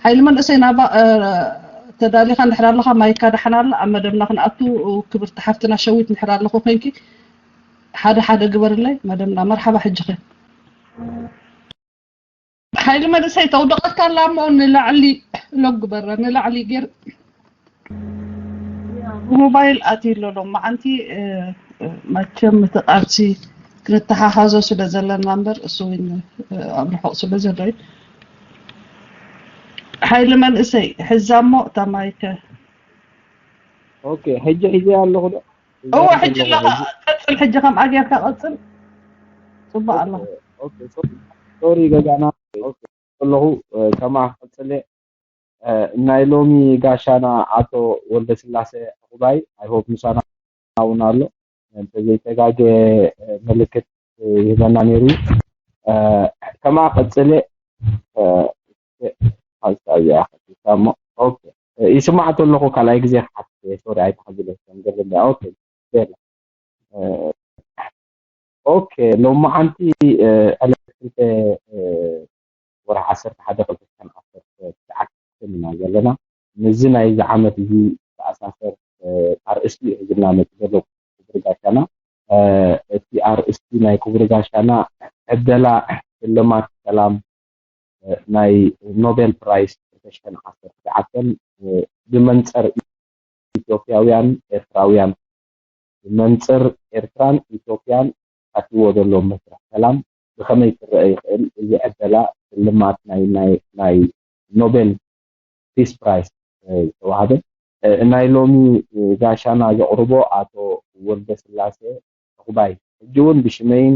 ሓይሊ መንእሰይ ናባ ተዳሊኻ እንድሕር ኣለኻ፣ ማይካ ደሓን ኣላ። ኣብ መደብና ክንኣቱ ክብርቲ ሓፍትና ሸዊት እንድሕር ኣለኹ ኮንኪ ሓደ ሓደ ግበርለይ መደብና። መርሓባ። ሕጂ ኸ ሓይሊ መንእሰይ ተውድቐካ ኣላ እሞ ንላዕሊ ሎግ ግበራ፣ ንላዕሊ ጌር ብሞባይል ኣትዩ ኣሎ ሎማዓንቲ። መቸም እቲ ቃልሲ ክንተሓሓዞ ስለ ዘለና እምበር እሱ እውን ኣብ ርሑቕ ስለ ዘሎ እዩ። ሓይሊ መንእሰይ ሕዛ እሞ እታ ማይከ። ኦኬ፣ ሕጂ ሒዘ ኣለኹ ዶ? እወ፣ ሕጂ ኣለኻ። ቀጽል፣ ሕጂ ከምኣ ጌርካ ቀጽል። ጽቡቅ ኣለኻ። ኦኬ፣ ሶሪ ገዛና። ኦኬ፣ ኣለኹ። ከማ ክቅጽል ናይ ሎሚ ጋሻና ኣቶ ወልደስላሴ ዕቁባይ፣ I hope ምሳና እውን ኣሎ። እንተዘይተጋገ ምልክት ይህበና ነይሩ። ከማ ቀጽለ ሓሳብ እያ ከፊታ እሞ። ኦኬ፣ ይስማዕ ተለኹ ካልኣይ ግዜ ክሓት። ሶሪ፣ ኣይተሓዝለ ከም ገለ። ኦኬ፣ ገለ። ኦኬ፣ ሎማዓንቲ ዕለት ክልተ ወርሒ ዓሰርተ ሓደ ክልተ ሽሕን ዓሰርተ ትሽዓተ ኢና ዘለና። ነዚ ናይዚ ዓመት እዚ ዝተኣሳሰር ኣርእስቲ እዩ ሒዝና መፂ ዘሎ ክቡር ጋሻና። እቲ ኣርእስቲ ናይ ክቡር ጋሻና ዕደላ ሽልማት ሰላም ናይ ኖቤል ፕራይስ ክልተ ሽሕን ዓሰርተ ትሽዓተን ብመንፅር ኢትዮጵያውያን ኤርትራውያን ብመንፅር ኤርትራን ኢትዮጵያን ኣትዎ ዘሎ መስርሕ ሰላም ብኸመይ ክረአ ይኽእል? እዚ ዕደላ ሽልማት ናይ ናይ ናይ ኖቤል ፒስ ፕራይስ ዝተዋህበ ናይ ሎሚ ጋሻና ዘቕርቦ ኣቶ ወልደስላሴ ዕቑባይ ሕጂ እውን ብሽመይን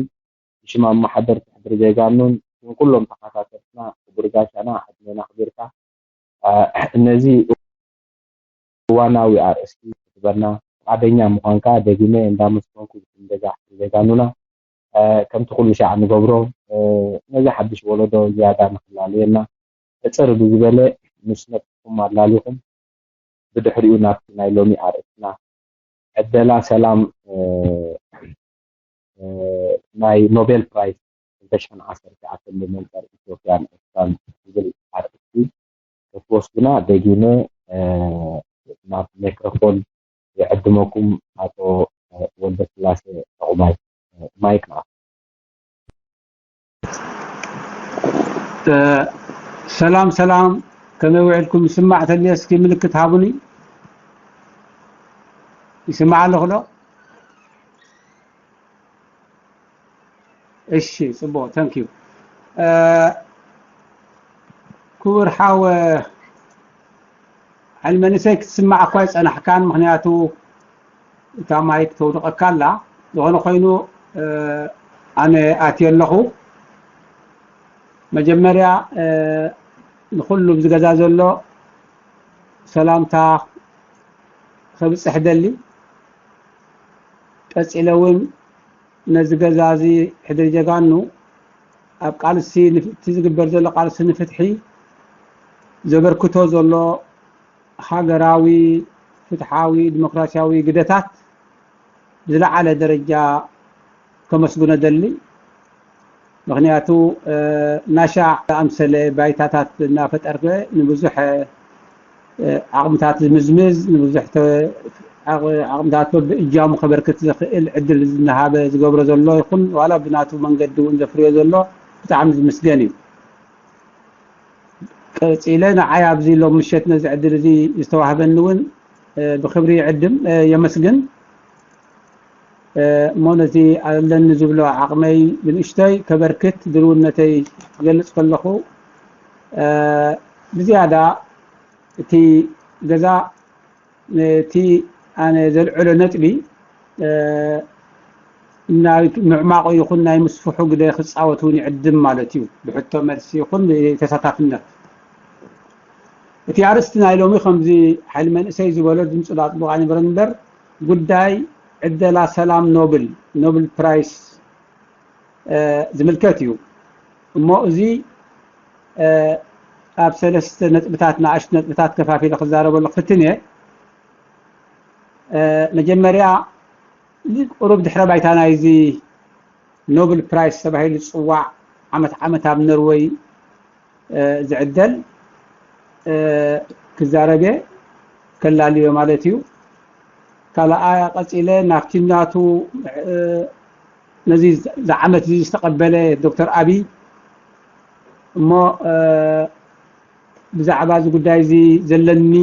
ብሽም ኣመሓደርቲ ሕድሪ ዜጋኑን ብሽም ኩሎም ተኸታተልትና ክቡር ጋሻና ዕድሜና ኣኽቢርካ ነዚ እዋናዊ ኣርእስቲ ክትበና ፍቓደኛ ምዃንካ ደጊመ እንዳመስገንኩ ብሽም ገዛ ሕድሪ ዜጋኑና ከምቲ ኩሉ ሻዕ ንገብሮ ነዚ ሓድሽ ወለዶ ዝያዳ ንክላለየና ሕፅር ብዝበለ ምስ ነብስኹም ኣላሊኹም ብድሕሪኡ ናብቲ ናይ ሎሚ ኣርእስትና ዕደላ ሰላም ናይ ኖቤል ፕራይስ ክልተ ሽሕን ዓሰርተ ትሽዓተን ብመንፅር ኢትዮጵያን ኤርትራን ዝብል ኣርእስቲ ክትወስዱና ደጊመ ናብ ሜክሮፎን ይዕድመኩም። ኣቶ ወልደስላሴ ዕቑባይ ማይክ ንዓኹም። ሰላም ሰላም፣ ከመይ ውዕልኩም? ይስማዕ ተልየ እስኪ ምልክት ሃቡኒ። ይስማዕ ኣለኹ ዶ? እሺ፣ ጽቡቕ፣ thank you። ክቡር ሓወ ሓይሊ መንእሰይ ክትስማዕ እኳ ኣይጸናሕካን፣ ምኽንያቱ እታ ማይክ ተውድቐካ ኣላ። ዝኾነ ኮይኑ ኣነ ኣትየ ኣለኹ። መጀመርያ ንኹሉ ኣብዚ ገዛ ዘሎ ሰላምታ ከብጽሕ ደሊ። ቀጺለ እውን ነዚ ገዛ እዚ ሕድሪ ጀጋኑ ኣብ ቃልሲ እቲ ዝግበር ዘሎ ቃልሲ ንፍትሒ ዘበርክቶ ዘሎ ሃገራዊ ፍትሓዊ ዲሞክራሲያዊ ግደታት ብዝለዓለ ደረጃ ከመስግኖ ደሊ። ምኽንያቱ ናሻዕ ኣምሰለ ባይታታት እናፈጠርከ ንብዙሕ ዓቕምታት ዝምዝምዝ ንብዙሕ ዓቕምታት በብእጃሙ ከበርክት ዝኽእል ዕድል ዝናሃበ ዝገብሮ ዘሎ ይኹን ዋላ ብናቱ መንገዲ እውን ዘፍርዮ ዘሎ ብጣዕሚ ዝምስገን እዩ። ቀፂለ ንዓይ ኣብዚ ሎም ምሸት ነዚ ዕድል እዚ ዝተዋህበኒ እውን ብክብሪ ይዕድም የመስግን። እሞ ነቲ ኣለኒ ዝብሎ ዓቕመይ ብንእሽተይ ከበርክት ድልውነተይ ክገልፅ ከለኹ ብዝያዳ እቲ ገዛ ነቲ ኣነ ዘልዕሎ ነጥቢ ናይ ምዕማቑ ይኹን ናይ ምስፍሑ ግደ ክፃወት እውን ይዕድም ማለት እዩ። ብሕቶ መልሲ ይኹን ተሳታፍነት እቲ ኣርእስቲ ናይ ሎሚ ከምዚ ሓይሊ መንእሰይ ዝበሎ ድምፁ ላጥቡቕ ኣይነበረን እምበር ጉዳይ ዕደላ ሰላም ኖብል ኖብል ፕራይስ ዝምልከት እዩ። እሞ እዚ ኣብ ሰለስተ ነጥብታት ንኣሽቱ ነጥብታት ከፋፊለ ክዛረበሉ ክፍትን እየ። መጀመርያ ቁሩብ ድሕረ ባይታ ናይዚ ኖብል ፕራይስ ተባሂሉ ዝፅዋዕ ዓመት ዓመት ኣብ ኖርወይ ዝዕደል ክዛረብ እየ፣ ከላልዮ ማለት እዩ። ካልኣይ ቀፂለ ናብቲ ናቱ ነዚ ዝዓመት እዚ ዝተቐበለ ዶክተር ኣብይ እሞ ብዛዕባ እዚ ጉዳይ እዚ ዘለኒ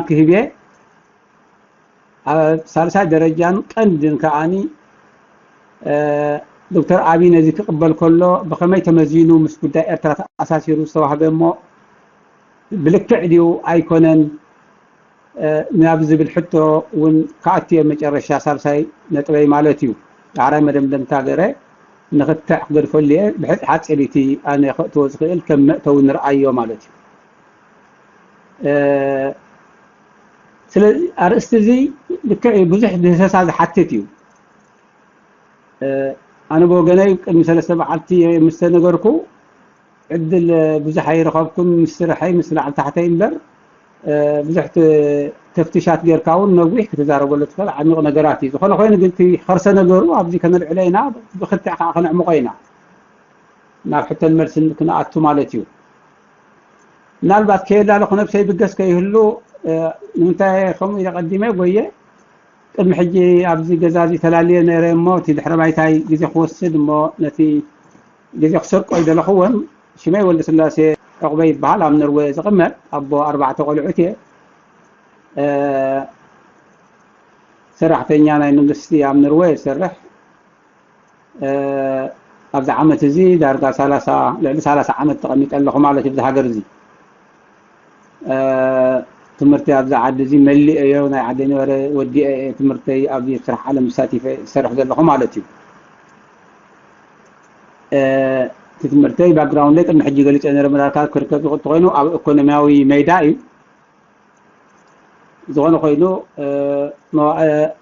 ክህብ እየ። ኣብ ሳልሳይ ደረጃን ቀንድን ከዓኒ ዶክተር ኣብይ ነዚ ክቕበል ከሎ ብኸመይ ተመዚኑ ምስ ጉዳይ ኤርትራ ተኣሳሲሩ ዝተዋህበ እሞ ብልክዕ ድዩ ኣይኮነን ናብ ዝብል ሕቶ እውን ክኣቱ እየ። መጨረሻ ሳልሳይ ነጥበይ ማለት እዩ። ዳሕራይ መደምደምታ ገረ ንኽትዕ ክገድፈሉ እየ። ብሕፂ ሓፂር እቲ ኣነ ከእትዎ ዝኽእል ከም መእተዊ ንርኣዮ ማለት እዩ። ስለዚ ኣርእስቲ እዚ ልክዕ እዩ፣ ብዙሕ ድህሰሳ ዝሓትት እዩ። ኣነ ብወገነይ ቅድሚ ሰለስተ መዓልቲ ምስ ተነገርኩ ዕድል ብዙሕ ኣይረኸብኩን፣ ምስ ስርሐይ ምስ ላዕሊ ታሕተይ እምበር ብዙሕ ተፍትሻት ጌርካ እውን ነዊሕ ክትዛረበሉ ትኽእል ዓሚቕ ነገራት እዩ። ዝኾነ ኮይኑ ግን እቲ ከርሰ ነገሩ ኣብዚ ከነልዕሎ ኢና፣ ብክትዕ ከዓ ከነዕምቖ ኢና ናብ ሕቶን መልስን ክንኣቱ ማለት እዩ። ምናልባት ከየላለኹ ነብሰይ ብገስ ከይህሉ ንምንታይ ከምኡ ኢለ ቀዲመ ጎየ። ቅድሚ ሕጂ ኣብዚ ገዛ እዚ ተላልየ ነይረ እሞ እቲ ድሕረ ባይታይ ግዜ ክወስድ እሞ ነቲ ግዜ ክሰርቆ ይደለኹዎን። ሽመይ ወልደስላሴ ዕቑበ ይበሃል። ኣብ ኖርወ ዝቕመጥ ኣቦ ኣርባዕተ ቆልዑት እየ። ሰራሕተኛ ናይ መንግስቲ ኣብ ኖርወ ይሰርሕ። ኣብዚ ዓመት እዚ ዳርጋ ሰላሳ ልዕሊ ሰላሳ ዓመት ተቐሚጠ ኣለኹ ማለት እዩ። ኣብዚ ሃገር እዚ ትምህርቲ ኣብዚ ዓዲ እዚ መሊኤዮ፣ ናይ ዓዲ ነበረ ወዲኤ እየ ትምህርተይ ኣብዚ ስራሕ ዓለም ተሳቲፈ ዝሰርሕ ዘለኹ ማለት እዩ። እቲ ትምህርተይ ባክግራውንደይ ቅድሚ ሕጂ ገሊፀ ነረ ምናልባት ክርከብ ዝኽእል እንተኾይኑ ኣብ ኢኮኖሚያዊ ሜዳ እዩ። ዝኾነ ኮይኑ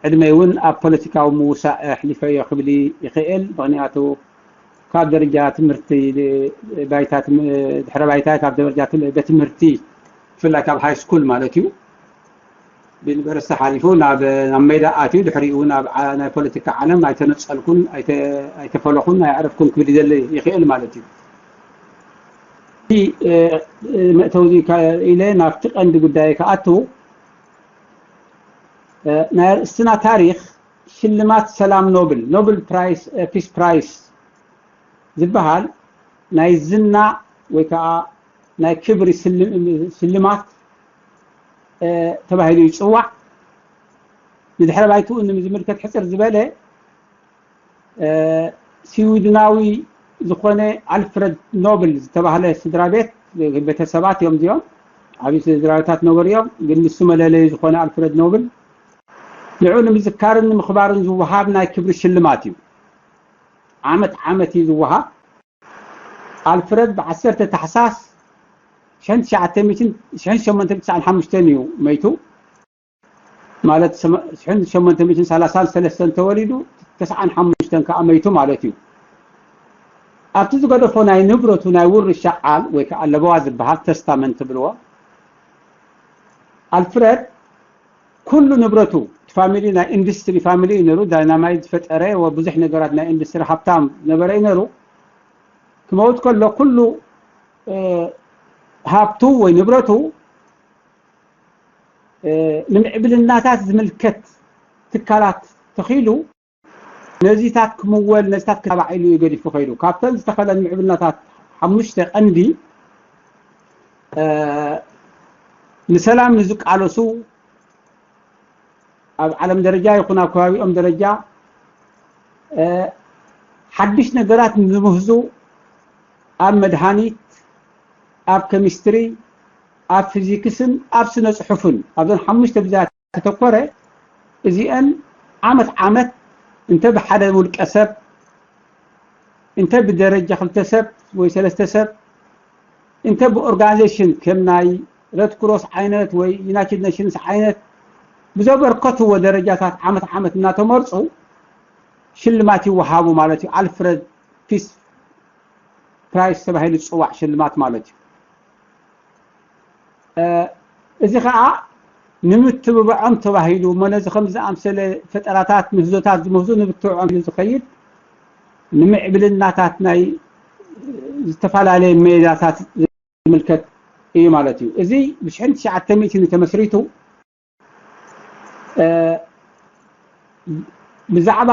ዕድመይ እውን ኣብ ፖለቲካዊ ምውሳእ ኣሕሊፈዮ ክብል ይኽእል። ምኽንያቱ ካብ ደረጃ ትምህርቲ ባይታ ድሕረ ባይታ ካብ ደረጃ ቤት ትምህርቲ ብፍላይ ካብ ሃይ ስኩል ማለት እዩ ብዩኒቨርሲቲ ሓሊፉ ናብ ናብ ሜዳ ኣትዩ ድሕሪኡ ናብ ናይ ፖለቲካ ዓለም ኣይተነፀልኩን ኣይተፈለኹን ኣይዕረፍኩን ክብል ይደሊ ይኽእል ማለት እዩ። መእተዊ ኢለ ናብቲ ቀንዲ ጉዳይ ክኣቱ ናይ ርእስትና ታሪኽ ሽልማት ሰላም ኖብል ኖብል ፕራይስ ፒስ ፕራይስ ዝበሃል ናይ ዝና ወይ ከዓ ናይ ክብሪ ሽልማት ተባሂሉ ይፅዋዕ። ንድሕረ ባይትኡ ንምዝምልከት ሕፅር ዝበለ ስዊድናዊ ዝኾነ ኣልፍረድ ኖብል ዝተባህለ ስድራ ቤት ቤተሰባት እዮም እዚኦም። ዓብዪ ስድራ ቤታት ነበሩ እዮም። ግን ንሱ መለለዩ ዝኾነ ኣልፍረድ ኖብል ንዑ ንምዝካርን ንምኽባርን ዝወሃብ ናይ ክብሪ ሽልማት እዩ። ዓመት ዓመት እዩ ዝወሃብ። ኣልፍረድ ብ ዓሰርተ ታሕሳስ ሽሕን ትሽዓተ ሚእትን ሽሕን ሸሞንተ ሚእትን ትስዓን ሓሙሽተን እዩ መይቱ። ማለት ሽሕን ሸሞንተ ሚእትን ሰላሳን ሰለስተን ተወሊዱ ተስዓን ሓሙሽተን ከዓ መይቱ ማለት እዩ። ኣብቲ ዝገደፎ ናይ ንብረቱ ናይ ውርሻ ቃል ወይ ከዓ ለበዋ ዝበሃል ተስታመንት ትብልዎ ኣልፍረድ ኩሉ ንብረቱ ፋሚሊ ናይ ኢንዱስትሪ ፋሚሊ እዩ ነሩ። ዳይናማይት ዝፈጠረ ብዙሕ ነገራት ናይ ኢንዱስትሪ ሃብታም ነበረ እዩ ነሩ። ክመውት ከሎ ኩሉ ሃብቱ ወይ ንብረቱ ንምዕብልናታት ዝምልከት ትካላት ተኺሉ ነዚታት ክምወል ነዚታት ክታባዕ ኢሉ እዩ ገዲፉ ከይዱ። ካብተን ዝተኸለን ምዕብልናታት ሓሙሽተ ቀንዲ ንሰላም ንዝቃለሱ ኣብ ዓለም ደረጃ ይኹን ኣብ ከባቢኦም ደረጃ ሓድሽ ነገራት ንዝምህዙ ኣብ መድሃኒት፣ ኣብ ኬሚስትሪ፣ ኣብ ፊዚክስን ኣብ ስነ ፅሑፍን ኣብዘን ሓሙሽተ ብዛት ተተኮረ እዚአን ዓመት ዓመት እንተ ብሓደ ውልቀ ሰብ እንተ ብደረጃ ክልተ ሰብ ወይ ሰለስተ ሰብ እንተ ብኦርጋናይዜሽን ከም ናይ ረድ ክሮስ ዓይነት ወይ ዩናይትድ ኔሽንስ ዓይነት ብዘበርከትዎ ደረጃታት ዓመት ዓመት እናተመርፁ ሽልማት ይወሃቡ ማለት እዩ። ኣልፍረድ ፒስ ፕራይስ ተባሂሉ ዝፅዋዕ ሽልማት ማለት እዩ። እዚ ከዓ ንምትብባዖም ተባሂሉ እሞ ነዚ ከም ዝኣምሰለ ፈጠራታት ምህዞታት ዝምህዙ ንምትብዖም ኢሉ ዝኸይድ ንምዕብልናታት ናይ ዝተፈላለየ ሜዳታት ዝምልከት እዩ ማለት እዩ። እዚ ብሽሕን ትሽዓተ ሚእትን ተመስሪቱ ብዛዕባ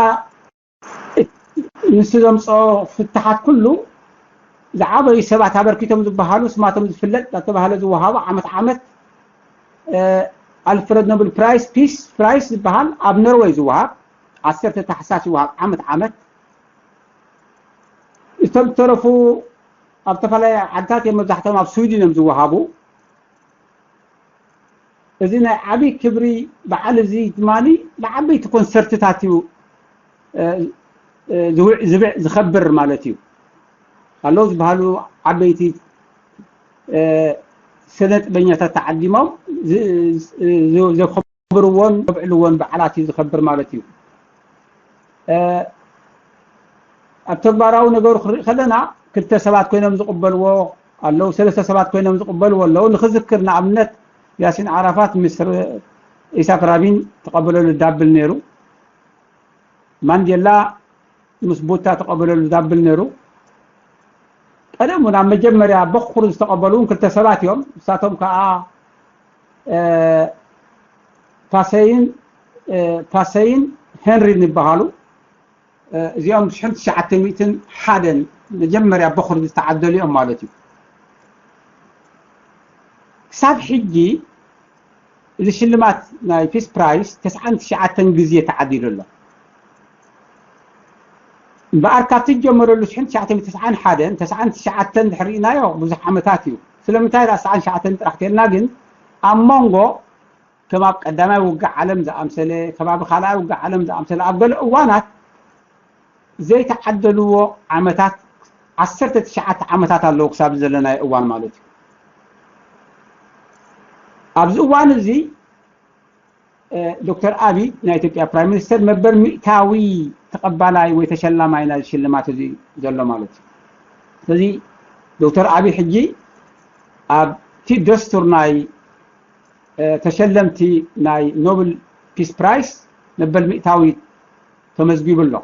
ንሱ ዘምፅኦ ፍትሓት ኩሉ ዝዓበዩ ሰባት ኣበርኪቶም ዝበሃሉ ስማቶም ዝፍለጥ እናተባህለ ዝወሃቡ ዓመት ዓመት ኣልፍረድ ኖብል ፕራይስ፣ ፒስ ፕራይስ ዝበሃል ኣብ ኖርወይ ዝወሃብ ዓሰርተ ታሕሳስ ይወሃብ ዓመት ዓመት። እቶም ዝተረፉ ኣብ ዝተፈላለዩ ዓድታት እዮም፣ መብዛሕትኦም ኣብ ስዊድን እዮም ዝወሃቡ። እዚ ናይ ዓብዪ ክብሪ በዓል እዚ ድማ ንዓበይቲ ኮንሰርትታት እዩ ዝብዕ ዝኸብር ማለት እዩ። ኣለዉ ዝበሃሉ ዓበይቲ ስነ ጥበኛታት ተዓዲሞም ዘኽብርዎን ዘብዕልዎን በዓላት እዩ ዝኸብር ማለት እዩ። ኣብ ተግባራዊ ነገሩ ክንርኢ ከለና ክልተ ሰባት ኮይኖም ዝቕበልዎ ኣለዉ፣ ሰለስተ ሰባት ኮይኖም ዝቕበልዎ ኣለዉ። ንኽዝክር ንኣብነት ያሲን ዓራፋት ምስ ኢሳቅ ራቢን ተቐበለሉ ዳብል ነይሩ። ማንዴላ ምስ ቡታ ተቐበለሉ ዳብል ነይሩ። ቀደም እውን ኣብ መጀመርያ በኹር ዝተቐበሉ እውን ክልተ ሰባት እዮም። ንሳቶም ከዓ ፓሰይን ፓሰይን ሄንሪን ይበሃሉ። እዚኦም ሽሕን ትሽዓተ ሚእትን ሓደን መጀመርያ በኹር ዝተዓደሉ እዮም ማለት እዩ። ክሳብ ሕጂ እዚ ሽልማት ናይ ፒስ ፕራይስ ተስዓን ትሽዓተን ግዜ ተዓዲሉ ኣሎ። እምበኣር ካብቲ ዝጀመረሉ ሽሕን ትሽዓተ ሚእትን ተስዓን ሓደን ተስዓን ትሽዓተን ድሕሪ ርኢናዮ ብዙሕ ዓመታት እዩ። ስለምንታይ ደኣ ተስዓን ትሽዓተን ጥራሕ ተልና ግን ኣብ መንጎ ከም ኣብ ቀዳማይ ውግእ ዓለም ዝኣምሰለ፣ ከባቢ ካልኣይ ውግእ ዓለም ዝኣምሰለ ኣብ ገለ እዋናት ዘይተዓደልዎ ዓመታት ዓሰርተ ትሽዓተ ዓመታት ኣለዉ ክሳብ ዘለናዮ እዋን ማለት እዩ። ኣብዚ እዋን እዚ ዶክተር ኣቢ ናይ ኢትዮጵያ ፕራይም ሚኒስተር መበል ሚእታዊ ተቐባላይ ወይ ተሸላማይ ናይ ሽልማት እዚ ዘሎ ማለት እዩ። ስለዚ ዶክተር ኣቢ ሕጂ ኣብቲ ደስቱር ናይ ተሸለምቲ ናይ ኖብል ፒስ ፕራይስ መበል ሚእታዊ ተመዝጊቡ ኣሎ።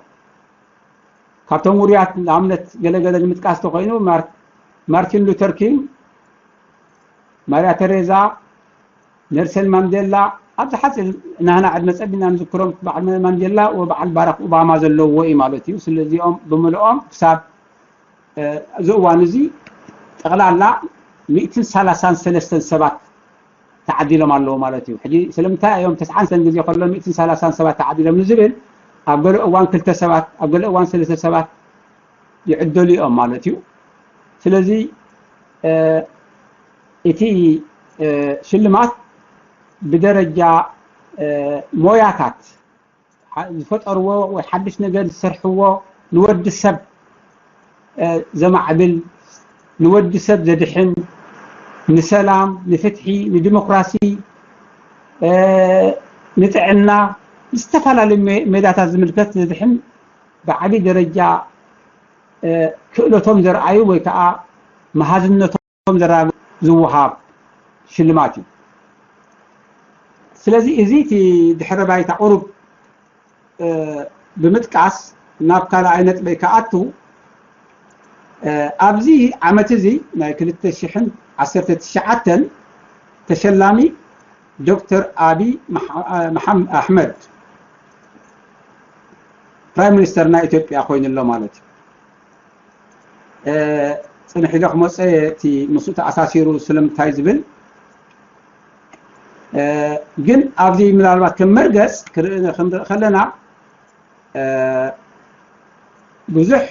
ካብቶም ውሩያት ንኣብነት ገለገለ ንምጥቃስ ተኮይኑ ማርቲን ሉተር ኪንግ፣ ማርያ ተሬዛ፣ ኔልሰን ማንዴላ፣ ኣብዚ ሓፂር ናህና ዕድመ ፀቢና ንዝክሮም በዓል ማንዴላ ወበዓል ባራክ ኦባማ ዘለውዎ እዩ ማለት እዩ። ስለዚኦም ብምልኦም ክሳብ እዚ እዋን እዚ ጠቕላላ ሚእትን ሰላሳን ሰለስተን ሰባት ተዓዲሎም ኣለዉ ማለት እዩ። ሕጂ ስለምንታይ እዮም ተስዓን ሰለስተን ግዜ ከሎ ሚእትን ሰላሳን ሰባት ተዓዲሎም ንዝብል ኣብ ገለ እዋን ክልተ ሰባት ኣብ ገለ እዋን ሰለስተ ሰባት ይዕደሉ እዮም ማለት እዩ። ስለዚ እቲ ሽልማት ብደረጃ ሞያታት ዝፈጠርዎ ወይ ሓድሽ ነገር ዝሰርሕዎ ንወዲ ሰብ ዘማዕብል ንወዲ ሰብ ዘድሕን ንሰላም ንፍትሒ ንዲሞክራሲ ንጥዕና ዝተፈላለዩ ሜዳታት ዝምልከት ዘድሕን ብዓብዪ ደረጃ ክእለቶም ዘርኣዩ ወይ ከዓ መሃዝነቶም ዘራግ ዝወሃብ ሽልማት እዩ። ስለዚ እዚ እቲ ድሕረ ባይታ ቁሩብ ብምጥቃስ ናብ ካልኣይ ነጥበይ ክኣቱ፣ ኣብዚ ዓመት እዚ ናይ ክልተ ሽሕን ዓሰርተ ትሽዓተን ተሸላሚ ዶክተር ኣቢ ኣሕመድ ፕራይም ሚኒስተር ናይ ኢትዮጵያ ኮይኑ ኣሎ ማለት እዩ። ፅንሕ ኢለ ክመፀ እቲ ምስኡ ተኣሳሲሩ ስለምንታይ ዝብል ግን ኣብዚ ምናልባት ከም መርገፅ ክንርኢ ከለና ብዙሕ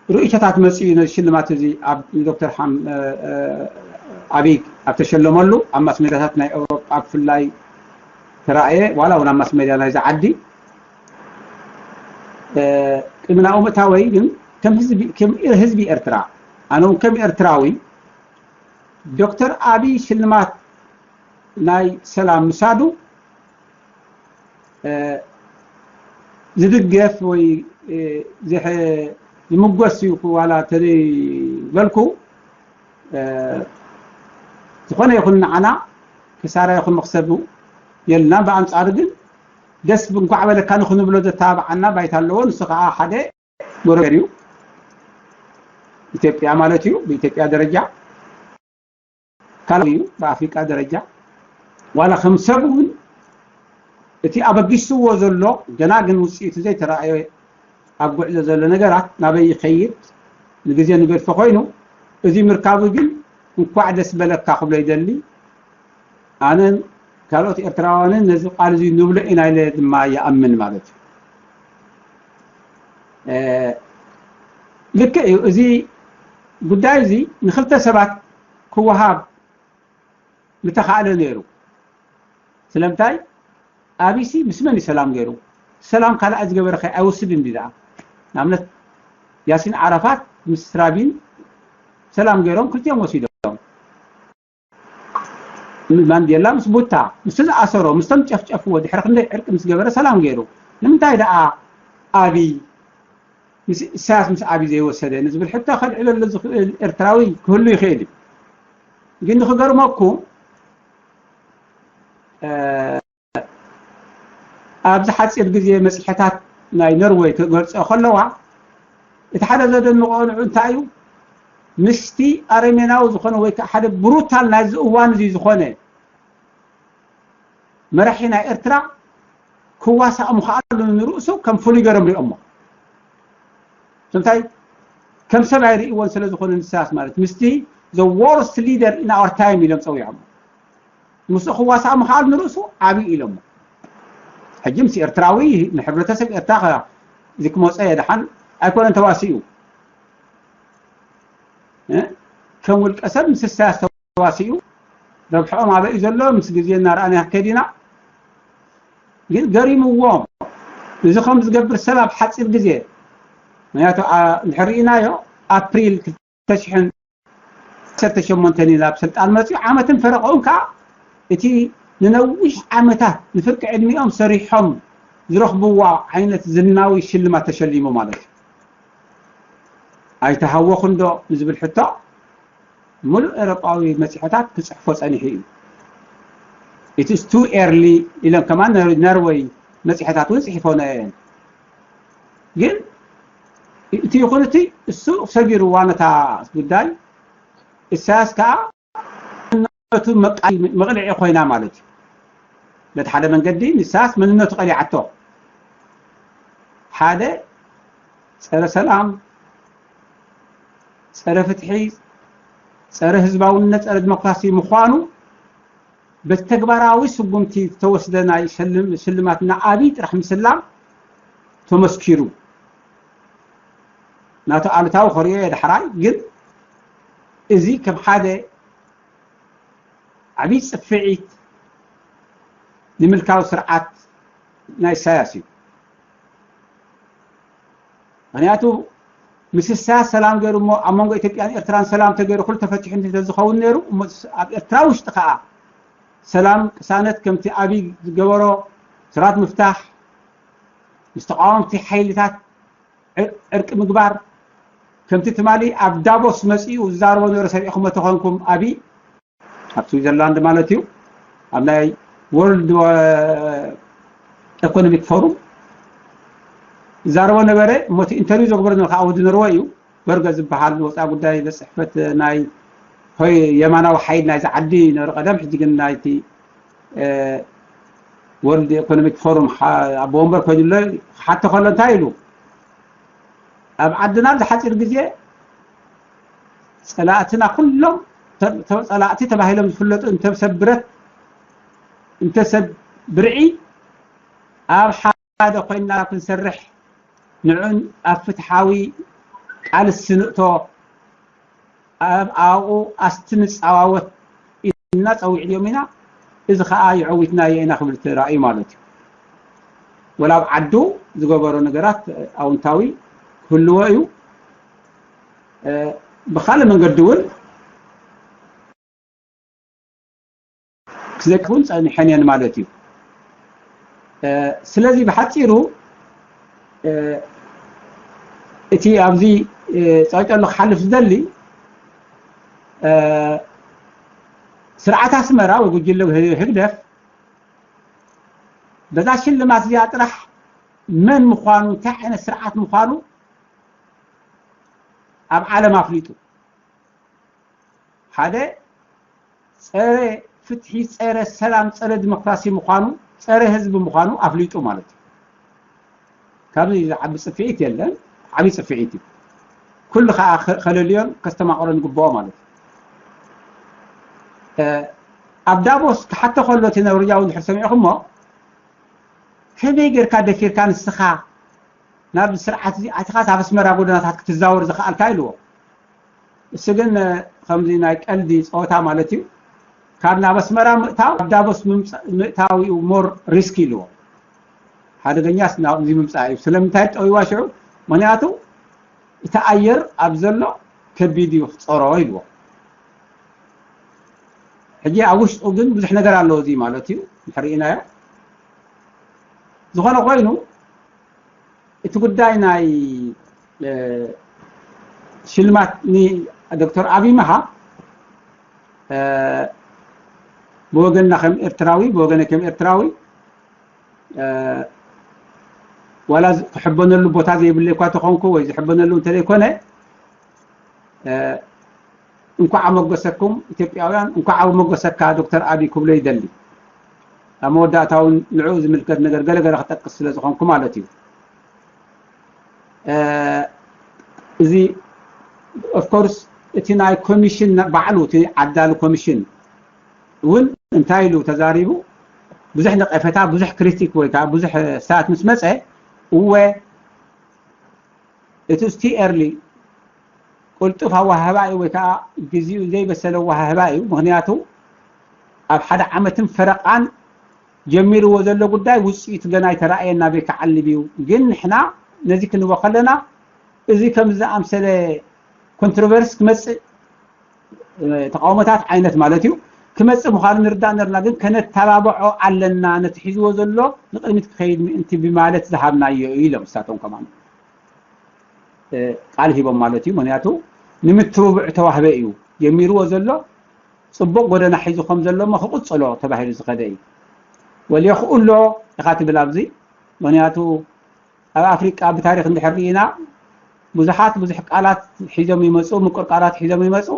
ርእይቶታት መፅኡ ነዚ ሽልማት እዚ ኣብ ዶክተር ኣቢይ ኣብ ተሸለመሉ ኣብ ማስሜዳታት ናይ ኤውሮጳ ብፍላይ ተራእየ ዋላ እውን ኣብ ማስሜድያ ናይዚ ዓዲ ቅድሚ ናብኡ ምእታወይ ግን ከም ህዝቢ ኤርትራ ኣነ እውን ከም ኤርትራዊ ዶክተር ኣቢይ ሽልማት ናይ ሰላም ምሳዱ ዝድገፍ ወይ ዝምጎስ እዩ ዋላ ተበልኩ ዝኾነ ይኹን ንዓና ክሳራ ይኹን መክሰብ የልና። ብኣንፃሩ ግን ደስ እንኳዕ በለካ ንክንብሎ ዘተባብዓና ባይታ ኣለዎ። ንሱ ከዓ ሓደ ጎረቤት እዩ ኢትዮጵያ ማለት እዩ። ብኢትዮጵያ ደረጃ ካልእ እዩ ብኣፍሪቃ ደረጃ። ዋላ ከም ሰብ እውን እቲ ኣበጊስዎ ዘሎ ገና ግን ውፅኢቱ ዘይተረኣየ ኣብ ጉዕዞ ዘሎ ነገራት ናበይ ይኸይድ ንግዜ ንገድፎ ኮይኑ፣ እዚ ምርካቡ ግን እንኳዕ ደስ በለካ ክብሎ ይደሊ። ኣነን ካልኦት ኤርትራውያንን ነዚ ቃል እዚ ንብሎ ኢና ኢለ ድማ ይኣምን ማለት እዩ። ልክዕ እዩ። እዚ ጉዳይ እዚ ንክልተ ሰባት ክወሃብ ምተኻእለ ነይሩ። ስለምንታይ? ኣብይሲ ምስ መን እዩ ሰላም ገይሩ? ሰላም ካልኣይ ዝገበረ ከ ኣይወስድን ድዩ ደኣ? ንኣብነት ያሲን ዓረፋት ምስ ራቢን ሰላም ገይሮም ክልቲኦም ወሲዶም። ማንዴላ ምስ ቡታ ምስቲ ዝኣሰሮ ምስቶም ጨፍጨፍዎ ድሕሪ ክንደይ ዕርቂ ምስ ገበረ ሰላም ገይሩ። ንምንታይ ደኣ ኣብይ ምስ ኢሳያስ ምስ ኣብይ ዘይወሰደ ንዝብል ሕቶ ከልዕለሉ ዝኽእል ኤርትራዊ ክህሉ ይኽእል እዩ። ግን ንክገርመኩም ኣብዚ ሓፂር ግዜ መፅሔታት ናይ ኖርወይ ክገልፅኦ ከለዋ እቲ ሓደ ዘደንቆ ንዑ እንታይ እዩ ምስቲ ኣረሜናዊ ዝኾነ ወይ ከዓ ሓደ ብሩታል ናይዚ እዋን እዚ ዝኾነ መራሒ ናይ ኤርትራ ክዋሳእ ምኽኣሉ ንርእሱ ከም ፍሉይ ገሮም ሪኦሞ። እንታይ ከም ሰብ ኣይርእይዎን ስለ ዝኾነ ንሳስ ማለት ምስቲ the worst leader in our time ኢሎም ፀዊዖሞ። ምስኡ ክዋሳእ ምኽኣሉ ንርእሱ ዓብዩ ኢሎሞ። ሕጂ ምስ ኤርትራዊ ንሕብረተሰብ ኤርትራ እዚ ክመፀ የድሓን ኣይኮነን ተዋሲኡ። ከም ውልቀ ሰብ ምስ ኢሳያስ ተዋሲኡ ረብሕኦም ኣበይ ዘሎ ምስ ግዜ እናረኣና ከዲና። ግን ገሪምዎም እዚ ከም ዝገብር ሰብ ኣብ ሓፂር ግዜ ምክንያቱ እንድሕር ርኢናዮ ኣፕሪል ክልተ ሽሕን ዓሰርተ ሸሞንተን ናብ ስልጣን መፅኡ ዓመትን ፈረቀኡን ከዓ እቲ ንነዊሕ ዓመታት ንፍርቂ ዕድሚኦም ሰሪሖም ዝረኽብዋ ዓይነት ዝናዊ ሽልማት ተሸሊሙ ማለት እዩ። ኣይተሃወኹን ዶ ንዝብል ሕቶ ምሉእ ኤውሮጳዊ መፅሔታት ክፅሕፎ ፀኒሑ እዩ። It is too early ኢሎም ከማን ነርወይ መፅሔታት እውን ፅሒፎ ነየን። ግን እቲ ይኹን እቲ እሱ ሰጊርዋ ነታ ጉዳይ። ኢሳያስ ከዓ መንነቱ መቕልዒ ኮይና ማለት እዩ። በቲ ሓደ መንገዲ ንሳስ መንነቱ ቀሊዓቶ። ሓደ ጸረ ሰላም፣ ጸረ ፍትሒ፣ ጸረ ህዝባውነት፣ ጸረ ዲሞክራሲ ምዃኑ በቲ ተግባራዊ ስጉምቲ ዝተወስደ ናይ ሽልማት ንኣብይ ጥራሕ ምስላም ተመስኪሩ። ናቱ ኣሉታዊ ከርእዮ እየ ዳሕራይ፣ ግን እዚ ከም ሓደ ዓብዪ ጽፍዒት ንምልካዊ ስርዓት ናይ ኢሳያስ እዩ። ምክንያቱ ምስ ኢሳያስ ሰላም ገይሩ እሞ ኣብ መንጎ ኢትዮጵያን ኤርትራን ሰላም ተገይሩ ኩሉ ተፈቲሑ እንተዝኸውን ነይሩ እሞ ኣብ ኤርትራ ውሽጢ ከዓ ሰላም ቅሳነት ከምቲ ኣብይ ዝገበሮ ስራት ምፍታሕ ምስ ተቃወምቲ ሓይልታት ዕርቂ ምግባር ከምቲ ትማሊ ኣብ ዳቦስ መፂኡ ዝዛረቦ ነበረ ሰሚዕኹሞ ተኾንኩም ኣብይ ኣብ ስዊዘርላንድ ማለት እዩ ኣብ ናይ ወርልድ ኢኮኖሚክ ፎሩም ዝዛረቦ ነበረ እሞ እቲ ኢንተርቪው ዘግበረ ከዓ ወዲ ኖርወይ እዩ። በርገ ዝበሃል ወፃ ጉዳይ ቤት ፅሕፈት ናይ ሆይ የማናዊ ሓይል ናይዚ ዓዲ ነበረ ቀደም ሕጂ ግን ናይቲ ወርልድ ኢኮኖሚክ ፎሩም ኣቦ ወንበር ኮይኑ ኣሎ። ክሓቶ ከሎ እንታይ ኢሉ ኣብ ዓድና ኣብዚ ሓፂር ግዜ ፀላእትና ኩሎም ፀላእቲ ተባሂሎም ዝፍለጡ እንተ ሰብ ብረት እንተ ሰብ ብርዒ ኣብ ሓደ ኮይና ክንሰርሕ ንዑን ኣብ ፍትሓዊ ቃልሲ ንእቶ ኣብ ኣብኡ ኣስቲ ንፃዋወት ኢልና ፀዊዕዮም ኢና። እዚ ከዓ ይዕዊትና የኢና ክብል ተራእዩ ማለት እዩ። ወላ ኣብ ዓዱ ዝገበሮ ነገራት ኣውንታዊ ክህልዎ እዩ። ብካልእ መንገዲ እውን ክዘክውን ፀኒሐን እየን ማለት እዩ። ስለዚ ብሓፂሩ እቲ ኣብዚ ፀቂጠሉ ክሓልፍ ዝደሊ ስርዓት ኣስመራ ወይ ጉጅለ ህግደፍ በዛ ሽልማት እዚኣ ጥራሕ መን ምዃኑ እንታይ ዓይነት ስርዓት ምዃኑ ኣብ ዓለም ኣፍሊጡ ሓደ ጸረ ፍትሒ፣ ጸረ ሰላም፣ ጸረ ዲሞክራሲ ምዃኑ፣ ጸረ ህዝቢ ምዃኑ ኣፍሊጡ ማለት እዩ። ካብዚ ዝዓቢ ጽፍዒት የለን። ዓቢ ጽፍዒት እዩ። ኩሉ ከዓ ከ- ከለልዮን ከስተማቕሮን ይግብኦ ማለት እዩ። ኣብ ዳቦስ ክሓቶ ከሎ እቲ ኖርጃዊ እንድሕር ሰሚዕኹሞ፣ ከመይ ጌርካ ደፊርካ ንስኻ ናብ ስርዓት እዚ ኣቲኻ ኣብ ኣስመራ ጎደናታት ክትዛወር ዝኸኣልካ ኢልዎ። እሱ ግን ከምዚ ናይ ቀልዲ ጸወታ ማለት እዩ። ካብ ናብ ኣስመራ ምእታው ኣብ ዳቦስ ምእታው እዩ ሞር ሪስክ ኢልዎ። ሓደገኛስ ናብዚ ምምፃእ እዩ። ስለምንታይ ጠዊዋ ሽዑ? ምክንያቱ እቲ ኣየር ኣብ ዘሎ ከቢድ እዩ ክፀሮ ኢልዎ። ሕጂ ኣብ ውሽጡ ግን ብዙሕ ነገር ኣለዎ እዚ ማለት እዩ። ንሕርኢናዮ ዝኾነ ኮይኑ እቲ ጉዳይ ናይ ሽልማት ንዶክተር ኣብይ ምሃብ ብወገንና ከም ኤርትራዊ ብወገነ ከም ኤርትራዊ ዋላ ክሕበነሉ ቦታ ዘይብለይ እኳ ተኾንኩ ወይ ዝሕበነሉ እንተዘይኮነ እንኳዕ ኣመጎሰኩም ኢትዮጵያውያን፣ እንኳዕ ኣመጎሰካ ዶክተር ኣብይ ክብሎ ይደሊ። ኣብ መወዳእታ እውን ንዕኡ ዝምልከት ነገር ገለገለ ክጠቅስ ስለ ዝኾንኩ ማለት እዩ። እዚ ኦፍኮርስ እቲ ናይ ኮሚሽን ባዕሉ እቲ ዓዳሊ ኮሚሽን እውን እንታይ ኢሉ ተዛሪቡ? ብዙሕ ነቀፈታ፣ ብዙሕ ክሪቲክ ወይ ከዓ ብዙሕ ስታት ምስ መፀ እወ እቲ ስቲ ኤርሊ ቅልጡፍ ኣወሃህባ እዩ ወይ ከዓ ግዜኡ ዘይበሰለ ኣወሃህባ እዩ። ምክንያቱ ኣብ ሓደ ዓመትን ፈረቃን ጀሚርዎ ዘሎ ጉዳይ ውፅኢቱ ገና ኣይተረኣየን፣ ናበይ ክዓልብ እዩ። ግን ንሕና ነዚ ክንቦ ከለና እዚ ከምዚ ዝኣምሰለ ኮንትሮቨርስ ክመፅእ ተቃውሞታት ዓይነት ማለት እዩ ክመፅእ ምዃኑ ንርዳእ ነርና፣ ግን ከነተባብዖ ኣለና ነቲ ሒዝዎ ዘሎ ንቅድሚት ክኸይድ ምእንቲ ብማለት ዝሃብናዮ እዩ ኢሎም እሳቶም ከማን ቃል ሂቦም ማለት እዩ። ምክንያቱ ንምትብብዕ ተዋህበ እዩ ጀሚርዎ ዘሎ ፅቡቅ ጎደና ሒዙ ከም ዘሎ እሞ ክቕፅሎ ተባሂሉ ዝኸደ እዩ። ወልየኽኡ ኣሎ ኢኻ ትብል ኣብዚ ምክንያቱ ኣብ ኣፍሪቃ ብታሪክ እንድሕር ርኢና ብዙሓት ብዙሕ ቃላት ሒዞም ይመፁ፣ ምቁር ቃላት ሒዞም ይመፁ።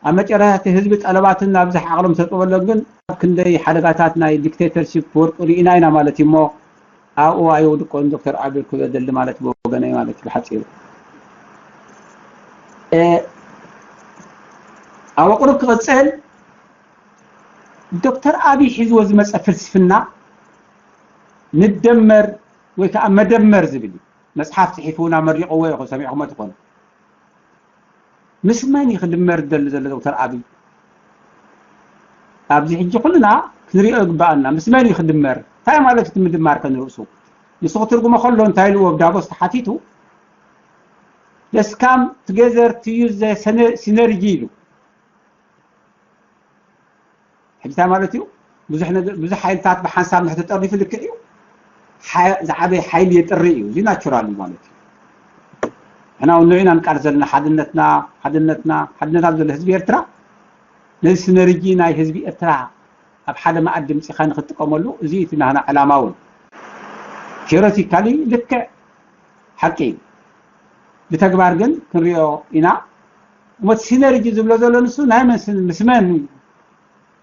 ኣብ መጨረሻ እቲ ህዝቢ ጠለባትን ናብዝሕ ዓቕሎም ተጥበሎም ግን ኣብ ክንደይ ሓደጋታት ናይ ዲክቴተርሺፕ ክወድቁ ርኢና ኢና ማለት እዩ እሞ ኣብኡ ኣይውድቆን ዶክተር ኣቢይ ክብል ደሊ ማለት ብወገነይ ማለት ብሓፂሩ ኣብ ኣቁሩብ ክቕፅል ዶክተር ኣቢይ ሒዝዎ ዝመፀ ፍልስፍና ንደመር ወይ ከዓ መደመር ዝብል እዩ። መፅሓፍ ፅሒፉ እውን ኣመሪቕዎ ኢኹም ሰሚዕኹሞ ትኾኑ። ምስ መን እዩ ክድመር ዝደሊ ዘሎ ዶክተር ኣቢይ? ኣብዚ ሕጂ ኩልና ክንሪኦ ይግባኣና። ምስ መን እዩ ክድመር? እንታይ ማለት እቲ ምድማር ከንርእሱ? ንሱ ክትርጉሞ ከሎ እንታይ ኢልዎ ኣብ ዳቦስ ተሓቲቱ Let's come together to use the synergy ኢሉ። ሕጂ እንታይ ማለት እዩ? ብዙሕ ነገር ብዙሕ ሓይልታት ብሓንሳብ ንሕተጠርኒፉ ልክዕ እዩ። ዝዓበየ ሓይሊ የጥሪ እዩ። እዚ ናቹራል እዩ ማለት እዩ። ንሕና እውን ንዑ ኢና ንቃለስ ዘለና ሓድነትና ሓድነትና ሓድነት ኣብ ዘሎ ህዝቢ ኤርትራ ነዚ ሲነርጂ ናይ ህዝቢ ኤርትራ ኣብ ሓደ መኣዲ ምፂኻ ንክትጥቀመሉ እዚ እቲ ናህና ዕላማ እውን ቴዎሬቲካሊ ልክዕ ሓቂ እዩ። ብተግባር ግን ክንሪኦ ኢና። እሞ እቲ ሲነርጂ ዝብሎ ዘሎ ንሱ ናይ መን ምስ መን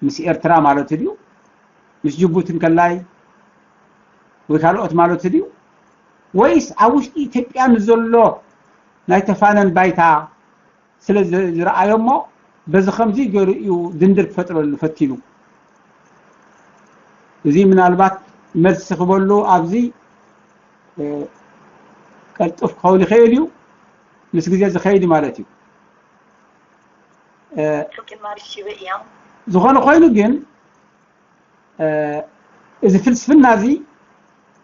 ምስ ኤርትራ ማለት ድዩ? ምስ ጅቡቲ እንከላይ ወይ ካልኦት ማለት ድዩ? ወይስ ኣብ ውሽጢ ኢትዮጵያ ንዘሎ ናይ ተፋነን ባይታ ስለ ዝረኣዮ እሞ በዚ ከምዚ ገይሩ እዩ ድንድር ክፈጥረሉ ፈቲኑ። እዚ ምናልባት መልሲ ክበሉ ኣብዚ ቀልጡፍ ክኸውን ይኽእል እዩ፣ ምስ ግዜ ዝኸይድ ማለት እዩ። ዝኾነ ኮይኑ ግን እዚ ፍልስፍና እዚ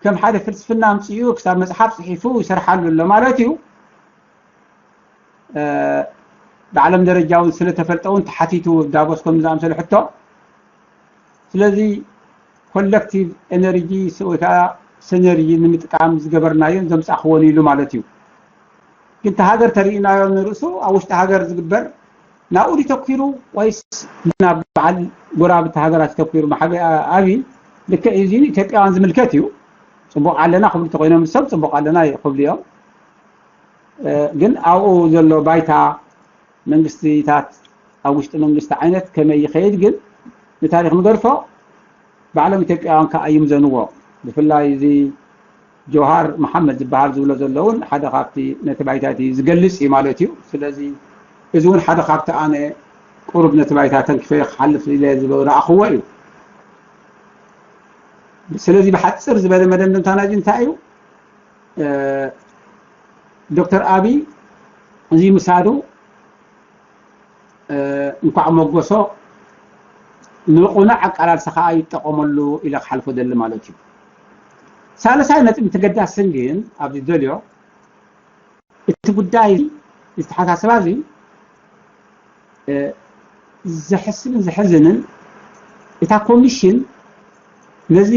ከም ሓደ ፍልስፍና ኣምፅኡ ክሳብ መፅሓፍ ፅሒፉ ይሰርሓሉ ኣሎ ማለት እዩ። ብዓለም ደረጃ እውን ስለተፈልጠ እውን ተሓቲቱ ዳቦስ ከም ዝኣምሰለ ሕቶ። ስለዚ ኮለክቲቭ ኤነርጂ ወይ ከዓ ሰነርጂ ንምጥቃም ዝገበርናዮን ዘምፃእክዎን ኢሉ ማለት እዩ። ግን እቲ ሃገር ተሪእናዮ ንርእሱ ኣብ ውሽጢ ሃገር ዝግበር ናብኡ ተኪሩ ወይስ ናብ በዓል ጎራብቲ ሃገራት ተኪሩ? ማሕበ ኣቢ ልክዕ እዩ። እዚ ኢትዮጵያውያን ዝምልከት እዩ። ፅቡቅ ኣለና ክብሉ ተኮይኖም ሰብ ፅቡቅ ኣለና ክብሉ እዮም። ግን ኣብኡ ዘሎ ባይታ መንግስቲታት ኣብ ውሽጢ መንግስቲ ዓይነት ከመይ ይኸይድ ግን ንታሪኽ ንገድፎ። ባዕሎም ኢትዮጵያውያን ከዓ ይምዘንዎ። ብፍላይ እዚ ጆሃር መሓመድ ዝበሃል ዝብሎ ዘሎ እውን ሓደ ካብቲ ነቲ ባይታ እቲ ዝገልጽ እዩ ማለት እዩ። ስለዚ እዚ እውን ሓደ ካብቲ ኣነ ቁሩብ ነቲ ባይታ ተንኪፈ ክሓልፍ ኢለ ዝረኣኽዎ እዩ። ስለዚ ብሓፅር ዝበለ መደምደምታ ናይዚ እንታይ እዩ? እ፣ ዶክተር ኣቢይ እዚ ምሳዱ እ፣ እንኳዕ መጎሶ ንቕኑዕ ኣቃላልሳ ከዓ ይጠቐመሉ ኢለ ክሓልፎ ደሊ ማለት እዩ። ሳልሳይ ነጥቢ ተገዳስን ግን ኣብዚ ደልዮ እቲ ጉዳይ ዝተሓሳስባ እዚ እ፣ ዘሕስብን ዘሕዝንን እታ ኮሚሽን ነዚ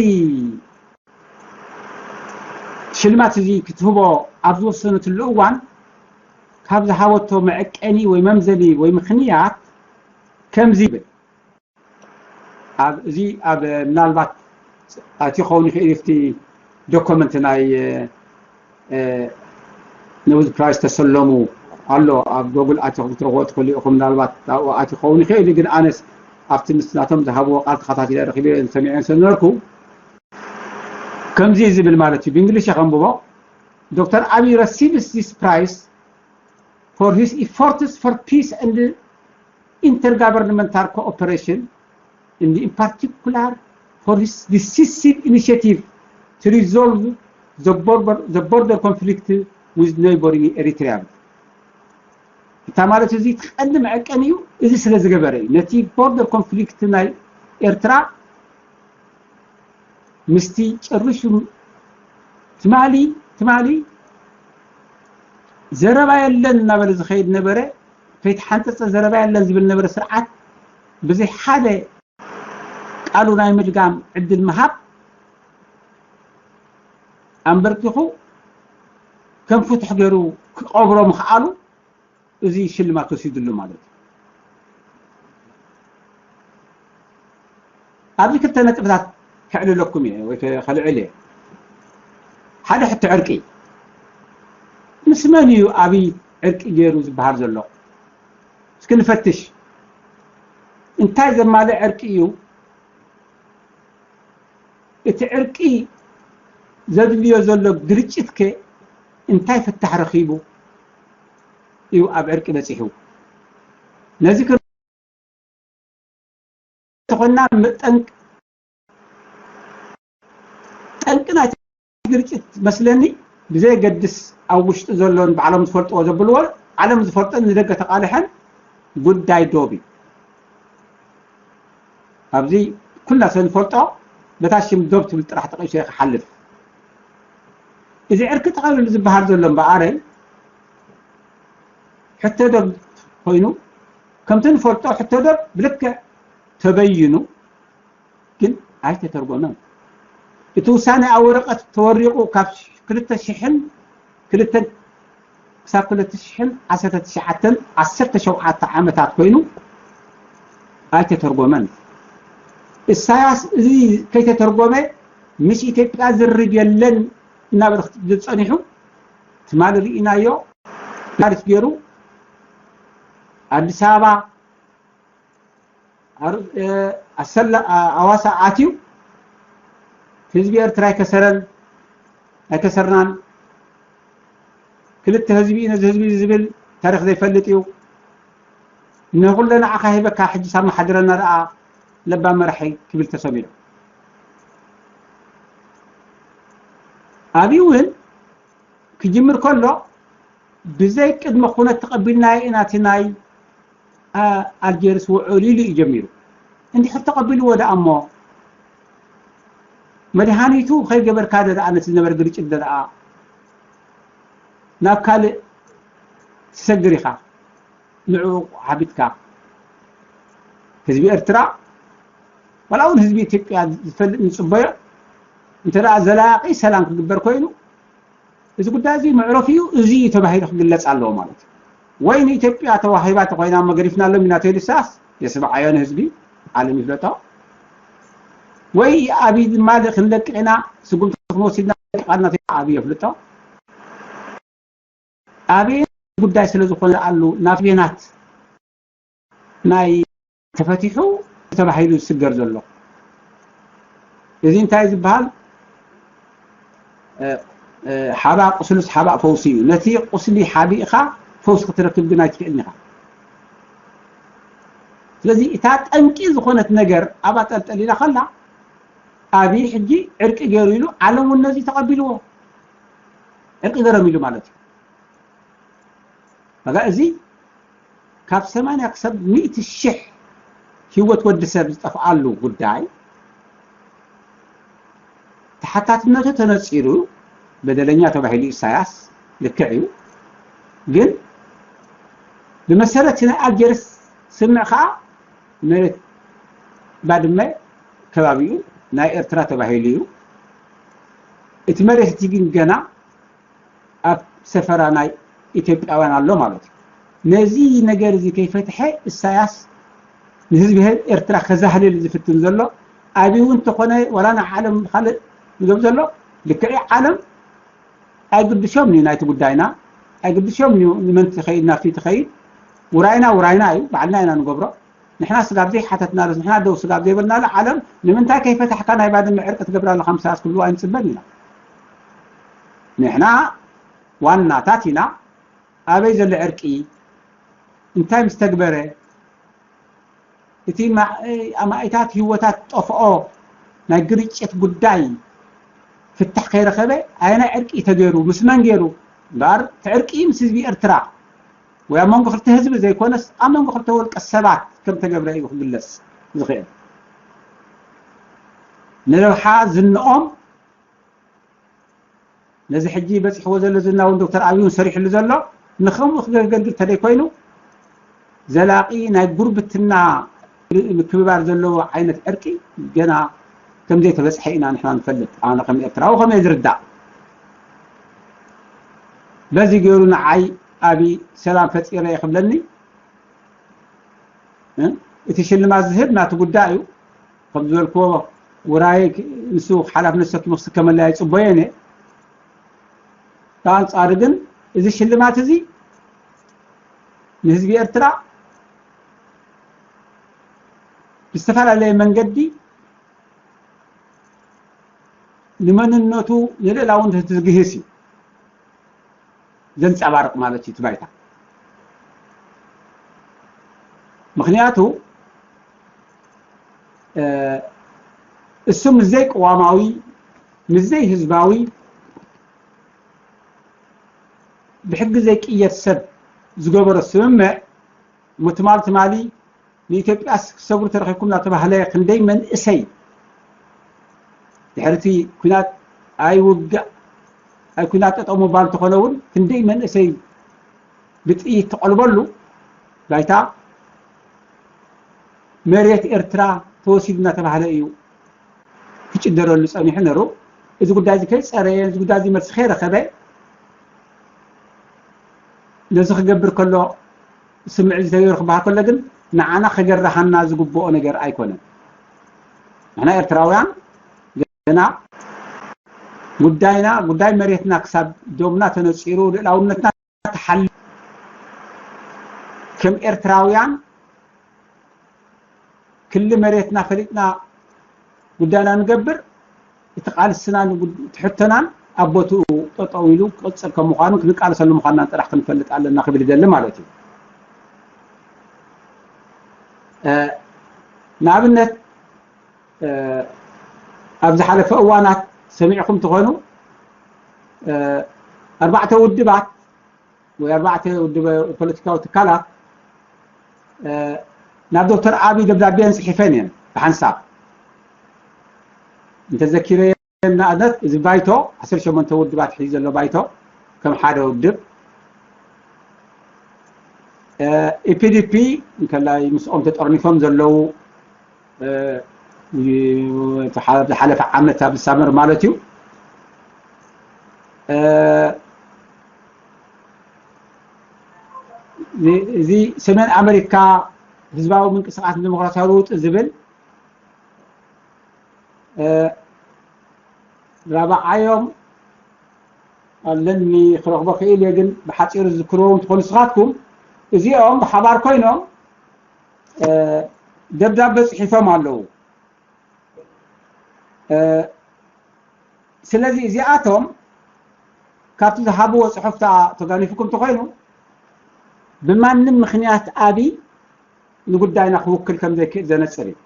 ሽልማት እዚ ክትህቦ ኣብ ዝወሰነትሉ እዋን ካብ ዝሃበቶ መዐቀኒ ወይ መምዘኒ ወይ ምኽንያት ከምዚ ይብል። ኣብ እዚ ኣብ ምናልባት ኣትዩ ክኸውን ይኽእል እዩ፣ እቲ ዶኮመንት ናይ እ፣ ኖቤል ፕራይዝ ተሰለሙ ኣሎ። ኣብ ጎግል ኣትኹም ክትረኽቦ ትኽእሉ ኢኹም። ምናልባት ኣብኡ ኣትዩ ክኸውን ይኽእል እዩ፣ ግን ኣነስ ኣብቲ ምስ ናቶም ዝሃብዎ ቃል ተኸታቲለ ረኺበ ሰሚዐ ስለነበርኩ ከምዚ እዩ ዝብል ማለት እዩ። ብእንግሊሽ እየ ከንብቦ። ዶክተር ኣቢይ receives this prize for his efforts for peace and intergovernmental cooperation, and in particular for his decisive initiative to resolve the border, the border conflict with neighboring Eritrea. እታ ማለት እዚ እቲ ቀንዲ መዐቀኒ እዩ። እዚ ስለ ዝገበረ እዩ ነቲ ቦርደር ኮንፍሊክት ናይ ኤርትራ ምስቲ ጨርሹ ትማሊ ትማሊ ዘረባ የለን እናበለ ዝኸይድ ነበረ። ከይተሓንፀፀ ዘረባ የለን ዝብል ነበረ ስርዓት ብዘይ ሓደ ቃሉ ናይ ምድጋም ዕድል ምሃብ ኣንበርኪኹ ከም ፍቱሕ ገይሩ ክቐብሮ ምኽኣሉ እዚ ሽልማት ወሲድሉ ማለት እዩ። ኣብዚ ክልተ ነጥብታት ከዕልለኩም እየ ወይ ከልዕል እየ። ሓደ ሕቶ ዕርቂ ምስ መን እዩ ኣብይ ዕርቂ ገይሩ ዝበሃል ዘሎ? እስኪ ንፈትሽ። እንታይ ዘማልእ ዕርቂ እዩ? እቲ ዕርቂ ዘድልዮ ዘሎ ግርጭት ከ እንታይ ፍታሕ ረኺቡ እዩ ኣብ ዕርቂ በፂሑ? ነዚ ተኾና ጠንቅ ጠንቂ ናይቲ ግርጭት መስለኒ ብዘየገድስ ኣብ ውሽጢ ዘሎን ባዕሎም ዝፈልጥዎ ዘብልዎ ዓለም ዝፈልጦን ንደገ ተቃልሐን ጉዳይ ዶብ እዩ። ኣብዚ ኩልና ሰብ ንፈልጦ በታ ሽም ዶብ ትብል ጥራሕ ጠቂሱ ክሓልፍ እዚ ዕርቂ ጠቐልሉ ዝበሃል ዘሎ እምበኣረይ ሕቶ ዶብ ኮይኑ ከምቲ ንፈልጦ ሕቶ ዶብ ብልክዕ ተበይኑ ግን ኣይተተርጎመን። እቲ ውሳኔ ኣብ ወረቐት ተወሪቑ ካብ ክልተ ሽሕን ክልተን ክሳብ ክልተ ሽሕን ዓሰርተ ትሽዓተን ዓሰርተ ሸውዓተ ዓመታት ኮይኑ ኣይተተርጎመን። ኢሳያስ እዚ ከይተተርጎመ ምስ ኢትዮጵያ ዝርብ የለን እናበለ ክትብል ጸኒሑ ትማሊ ርኢናዮ። ታሪፍ ገይሩ ኣዲስ ኣበባ ኣሰላ ኣዋሳ ኣትዩ ህዝቢ ኤርትራ ኣይከሰረን ኣይከሰርናን ክልተ ህዝቢ እዩ ነዚ ህዝቢ ዝብል ታሪክ ዘይፈልጥ እዩ። ንኩለ ንዓኻ ሂበካ ሕጂ ሳብ መሓድረና ደኣ ለባ መራሒ ክብል ተሰሚዑ። ኣብይ እውን ክጅምር ከሎ ብዘይ ቅድመ ኩነት ተቐቢልናዮ ኢና እቲ ናይ ኣልጀርስ ውዕል ኢሉ እዩ ጀሚሩ። እንድሕር ተቐቢልዎ ደኣ እሞ መድሃኒቱ ከይገበርካ ደኣ ነቲ ዝነበረ ግርጭት ደኣ ናብ ካልእ ትሰግር ኢኻ። ንዕኡ ሓቢጥካ ህዝቢ ኤርትራ ዋላ እውን ህዝቢ ኢትዮጵያ ዝፈልጥ ንፅበዮ እንተ ደኣ ዘላቂ ሰላም ክግበር ኮይኑ እዚ ጉዳይ እዚ መዕረፊኡ እዚ እዩ ተባሂሉ ክግለፅ ኣለዎ ማለት እዩ። ወይ ንኢትዮጵያ ተዋሂባ ተኮይና መገሪፍናሎም ኢና ተይሉ ሳስ የስምዓዮ ንህዝቢ ዓለም ይፍለጦ ወይ ኣብይ ድማ ክንለቅቕ ኢና ስጉምቲ ክንወስድና ቃልና ተይሉ ኣብይ የፍልጦ። ኣብይ ጉዳይ ስለ ዝኾነ ኣሉ ናብ ቤናት ናይ ተፈቲሑ ተባሂሉ ዝስገር ዘሎ። እዚ እንታይ ዝበሃል? ሓባ ቁስሉስ ሓባ ፈውሲ እዩ። ነቲ ቁስሊ ሓቢእኻ ፈውሲ ክትረክብ ግን ኣይትክእልን ኢኻ። ስለዚ እታ ጠንቂ ዝኾነት ነገር ኣብኣ ጠልጠሊላ ከላ፣ ኣብይ ሕጂ ዕርቂ ገይሩ ኢሉ፣ ዓለም እውን ነዚ ተቐቢልዎ። ዕርቂ ገረም ኢሉ ማለት እዩ። በቃ እዚ ካብ ሰማንያ ክሳብ ሚእቲ ሽሕ ህይወት ወዲ ሰብ ዝጠፍኣሉ ጉዳይ ተሓታትነቱ ተነጺሩ በደለኛ ተባሂሉ ኢሳያስ ልክዕ እዩ። ግን ብመሰረት ናይ ኣልጀርስ ስምምዕ ከዓ መሬት ባድመ ከባቢኡ ናይ ኤርትራ ተባሂሉ እዩ። እቲ መሬት እቲ ግን ገና ኣብ ሰፈራ ናይ ኢትዮጵያውያን ኣሎ ማለት እዩ። ነዚ ነገር እዚ ከይፈትሐ ኢሳያስ ንህዝቢ ኤርትራ ከዛህልል ዝፍትን ዘሎ ኣብዩ እንተኾነ ዋላ ንዓለም ካልእ ዝገብ ዘሎ ልክዕ ዓለም ኣይግድሾም እዩ ናይቲ ጉዳይና ኣይግድሾም እዩ ንመን ትኸይድ ናብቲ ትኸይድ ውራይና ውራይና እዩ ባዕልና ኢና ንገብሮ ንሕና ስጋብ ዘይሓተትናለስ ንሕና ደው ስጋብ ዘይበልናለ ዓለም ንምንታይ ከይፈታሕካ ናይ ባድመ ዕርቂ ትገብር ኣለኻ ምሳስ ክብሉ ኣይንፅበን ኢና ንሕና ዋናታት ኢና ኣበይ ዘሎ ዕርቂ እንታይ ምስ ተግበረ እቲ ኣማኢታት ህይወታት ጠፍኦ ናይ ግርጭት ጉዳይ ፍታሕ ከይረኸበ ኣየናይ ዕርቂ ተገይሩ ምስ መን ገይሩ እምበኣር እቲ ዕርቂ ምስ ህዝቢ ኤርትራ ወይ ኣብ መንጎ ክልተ ህዝቢ ዘይኮነስ ኣብ መንጎ ክልተ ወልቀ ሰባት ከም ተገብረ እዩ ክግለጽ ዝኽእል ንረብሓ ዝንኦም ነዚ ሕጂ በፂሕዎ ዘሎ ዝና እውን ዶክተር ኣብይ እውን ሰሪሕሉ ዘሎ ንከምኡ ክገገልግል ተደይ ኮይኑ ዘላቂ ናይ ጉርብትና ምክብባር ዘለዎ ዓይነት ዕርቂ ገና ከም ዘይተበፅሐ ኢና ንሕና ንፈልጥ ኣነ ከም ኤርትራዊ ከም ዝርዳእ በዚ ገይሩ ንዓይ ኣብይ ሰላም ፈፂረ ክብለኒ እቲ ሽልማት ዝህብ ናቱ ጉዳይ እዩ ከም ዝበልክዎ ውራይ ንሱ ሓላፍነት ሰኪሙ ክስከመለይ ኣይፅበዮን እየ ብኣንፃሩ ግን እዚ ሽልማት እዚ ንህዝቢ ኤርትራ ብዝተፈላለየ መንገዲ ንመንነቱ ንልእላውነቱ ዝግህስ እዩ ዘንፀባርቕ ማለት እዩ እቲ ባይታ ምክንያቱ እሱ ምስ ዘይቅዋማዊ ምስ ዘይህዝባዊ ብሕጊ ዘይቅየድ ሰብ ዝገበሮ ስምምዕ ምትማል ትማሊ ንኢትዮጵያስ ክሰብሩ ተረኺብኩም እናተባህለ ክንደይ መንእሰይ ድሕርቲ ኩናት ኣይውጋእ ኣይ ኩናት ጠጠው ምባል እንተኾነ እውን ክንደይ መንእሰይ ብጥይት ተቐልበሉ ባይታ መሬት ኤርትራ ተወሲዱ እናተባህለ እዩ ክጭደረሉ ጸኒሑ ነሩ እዚ ጉዳይ እዚ ከይጸረየ እዚ ጉዳይ እዚ መልሲ ከይረኸበ ነዚ ክገብር ከሎ ስምዒት ዝተገበረ ክበሃል ከሎ ግን ንዓና ከገርሃና ዝግብኦ ነገር ኣይኮነን። ንሕና ኤርትራውያን ገና ጉዳይና ጉዳይ መሬትና ክሳብ ደምና ተነፂሩ ልእላውነትና ተሓሊ ከም ኤርትራውያን ክሊ መሬትና ፈሊጥና ጉዳይና ንገብር እቲ ቃልስና ትሕቶናን ኣብ ቦትኡ ጠጠው ኢሉ ክቅፅል ከም ምኳኑ ክንቃልሰሉ ምኳንና ጥራሕ ክንፈልጥ ኣለና ክብል ይደሊ ማለት እዩ ንኣብነት ኣብ ዝሓለፈ እዋናት ሰሚዕኩም ትኾኑ ኣርባዕተ ውድባት ወይ ኣርባዕተ ውድበ ፖለቲካዊ ትካላት ናብ ዶክተር ኣብይ ደብዳቤን ፅሒፈን እየን ብሓንሳብ እንተዘኪረ ንኣብነት እዚ ባይቶ ዓሰርተ ሸሞንተ ውድባት ሒዙ ዘሎ ባይቶ ከም ሓደ ውድብ ኢፒዲፒ እንከላይ ምስኦም ተጠርኒፎም ዘለዉ ዝሓለፈ ዓመት ኣብ ዝሳመር ማለት እዩ እዚ ሰሜን ኣሜሪካ ህዝባዊ ምንቅስቃስ ዲሞክራሲያዊ ለውጢ ዝብል ራብዓዮም ኣለኒ ክረኽቦ ክእል እየ ግን ብሓፂሩ ዝዝክርዎም ትኾኑ ንስኻትኩም እዚኦም ብሓባር ኮይኖም ደብዳበ ጽሒፎም ኣለዉ። ስለዚ እዚኣቶም ካብቲ ዝሃብዎ ጽሑፍታ ተጋኒፍኩም ተኮይኑ፣ ብማንም ምክንያት ኣብይ ንጉዳይና ክውክል ከም ዘይክእል ዘነጽር እዩ።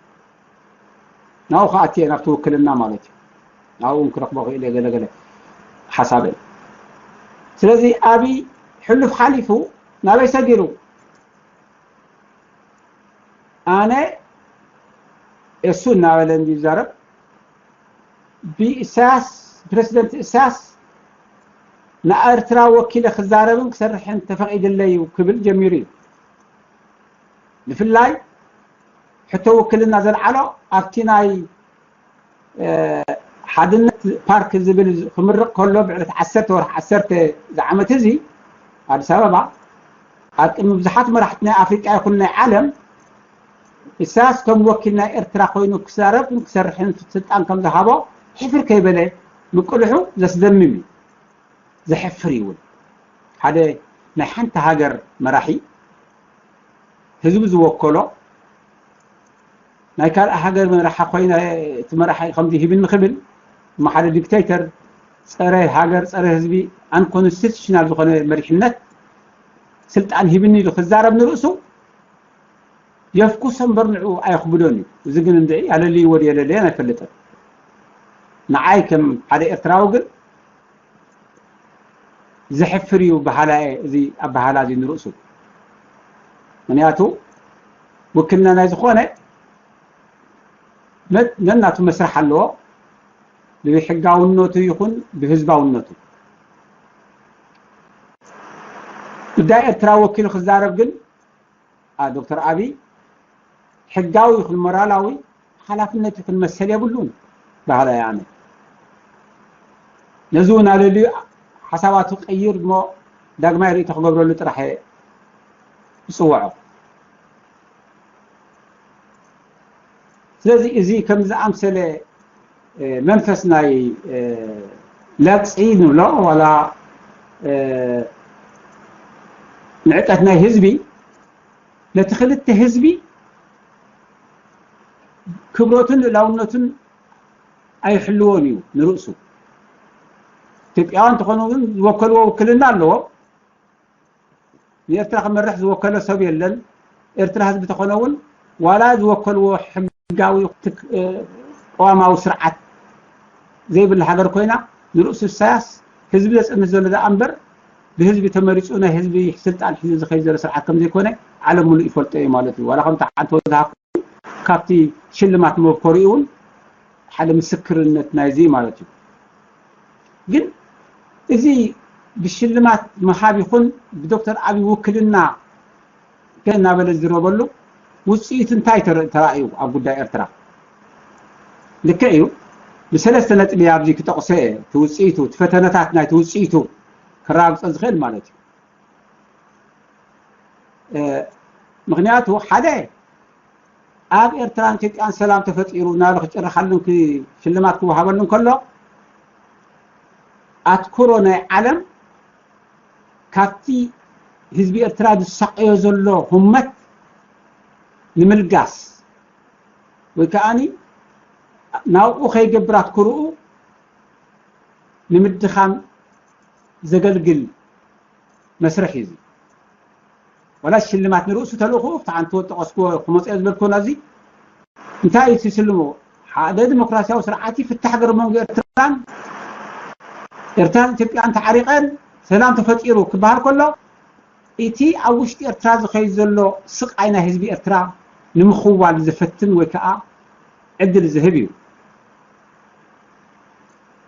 ናብኡ ክኣቲ እየ፣ ናብቲ ውክልና ማለት እዩ። ናብኡ እውን ክረኽቦ ክእል እየ ገለገለ ሓሳበይ። ስለዚ ኣብይ ሕሉፍ ሓሊፉ ናበይ ሰጊሩ? ኣነ እሱ እናበለ እንዲ ይዛረብ፣ ብኢሳያስ፣ ፕረዚደንት ኢሳያስ ንኤርትራ ወኪለ ክዛረብን ክሰርሕን ተፈቒድለይ እዩ ክብል ጀሚሩ እዩ። ብፍላይ ሕቶ ውክልና ዘልዓሎ ኣብቲ ናይ ሓድነት ፓርክ ዝብል ክምርቕ ከሎ ብዕለት ዓሰርተ ወርሒ ዓሰርተ ዝዓመት እዚ ኣዲስ ኣበባ ኣብ ቅድሚ ብዙሓት መራሕቲ ናይ ኣፍሪቃ ይኹን ናይ ዓለም ኢሳያስ ከም ወኪል ናይ ኤርትራ ኮይኑ ክዛረብን ክሰርሕን ስልጣን ከም ዝሃቦ ሕፍር ከይበለ ምቅልሑ ዘስደምም እዩ። ዘሕፍር እዩ እውን። ሓደ ናይ ሓንቲ ሃገር መራሒ ህዝቢ ዝወከሎ ናይ ካልእ ሃገር መራሒ ኮይነ እቲ መራሒ ከምዚ ሂብኒ ክብል እሞ ሓደ ዲክቴተር ጸረ ሃገር ጸረ ህዝቢ ኣንኮንስቲቱሽናል ዝኾነ መሪሕነት ስልጣን ሂብኒ ኢሉ ክዛረብ ንርእሱ የፍኩሶ እምበር ንዕኡ ኣየኽብዶን እዩ። እዚ ግን እንድዒ ኣለልይዎ ድየ ኣለለየን ኣይፈልጥን። ንዓይ ከም ሓደ ኤርትራዊ ግን ዘሕፍር እዩ በሃላ እየ እዚ ኣበሃላ እዚ ንርእሱ። ምክንያቱ ውክልና ናይ ዝኾነ ነናቱ መስርሕ ኣለዎ፣ ብሕጋውነቱ ይኹን ብህዝባውነቱ። ጉዳይ ኤርትራ ወኪሉ ክዛረብ ግን ዶክተር ኣብይ ሕጋዊ ይኹን ሞራላዊ ሓላፍነት ይኹን መሰል የብሉን በሃላይ ኣነ። ነዚ እውን ኣለልዩ ሓሳባቱ ቀይር እሞ ዳግማይ ርእይቶ ክገብረሉ ጥራሕ እየ ዝፅውዖ። ስለዚ እዚ ከም ዝኣምሰለ መንፈስ ናይ ለቅፂ ንብሎ ዋላ ንዕቀት ናይ ህዝቢ ነቲ ክልተ ህዝቢ ክብረቱን ልእላውነቱን ኣይሕልዎን እዩ ንርእሱ። ኢትዮጵያውያን እንተኾኑ ግን ዝወከልዎ ውክልና ኣለዎም። ንኤርትራ ክመርሕ ዝወከሎ ሰብ የለን። ኤርትራ ህዝቢ ተኾነ እውን ዋላ ዝወከልዎ ሕጋዊ ቅዋማዊ ስርዓት ዘይብላ ሃገር ኮይና ንርእሱ ኢሳያስ ህዝቢ ዘጽንት ዘሎ ደኣ እምበር ብህዝቢ ተመሪጹ ናይ ህዝቢ ስልጣን ሒዙ ዝኸይድ ዘሎ ስርዓት ከም ዘይኮነ ዓለም ሙሉእ ይፈልጦ እዩ ማለት እዩ። ዋላ ከምቲ ሓንቲ ወድሃ ካብቲ ሽልማት መብኮሪኡ እውን ሓደ ምስክርነት ናይዚ ማለት እዩ። ግን እዚ ብሽልማት ምሃብ ይኹን ብዶክተር ኣብይ ውክልና እናበለ ዝረበሉ ውፅኢቱ እንታይ ተራእዩ ኣብ ጉዳይ ኤርትራ? ልክዕ እዩ። ብሰለስተ ነጥቢ ኣብዚ ክጠቕሶ እየ። እቲ ውፅኢቱ፣ እቲ ፈተነታት ናይቲ ውፅኢቱ ክረጋግፀ ዝኽእል ማለት እዩ። ምክንያቱ ሓደ ኣብ ኤርትራን ኢትዮጵያን ሰላም ተፈጢሩ እናበለ ክጭረሓሉን ሽልማት ክወሃበሉን ከሎ ኣትኩሮ ናይ ዓለም ካብቲ ህዝቢ ኤርትራ ዝሳቀዮ ዘሎ ህመት ንምልጋስ ወይ ከዓኒ ናብኡ ከይገብር ኣትኩርኡ ንምድኻም ዘገልግል መስርሕ እዩ። ዋላ ሽልማት ንርእሱ ተልእኹ ኣብቲ ሓንቲ ወጠቐስኩዎ ክመፅኦ ዝበልኩዎ ናብዚ እንታይ እዩ ትስልሞ? ሓደ ዲሞክራሲያዊ ስርዓት ፍታሕ ገርመንጎ ኤርትራን ኤርትራን ኢትዮጵያን ተዓሪቐን ሰላም ተፈጢሩ ክበሃል ከሎ እቲ ኣብ ውሽጢ ኤርትራ ዝኸይድ ዘሎ ስቃይ ናይ ህዝቢ ኤርትራ ንምኽዋል ዝፈትን ወይ ከዓ ዕድል ዝህብ እዩ።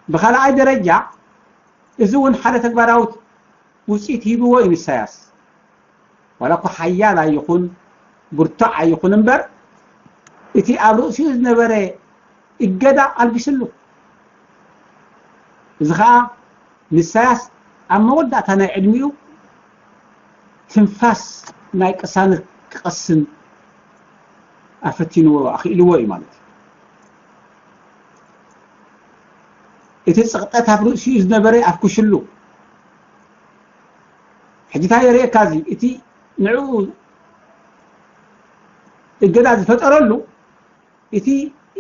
ብኻልኣይ ደረጃ እዚ እውን ሓደ ተግባራዊ ውፅኢት ሂብዎ እዩ ኢሳያስ። ዋላ እኮ ሓያል ኣይኹን ብርቱዕ ኣይኹን እምበር እቲ ኣብ ርእሲኡ ዝነበረ እገዳ ኣልቢስሉ። እዚ ከዓ ንኢሳያስ ኣብ መወዳእታ ናይ ዕድሚኡ ትንፋስ ናይ ቅሳነት ክቐስን ኣፈቲንዎ ኣኽኢልዎ እዩ ማለት እዩ። እቲ ፅቕጠት ኣብ ርእሲኡ ዝነበረ ኣፍኩሽሉ። ሕጂ እንታይ የርእየካ እዚ እቲ ንዕኡ እገዳ ዝፈጠረሉ እቲ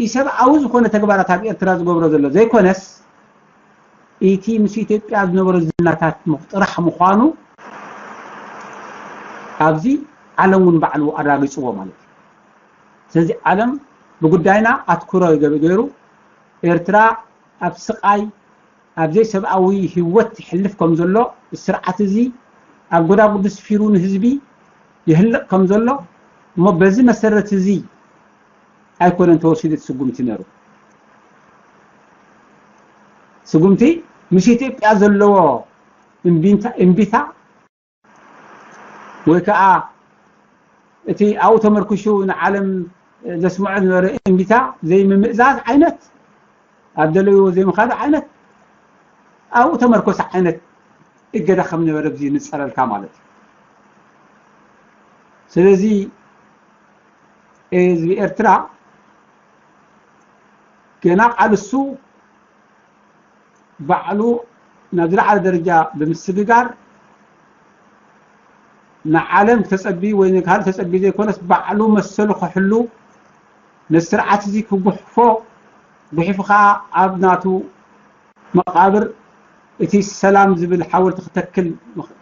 ኢሰብኣዊ ዝኾነ ተግባራት ኣብ ኤርትራ ዝገብሮ ዘሎ ዘይኮነስ፣ እቲ ምስ ኢትዮጵያ ዝነበሮ ዝምድናታት ጥራሕ ምዃኑ ኣብዚ ዓለም እውን ባዕሉ ኣራጊጽዎ ማለት እዩ። ስለዚ ዓለም ብጉዳይና ኣትኩሮ ገይሩ ኤርትራ ኣብ ስቓይ፣ ኣብ ዘይሰብኣዊ ህይወት ይሕልፍ ከም ዘሎ፣ ስርዓት እዚ ኣብ ጎዳጉዲ ስፊሩ ንህዝቢ ይህልቕ ከም ዘሎ፣ እሞ በዚ መሰረት እዚ ኣይኮነን ተወሲዱ እቲ ስጉምቲ ነይሩ። ስጉምቲ ምስ ኢትዮጵያ ዘለዎ እምቢንታ-፣ እምቢታ ወይ ከዓ እቲ ኣብኡ ተመርኩሹ ንዓለም ዘስምዖ ዝነበረ እምቢታ ዘይምምእዛዝ ዓይነት፣ ኣብ ደለይዎ ዘይምኻድ ዓይነት፣ ኣብኡ ተመርኮሰ ዓይነት እገዳ ከም ነበረ ኣብዚ ንጸረልካ ማለት እዩ። ስለዚ ህዝቢ ኤርትራ ገና ቃልሱ ባዕሉ ናብ ዝለዓለ ደረጃ ብምስግጋር ንዓለም ተጸቢ ወይ ንካልእ ተጸቢ ዘይኮነስ ባዕሉ መሰሉ ክሕሉ ነቲ ስርዓት እዚ ክጉሕፎ ጉሒፉ ከዓ ኣብ ናቱ መቓብር እቲ ሰላም ዝብል ሓወልቲ ክተክል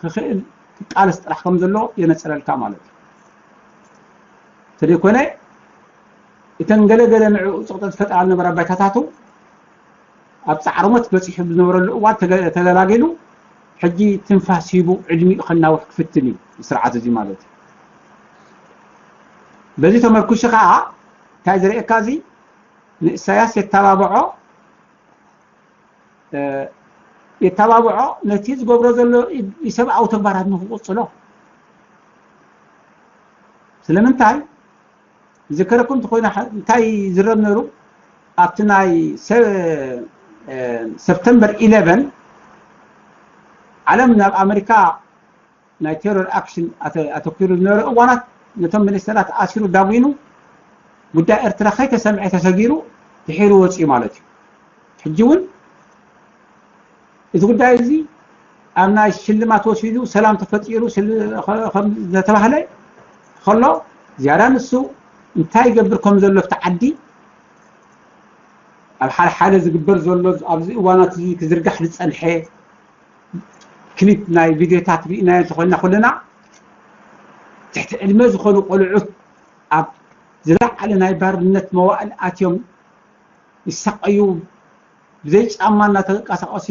ክኽእል ክቃለስ ጥራሕ ከም ዘሎ የነጽረልካ ማለት እዩ። እንተደይኮነ እተን ገለገለ ንዕኡ ጽቕጠት ዝፈጥራ ዝነበራ ባይታታቱ ኣብ ጻዕሪ ሞት በጺሑ ብዝነበረሉ እዋን ተገ-፣ ተገላጊሉ ሕጂ ትንፋስ ሂቡ ዕድሚኡ ከናውሕ ክፍትን እዩ ስርዓት እዚ ማለት እዩ። በዚ ተመርኩሱ ከዓ እንታይ ዝርእየካ እዚ ንእሳያስ የተባብዖ እ፣ የተባብዖ ነቲ ዝገብሮ ዘሎ ኢ-፣ ኢሰብኣዊ ተግባራት ንክቕጽሎ። ስለምንታይ ዝከረኩም እንተኾይና ሐ-፣ እንታይ ዝረብ ነሩ ኣብቲ ናይ ሰ-፣ እ፣ ሰፕተምበር ኢለቨን ዓለም ናብ ኣመሪካ ናይ ቴሮር ኣክሽን ኣተ-፣ ኣተኲሩ ዝነበረ እዋናት ነቶም ሚኒስተራት ኣሲሩ ዳጒኑ ጉዳይ ኤርትራ ከይተሰምዐ ተሰጊሩ ድሒሩ ወፂኡ ማለት እዩ። ሕጂ እውን እዚ ጉዳይ እዚ ኣብ ናይ ሽልማት ወሲዱ ሰላም ተፈጢሩ ስል-፣ ከ-፣ ከም ዝተባህለ ከሎ ዝያዳ ንሱ እንታይ ይገብር ከም ዘሎ ኣብቲ ዓዲ ኣብ ሓደ ሓደ ዝግበር ዘሎ ኣብዚ እዋናት እዚ ክዝርጋሕ ዝጸንሐ ክሊፕ ናይ ቪድዮታት ርኢናዮ እንተኾይና ኩልና ትሕቲ ዕድመ ዝኾኑ ቆልዑት ኣብ ዝለዓለ ናይ ባርነት መዋእል ኣትዮም ይሳቐዩ፣ ብዘይ ጫማ እናተንቀሳቐሱ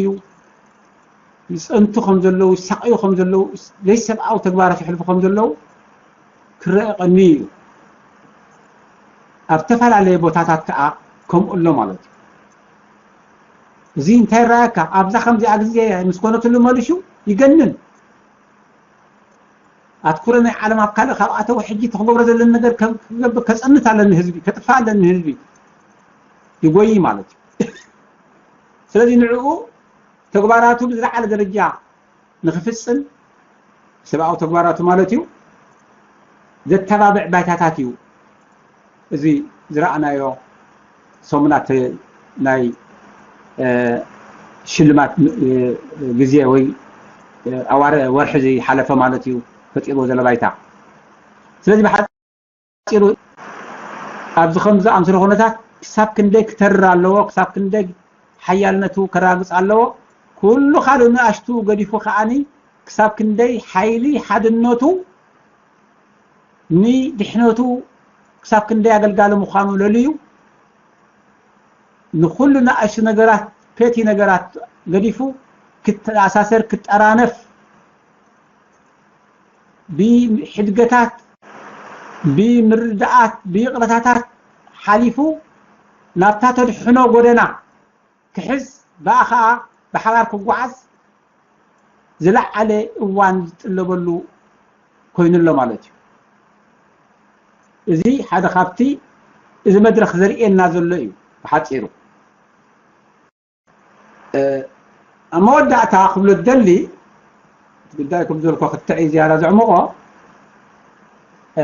ይጸንቱ ከም ዘለዉ፣ ይሳቐዩ ከም ዘለዉ፣ ዘይሰብኣዊ ተግባራት የሕልፉ ከም ዘለዉ ክረአ ቀንዩ እዩ። ኣብ ዝተፈላለየ ቦታታት ከኣ ከምኡ ኣሎ ማለት እዩ። እዚ እንታይ ይረኣየካ? ኣብዛ ከምዚኣ ግዜ ምስ ኮነትሉ መሊሹ ይገንን። ኣትኩሮ ናይ ዓለም ኣብ ካልእ ካብ ኣተወ ሕጂ እቲ ክገብሮ ዘለኒ ነገር ከም-፣ ክገብር ከጸንት ኣለኒ ህዝቢ፣ ከጥፍእ ኣለኒ ህዝቢ። ይጎይ ማለት እዩ። ስለዚ ንዕኡ ተግባራቱ ብዝለዓለ ደረጃ ንኽፍጽም ሰብኣዊ ተግባራቱ ማለት እዩ ዘተባብዕ ባይታታት እዩ። እዚ ዝረኣናዮ ሰሙናት ናይ፣ እ፣ ሽልማት፣ እ፣ ግዜ ወይ፣ እ፣ ኣዋረ ወርሒ ዝሓለፈ ማለት እዩ ፈጢርዎ ዘሎ ባይታ። ስለዚ ብሓ-፣ ሓጺሩ ኣብዚ ከም ዝኣምሰለ ኩነታት ክሳብ ክንደይ ክተርር ኣለዎ፣ ክሳብ ክንደይ ሓያልነቱ ከረጋግጽ ኣለዎ። ኩሉ ካልእ ንኣሽቱ ገዲፉ ከኣኒ ክሳብ ክንደይ ሓይሊ ሓድነቱ ንድሕነቱ ክሳብ ክንደይ ኣገልጋሊ ምዃኑ ለልዩ ንኹሉ ንኣሽቱ ነገራት፣ ፔቲ ነገራት ገዲፉ ክተኣሳሰር፣ ክጠራነፍ ብሕድገታት፣ ብምርድኣት፣ ብይቕረታታት ሓሊፉ ናብታ ተድሕኖ ጎደና ክሕዝ፣ ብኣ ኸኣ ብሓባር ክጓዓዝ ዝለዓለ እዋን ዝጥለበሉ ኮይኑ ኣሎ ማለት እዩ። እዚ ሓደ ካብቲ እዚ መድረኽ ዘርእየና ዘሎ እዩ ብሓጺሩ። እ፣ ኣብ መወዳእታ ክብሎ ዝደሊ፣ እቲ ጉዳይ ከም ዝበልኩ ክትዕ እዩ ዝያዳ ዘዕምቖ፣ እ፣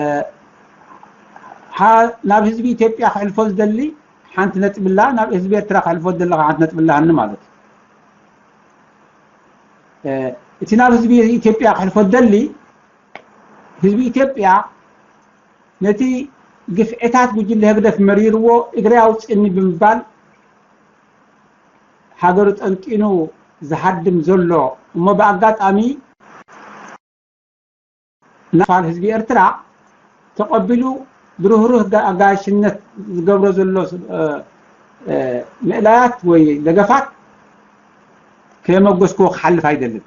ሓ-፣ ናብ ህዝቢ ኢትዮጵያ ክሕልፎ ዝደሊ ሓንቲ ነጥቢ ኣላ፣ ናብ ህዝቢ ኤርትራ ክሕልፎ ዝደሊ ሓንቲ ነጥቢ ኣላኒ ማለት እዩ። እ፣ እቲ ናብ ህዝቢ ኢትዮጵያ ክሕልፎ ዝደሊ፣ ህዝቢ ኢትዮጵያ ነቲ ግፍዕታት ጉጅለ ህግደፍ መሪርዎ እግሪ ኣውፅእኒ ብምባል ሃገሩ ጠንጢኑ ዝሃድም ዘሎ እሞ ብኣጋጣሚ ናፋል ህዝቢ ኤርትራ ተቐቢሉ ብርህሩህ ኣጋይሽነት ዝገብሮ ዘሎ ምእላያት ወይ ደገፋት ከየመጎስክዎ ክሓልፍ ኣይደልን።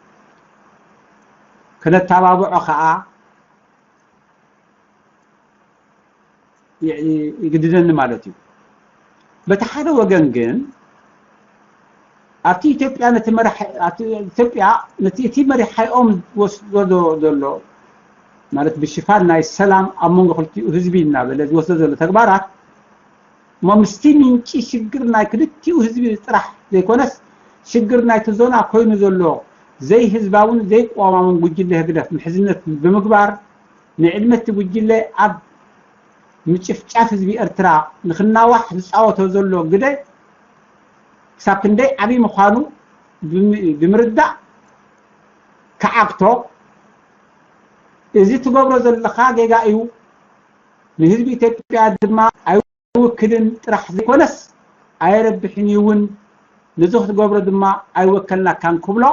ከነተባብዖ ከዓ ይግድደኒ ማለት እዩ። በቲ ሓደ ወገን ግን ኣብቲ ኢትዮጵያ ነቲ መራሕ ኢትዮጵያ ነቲ እቲ መሪሕ ሓይኦም ዝወስዶ ዘሎ ማለት ብሽፋን ናይ ሰላም ኣብ መንጎ ክልቲኡ ህዝቢ እናበለ ዝወስዶ ዘሎ ተግባራት እሞ ምስቲ ምንጪ ሽግር ናይ ክልቲኡ ህዝቢ ጥራሕ ዘይኮነስ ሽግር ናይቲ ዞና ኮይኑ ዘሎ ዘይህዝባውን ዘይቋማውን ጉጅለ ህግደፍ ምሕዝነት ብምግባር ንዕድመ እቲ ጉጅለ ኣብ ምጭፍጫፍ ህዝቢ ኤርትራ ንክናዋሕ ዝፃወቶ ዘሎ ግደ ክሳብ ክንደይ ዓብዪ ምዃኑ ብምርዳእ ክዓግቶ እዚ ትገብሮ ዘለኻ ጌጋ እዩ፣ ንህዝቢ ኢትዮጵያ ድማ ኣይውክልን ጥራሕ ዘይኮነስ ኣየረብሕን እዩ እውን፣ ነዚ ክትገብሮ ድማ ኣይወከልናካን ክብሎ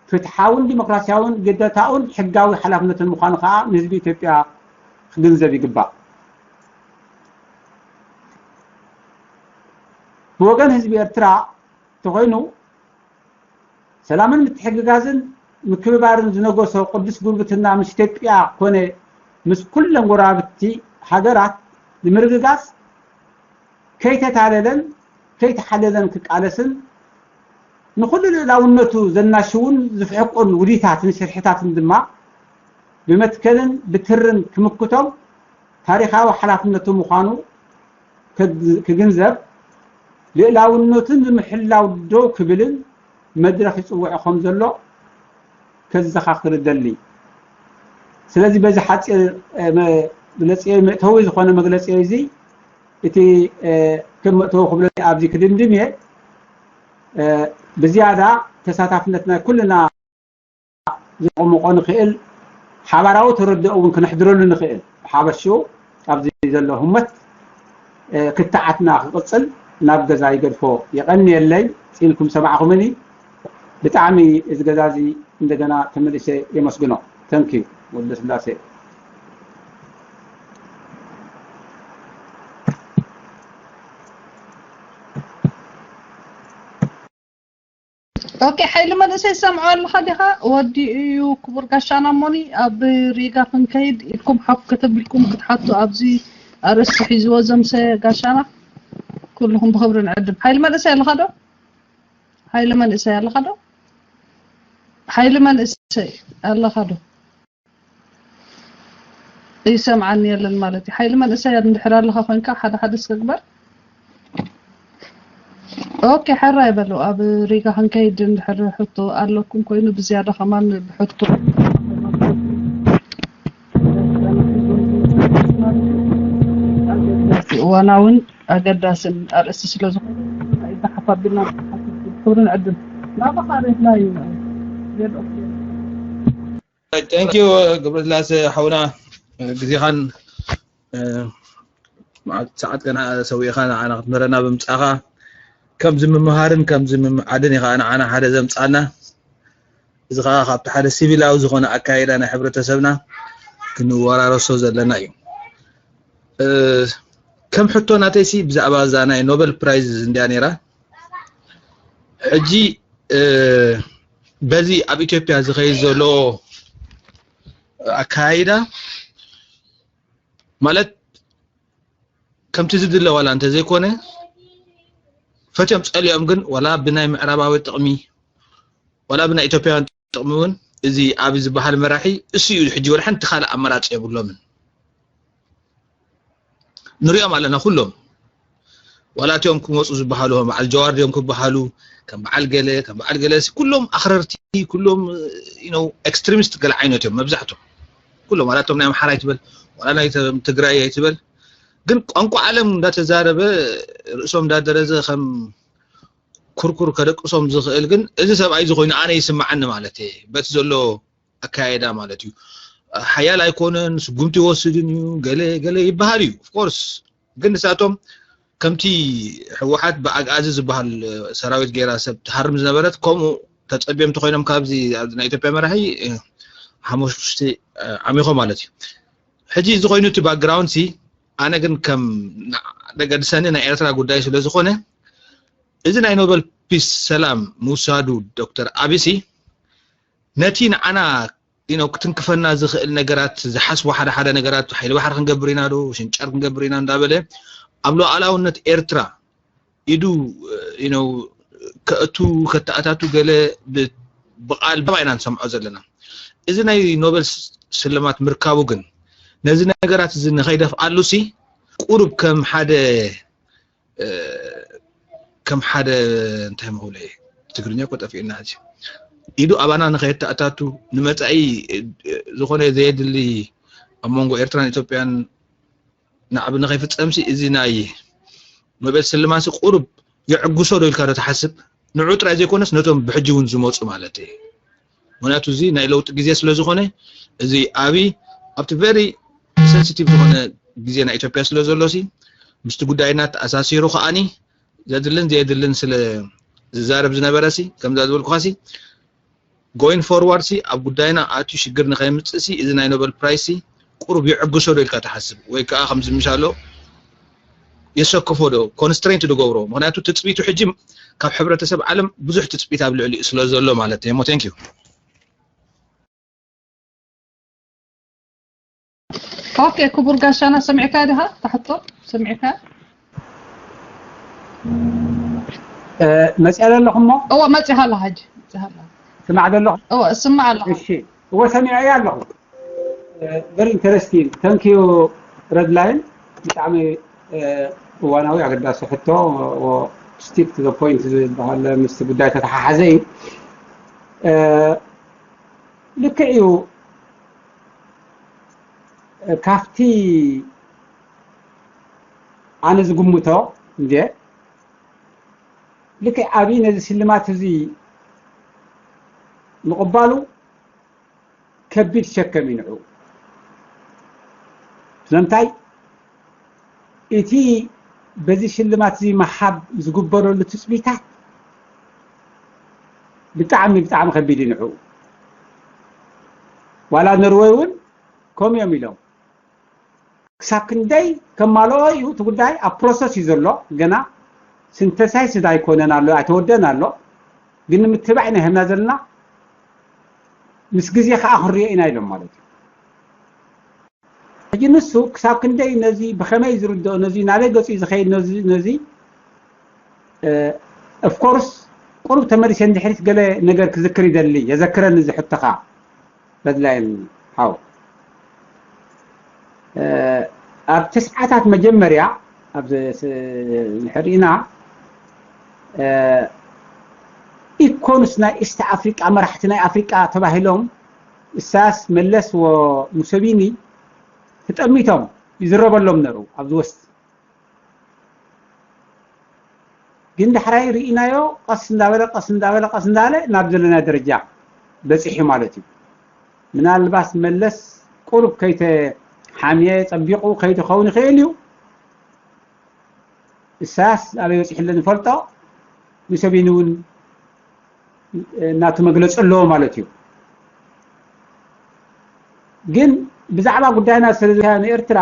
ፍትሓውን ዲሞክራሲያውን ግደታኡን ሕጋዊ ሓላፍነቱን ምዃኑ ከዓ ንህዝቢ ኢትዮጵያ ክግንዘብ ይግባእ። ብወገን ህዝቢ ኤርትራ ተኾይኑ ሰላምን ምትሕግጋዝን ምክብባርን ዝነገሶ ቅዱስ ጉርብትና ምስ ኢትዮጵያ ኮነ ምስ ኩለን ጎረባብቲ ሃገራት ንምርግጋጽ ከይተታለለን ከይተሓለለን ክቃለስን ንኹሉ ልእላውነቱ ዘናሽውን ዝፍሕቁን ውዲታትን ሽርሕታትን ድማ ብመትከልን ብትርን ክምክቶም ታሪኻዊ ሓላፍነቱ ምዃኑ ክግንዘብ ልእላውነቱን ንምሕላው ደው ክብልን መድረኽ ይፅውዖ ከም ዘሎ ከዘኻኽር እደሊ። ስለዚ በዚ ሓፂር መግለፂ መእተዊ ዝኾነ መግለፂ እዚ እቲ ከም መእተዊ ክብሎ ኣብዚ ክድምድም እየ። ብዝያዳ ተሳታፍነት ናይ ኩልና ዘቐምቆ ንኽእል ሓባራዊ ተረድኦ እውን ክነሕድረሉ ንኽእል ሓበሽኡ ኣብዚ ዘሎ ህሞት ክትዓትና ክቕፅል ናብ ገዛ ይገድፎ። የቐንየለይ፣ ፂንኩም ሰማዕኹምኒ። ብጣዕሚ እዚ ገዛ እዚ እንደገና ተመሊሰ የመስግኖ። ተንኪዩ ወልደስላሴ። ኦኬ ሓይሊ መንእሰይ ሰምዖ ኣለኻ ዲኻ? ወዲ እዩ ክቡር ጋሻና እሞኒ ኣብ ሪጋ ክንከይድ ኢልኩም ሓፍ ከተቢልኩም ክትሓቱ ኣብዚ ኣርእስቲ ሒዝዎ ዘምሰ ጋሻና ኩልኹም ብኽብሪ ንዕድም። ሓይሊ መንእሰይ ኣለኻ ዶ? ሓይሊ መንእሰይ ኣለኻ ዶ? ሓይሊ መንእሰይ ኣለኻ ዶ? ይሰምዓኒ የለን ማለት እዩ። ሓይሊ መንእሰይ እንድሕር ኣለኻ ኮይንካ ሓደ ሓደ እስከ ግበር። ኦኬ ሕራይ በሉ። ኣብ ሪጋ ክንከይድ እንድሕር ሕቶ ኣለኩም ኮይኑ ብዝያዳ ከማን ብሕቶ እዋናውን ኣገዳስን ኣርእስቲ ስለ ዝኾነ ሓፍ ኣቢልና ክብርን ዕድል ናባኻ ሬድና እዩ። Thank you ገብረስላሴ ሓውና ግዜኻን ሰዓት ገና ሰዊእኻ ንዓና ክትምህረና ብምጻኻ ከምዚ ምምሃርን ከምዚ ምምዓድን ኢኻ ንዓና ሓደ ዘምጻና። እዚ ከዓ ካብቲ ሓደ ሲቪላዊ ዝኾነ ኣካይዳ ናይ ሕብረተሰብና ክንወራረሶ ዘለና እዩ። ከም ሕቶ ናተይሲ ብዛዕባ እዛ ናይ ኖበል ፕራይዝ እንድያ ነይራ። ሕጂ በዚ ኣብ ኢትዮጵያ ዝኸይድ ዘሎ ኣካያይዳ ማለት ከምቲ ዝድለ ዋላ እንተዘይኮነ ፈትዮም ጸሊኦም ግን ዋላ ብናይ ምዕራባዊ ጥቕሚ ዋላ ብናይ ኢትዮጵያውያን ጥቕሚ እውን እዚ ኣብ ዝበሃል መራሒ እሱ እዩ ሕጂ ወላ ሓንቲ ካልእ ኣማራፂ የብሎምን። ንሪኦም ኣለና ኩሎም ዋላ እቲኦም ክመፁ ዝበሃሉ ከም በዓል ጀዋር ድዮም ክበሃሉ ከም በዓል ገለ ከም በዓል ገለ ኩሎም ኣኽረርቲ ኩሎም ኤክስትሪሚስት ገለ ዓይነት እዮም መብዛሕቶም ኩሎም ዋላ እቶም ናይ ኣምሓራ ኣይትበል ዋላ ናይ ትግራይ ኣይትበል ግን ቋንቋ ዓለም እንዳተዛረበ ርእሶም እንዳደረዘ ከም ኩርኩር ከደቅሶም ዝኽእል ግን እዚ ሰብኣይ እዚ ኮይኑ ኣነ ይስምዓኒ ማለት እየ በቲ ዘሎ ኣካያይዳ ማለት እዩ። ሓያል ኣይኮነን፣ ስጉምቲ ይወስድን እዩ፣ ገለ ገለ ይበሃል እዩ። Of course፣ ግን ንሳቶም ከምቲ ህወሓት ብኣግኣዚ ዝበሃል ሰራዊት ገይራ ሰብ ትሃርም ዝነበረት፣ ከምኡ ተፀቢዮም እንተኮይኖም ካብዚ ኣብዚ ናይ ኢትዮጵያ መራሒ ሓሙሽቲ ዓሚኾ ማለት እዩ። ሕጂ እዚ ኮይኑ እቲ ባክግራውንድ ሲ፣ ኣነ ግን ከም ደገድሰኒ ናይ ኤርትራ ጉዳይ ስለ ዝኾነ፣ እዚ ናይ ኖበል ፒስ ሰላም ምውሳዱ ዶክተር ኣቢሲ ነቲ ንዓና ነው ክትንክፈና ዝኽእል ነገራት ዝሓስቦ ሓደ ሓደ ነገራት፣ ሓይሊ ባሕሪ ክንገብር ኢና ዶ ሽንጫር ክንገብር ኢና እንዳበለ ኣብ ሉዓላውነት ኤርትራ ኢዱ ነው ከእቱ ከተኣታቱ ገለ ብ- ብቓል ብባ ኢና ንሰምዖ ዘለና። እዚ ናይ ኖበል ስ- ስልማት ምርካቡ ግን ነዚ ነገራት እዚ ንኸይደፍኣሉ ሲ ቁሩብ ከም ሓደ እ፣ ከም ሓደ እንታይ መውለ ትግርኛ እኮ ጠፊኡና ሕጂ ኢዱ ኣባና ንኸየተኣታቱ ንመፃኢ እ፣ ዝኾነ ዘየድሊ ኣብ መንጎ ኤርትራን ኢትዮጵያን ናዕቢ ንኸይፍፀምሲ እዚ ናይ ኖቤል ስልማሲ ቁሩብ የዕግሶ ዶ ኢልካ ዶ ትሓስብ? ንዑ ጥራይ ዘይኮነስ ነቶም ብሕጂ እውን ዝመፁ ማለት እዩ። ምክንያቱ እዚ ናይ ለውጢ ግዜ ስለ ዝኾነ እዚ ኣብይ ኣብቲ ቨሪ ሴንሲቲቭ ዝኾነ ግዜ ናይ ኢትዮጵያ ስለ ዘሎ ሲ ምስቲ ጉዳይና ተኣሳሲሩ ከዓኒ ዘድልን ዘየድልን ስለ ዝዛረብ ዝነበረ ሲ ከምዛ ዝበልኩኻ ሲ going forward ሲ ኣብ ጉዳይና ኣትዩ ሽግር ንኸይምፅእ ሲ እዚ ናይ ኖበል ፕራይስ ሲ ቁሩብ ይዕግሶ ዶ ኢልካ ትሓስብ ወይ ከዓ ከምዚ ምሻሎ የሰክፎ ዶ ኮንስትሬንት ዝገብሮ? ምክንያቱ ትፅቢቱ ሕጂ ካብ ሕብረተሰብ ዓለም ብዙሕ ትፅቢት ኣብ ልዕሊኡ ስለ ዘሎ ማለት እየ። Thank you። ኦኬ ክቡር ጋሻና ሰሚዕካ ዲኻ? ታሕቶ ሰሚዕካ? መፅያ ዘለኹ እሞ እወ መፂኻ ኣለኻ ሕጂ መፂኻ ኣለኻ። ስማዕ ዘለኹ እወ እስማዕ ኣለኻ። እሺ እወ ሰሚዐ ኣለኹ። Very interesting, thank you። ረድላይን ብጣዕሚ እዋናዊ ኣገዳሲ ሕቶ፣ stick to the point ዝበሃል ምስ ጉዳይ ተተሓሓዘ እዩ። ልክዕ እዩ። ካብቲ ኣነ ዝግምቶ እንዴ ልክዕ ኣብይ ነዚ ሽልማት እዚ ምቕባሉ ከቢድ ሸከም እዩ ንዑ። ስለምንታይ እቲ በዚ ሽልማት እዚ ምሃብ ዝግበረሉ ትፅቢታት ብጣዕሚ ብጣዕሚ ከቢድ እዩ ንዑ። ዋላ ኖርወይ እውን ከምኡ እዮም ኢሎም። ክሳብ ክንደይ ከማልኦ እዩ እቲ ጉዳይ ኣብ ፕሮሰስ እዩ ዘሎ። ገና ሲንተሳይስድ ኣይኮነን ኣሎ ኣይተወደን ኣሎ። ግን ንምትባዕ ኢና ሄምና ዘለና ምስ ግዜ ከዓ ክንሪኦ ኢና ኢሎም ማለት እዩ። ሕጂ ንሱ ክሳብ ክንደይ ነዚ ብኸመይ ዝርድኦ ነዚ ናበይ ገፂ ዝኸይድ ነዚ ነዚ ኦፍኮርስ ቁሩብ ተመሊሰ ንድሕሪት ገለ ነገር ክዝክር ይደሊ የዘክረኒ እዚ ሕቶኻ። በድላይን ሓው ኣብ ተስዓታት መጀመርያ ኣብ ንሕሪና ኢኮንስ ናይ ኢስት ኣፍሪቃ መራሕቲ ናይ ኣፍሪቃ ተባሂሎም እሳያስ መለስ ወሙሰቢኒ ተጠሚቶም ይዝረበሎም ነሩ ኣብዚ ወስት ግን ዳሕራይ ርኢናዮ ቀስ እንዳበለ ቀስ እንዳበለ ቀስ እንዳበለ ናብ ዘለና ደረጃ በፂሑ ማለት እዩ። ምናልባት መለስ ቁሩብ ከይተሓምየ ፀቢቑ ከይትኸውን ይኽእል እዩ። እሳያስ ኣበይ በፂሑ ኣሎ ንፈልጦ። ሙሰቢኒ እውን እናቱ መግለፂ ኣለዎ ማለት እዩ። ግን ብዛዕባ ጉዳይና ስለ ንኤርትራ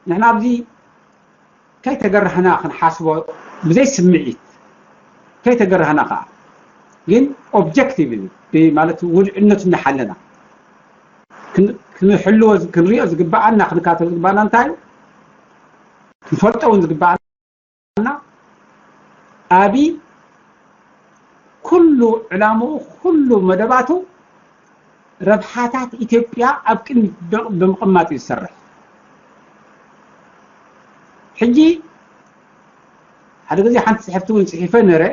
ንሕና ኣብዚ ከይተገራህና ክንሓስቦ ብዘይ ስምዒት ከይተገራህና ከዓ ግን ኦብጀክቲቭ ማለት ውድዕነቱ እናሓለና ክንሕልዎ ክንሪኦ ዝግበኣና ክንካተሎ ዝግበኣና እንታይ ክንፈልጦ እውን ዝግበኣና ኣቢ ኩሉ ዕላምኡ ኩሉ መደባቱ ረብሓታት ኢትዮጵያ ኣብ ቅድሚት ብምቕማጥ እዩ ዝሰርሕ። ሕጂ ሓደ ግዜ ሓንቲ ፅሕፍቲ እውን ፅሒፈ ነረ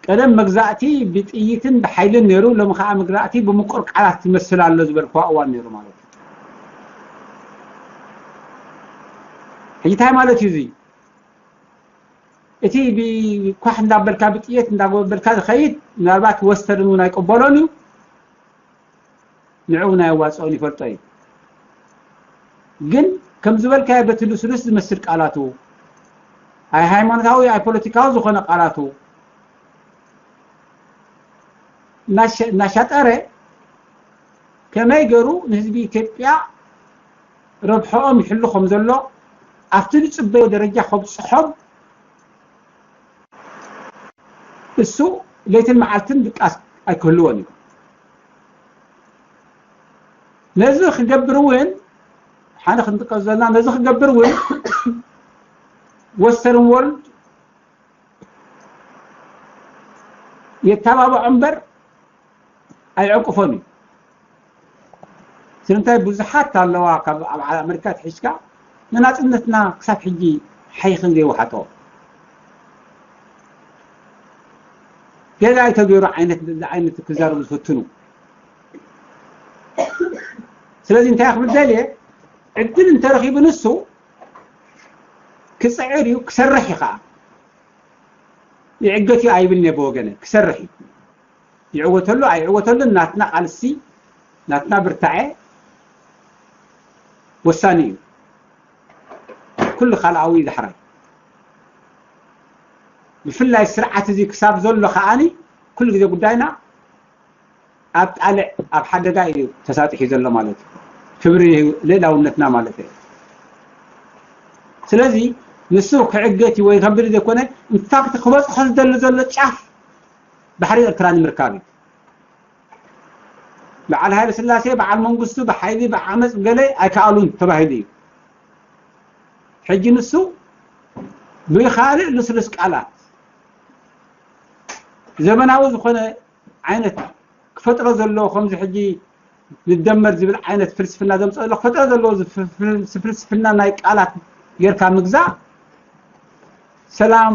ቀደም መግዛእቲ ብጥይትን ብሓይልን ነይሩ፣ ሎሚ ከዓ መግዛእቲ ብምቁር ቃላት ይመስል ኣሎ ዝበልክዋ እዋን ነይሩ ማለት እዩ። ሕጂ እንታይ ማለት እዩ እዚ? እቲ ኳሕ እንዳበልካ ብጥየት እንዳበልካ ዝኸይድ ምናልባት ወስተርን እውን ኣይቀበሎን እዩ። ንዕኡ ናይ ኣዋፅኦን ይፈልጦ እዩ። ግን ከም ዝበልካዮ በቲ ልስሉስ ዝመስል ቃላቱ፣ ኣይ ሃይማኖታዊ ኣይ ፖለቲካዊ ዝኾነ ቃላቱ እናሻጠረ ከመይ ገይሩ ንህዝቢ ኢትዮጵያ ረብሐኦም ይሕሉ ከም ዘሎ ኣብቲ ዝፅበዮ ደረጃ ከብፅሖም እሱ ለይትን መዓልትን ድቃስ ኣይክህልዎን እዩ። ነዚ ክገብር እውን ሓደ ክንጥቀስ ዘለና ነዚ ክገብር እውን ወስተርን ወርልድ የተባብዖ እምበር ኣይዕቅፎን እዩ። ስለምንታይ ብዙሓት ኣለዋ ካብ ኣብ ኣሜሪካ ትሒዝካ ንናፅነትና ክሳብ ሕጂ ሓይኽን ዘይወሓጦ ገዛ ኣይተገይሩ ዓይነት ዓይነት ክዛረቡ ዝፍትኑ። ስለዚ እንታይ ክብል ደልየ ዕድል እንተረኺቡ ንሱ ክፅዕር እዩ ክሰርሕ እዩ ከዓ ይዕገት እዩ ኣይብልነ ብወገነ ክሰርሕ እዩ። ይዕወተሉ ኣይዕወተሉ ናትና ቃልሲ ናትና ብርታዐ ወሳኒ እዩ። ኩሉ ካልኣዊ ዳሕራይ ብፍላይ ስርዓት እዚ ክሳብ ዘሎ ከዓኒ ኩሉ ግዜ ጉዳይና ኣብ ጣልዕ ኣብ ሓደጋ እዩ ተሳጢሑ ዘሎ ማለት እዩ። ክብሪ ልእላውነትና ማለት እዩ። ስለዚ ንሱ ክዕገት እዩ ወይ ከብል ዘይኮነ ኢንፋክት ክበፅሖ ዝደሊ ዘሎ ጫፍ ባሕሪ ኤርትራ ንምርካብ እዩ። በዓል ሃይለ ስላሴ በዓል መንግስቱ ብሓይሊ ብዓመፅ ገለ ኣይከኣሉን ተባሂሉ እዩ። ሕጂ ንሱ ብካልእ ልስሉስ ቃላት ዘመናዊ ዝኾነ ዓይነት ክፈጥሮ ዘለዎ ከምዚ ሕጂ ንደመር ዝብል ዓይነት ፍልስፍና ዘምፅኦ ዘሎ ክፈጥሮ ዘለዎ ፍልስፍና ናይ ቃላት ጌርካ ምግዛእ ሰላም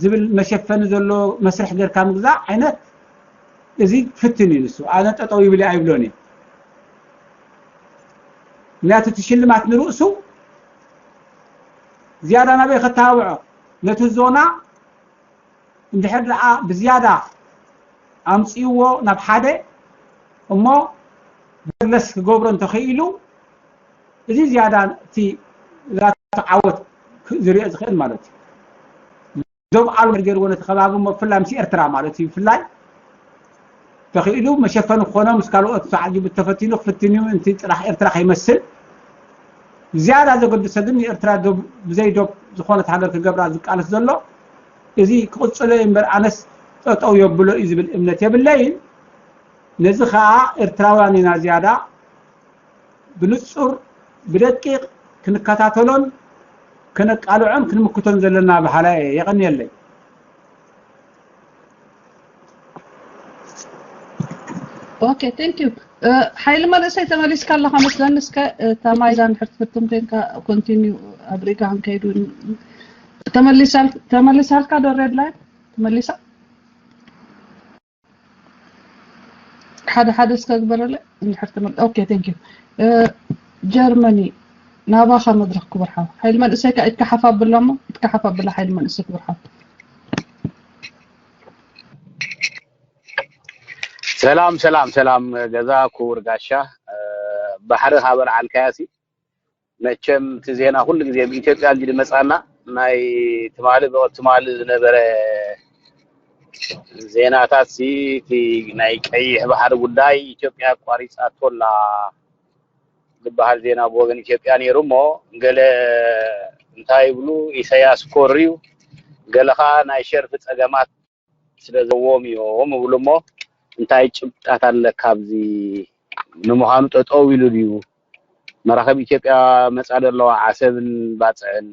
ዝብል መሸፈኒ ዘሎ መስርሕ ጌርካ ምግዛእ ዓይነት እዚ ፍትን እዩ ንሱ ኣነ ጠጠው ይብል ኣይብሎን እዩ። ምክንያቱ እቲ ሽልማት ንርእሱ ዝያዳ ናበይ ከተባብዖ ነቲ ዞና እንድሕር ደኣ ብዝያዳ ኣምፅእዎ ናብ ሓደ እሞ በለስ ክገብሮ እንተኽኢሉ እዚ ዝያዳ እቲ ዛቱ ዓወት ዝርኦ ዝኽእል ማለት እዩ። ዶብ ዓሉ ገይርዎ ነቲ ከባቢ እሞ ብፍላይ ምስ ኤርትራ ማለት እዩ ብፍላይ ተኽኢሉ መሸፈኒ ክኾኖ ምስ ካልኦት ተዓጂቡ ተፈቲኑ ክፍትን እዩ። እንቲ ጥራሕ ኤርትራ ከይመስል ዝያዳ ዘገድሶ ግን ንኤርትራ ዶብ ብዘይ ዶብ ዝኾነት ሃገር ክገብራ ዝቃለስ ዘሎ እዚ ክቕጽሎ እዩ እምበር ኣነስ ጠጠው የብሎ እዩ ዝብል እምነት የብለይን። ነዚ ከዓ ኤርትራውያን ኢና ዝያዳ ብንጹር ብደቂቕ ክንከታተሎን ከነቃልዖን ክንምክቶን ዘለና በሃላይ እየ። የቐንየለይ። Okay, thank you. ሓይሊ መንእሰይ ተመሊስካ ኣለኻ መስለኒ። እስከ ተማይዛ እንድሕር ትፍትን ኮንካ ኮንቲኒው ኣብ ሪጋ ክንከይድ እውን ተመሊሳልካ ዶ ሬድ ላይን ተመሊሳ ሓደ ሓደ እስከ ግበረለ እንድሕር ተመል okay, thank you. ጀርመኒ ናባኻ መድረኽ ክቡር ሓው ሓይሊ መንእሰይካ ኢድካ ሓፍ ኣብላ እሞ ኢድካ ሓፍ ኣብላ ሓይሊ መንእሰይ ክቡር ሓው። ሰላም ሰላም ሰላም ገዛ ክቡር ጋሻ ባሕሪ ካበልዓልካያሲ መቸም እቲ ዜና ኩሉ ግዜ ብኢትዮጵያ እንዲ መጻና ናይ ትማሊ ብቕድ ትማሊ ዝነበረ ዜናታት ሲ እቲ ናይ ቀይሕ ባሕሪ ጉዳይ ኢትዮጵያ ኣቋሪጻቶ ኣላ ዝበሃል ዜና ብወገን ኢትዮጵያ ነይሩ እሞ ገለ እንታይ ይብሉ ኢሳያስ ኮርዩ ገለ ከዓ ናይ ሸርፊ ጸገማት ስለ ዘለዎም እዮም ይብሉ እሞ እንታይ ጭብጣት ኣለካ ኣብዚ ንምዃኑ ጠጠው ኢሉ ድዩ መራኸቢ ኢትዮጵያ መፃ ዘለዋ ዓሰብን ባፅዕን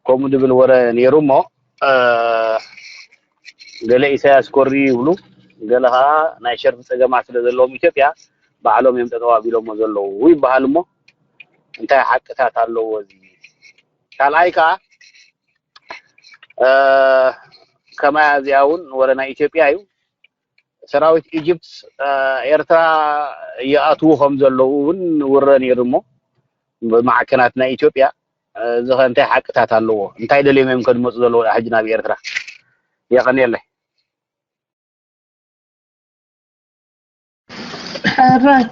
ከምኡ ድብል ወረ ነይሩ እሞ ገለ ኢሳያስ ኮሪ ይብሉ ገለ ከዓ ናይ ሸርፊ ፀገማት ስለ ዘለዎም ኢትዮጵያ ባዕሎም እዮም ጠጠው ኣቢሎሞ ዘለዉ ይበሃል እሞ እንታይ ሓቅታት ኣለዎ እዚ ካልኣይ ከዓ ከማያ እዚኣ እውን ወረ ናይ ኢትዮጵያ እዩ ሰራዊት ኢጅፕት ኤርትራ ይኣትዉ ከም ዘለዉ እውን ውረ ነይሩ እሞ ብማዕከናት ናይ ኢትዮጵያ እዚ ከ እንታይ ሓቅታት ኣለዎ? እንታይ ደልዮም እዮም ከድመፁ ዘለዎ ሕጂ ናብ ኤርትራ? የቐንየለይ። ሕራይ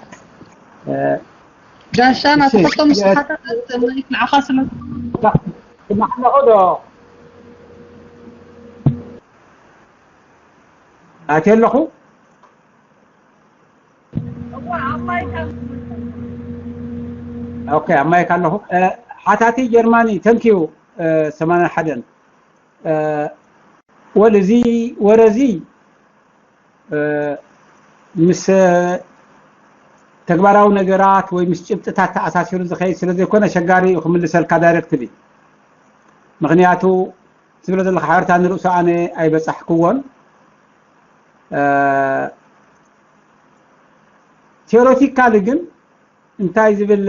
ጋሻና፣ ትሕቶም ስሓታት መሊክ ንዓኻ ስለ ክናሕለኹ ዶ ኣትየ ኣለኹ? ኦኬ፣ ኣብ ማይክ ኣለኹ። ሓታቲ ጀርማኒ፣ ተንኪዩ። ሰማንያ ሓደን ወል እዚ ወረ እዚ ምስ ተግባራዊ ነገራት ወይ ምስ ጭብጥታት ተኣሳሲሩ ዝኸይድ ስለ ዘይኮነ ኣሸጋሪ እዩ ክምልሰልካ ዳይረክትሊ። ምኽንያቱ ትብሎ ዘለኻ ሓበሬታ ንርእሱ ኣነ ኣይበጻሕክዎን። ቴዎሬቲካሊ ግን እንታይ ዝብል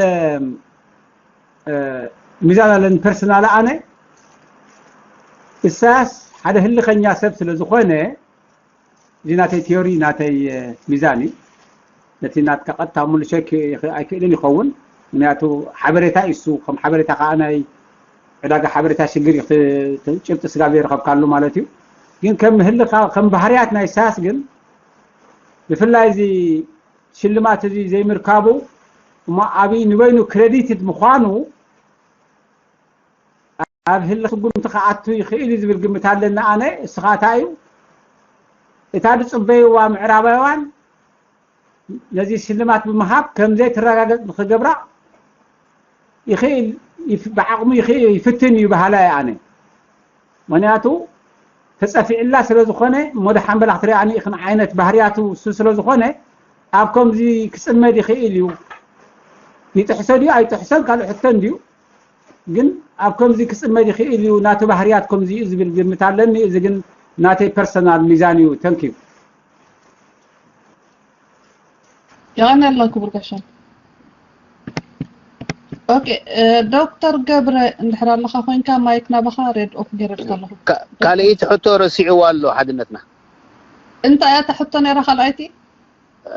ሚዛን ኣለኒ ፐርሰናሊ ኣነ። ኢሳያስ ሓደ ህልኸኛ ሰብ ስለ ዝኾነ፣ እዚ ናተይ ቲዮሪ፣ ናተይ ሚዛን እዩ። ነቲ ናትካ ቀጥታ ምልሾ ኣይክእልን ይኸውን። ምክንያቱ ሓበሬታ እዩ እሱ፣ ከም ሓበሬታ ከዓ ናይ ዕዳጋ ሓበሬታ ሽግር እዩ፣ ጭብጢ ስጋብ ዘይረኸብካሉ ማለት እዩ። ግን ከም ህልኻ፣ ከም ባህርያት ናይ ኢሳያስ ግን ብፍላይ እዚ ሽልማት እዚ ዘይምርካቡ እሞ ኣብይ ንበይኑ ክረዲትድ ምዃኑ ኣብ ህልኽ ስጉምቲ ክኣቱ ይኽእል እዩ ዝብል ግምት ኣለኒ ኣነ። እስኻ እንታይ እዩ እታ ዝፅበይዋ ምዕራባውያን ነዚ ሽልማት ብምሃብ ከም ዘይትረጋገፅ ንክገብራ ይኽእል፣ ብዓቕሙ ይፍትን እዩ በሃላይ ኣነ። ምክንያቱ ተፀፊዕላ ስለ ዝኾነ እሞ ደሓን በላ ክትሪኣኒ ኢኽን ዓይነት ባህርያቱ እሱ ስለ ዝኾነ ኣብ ከምዚ ክፅመድ ይኽእል እዩ። ይጥሕሶ ድዩ ኣይጥሕሶን ካልእ ሕቶ እንድዩ። ግን ኣብ ከምዚ ክፅመድ ይኽእል እዩ፣ ናቱ ባህርያት ከምዚ እዩ ዝብል ግምት ኣለኒ። እዚ ግን ናተይ ፐርሰናል ሚዛን እዩ። ተንኪዩ። የቐንየልና ክቡር ጋሻ። ኦኬ፣ ዶክተር ገብረ እንድሕር ኣለኻ ኮይንካ ማይክ ናባኻ ሬድ ኦፍ ገይረልካ ኣለኹ። ካልኣይቲ ሕቶ ረሲዕዋ ኣሎ ሓድነትና። እንታይ እያ እታ ሕቶ ነይራ ካልኣይቲ?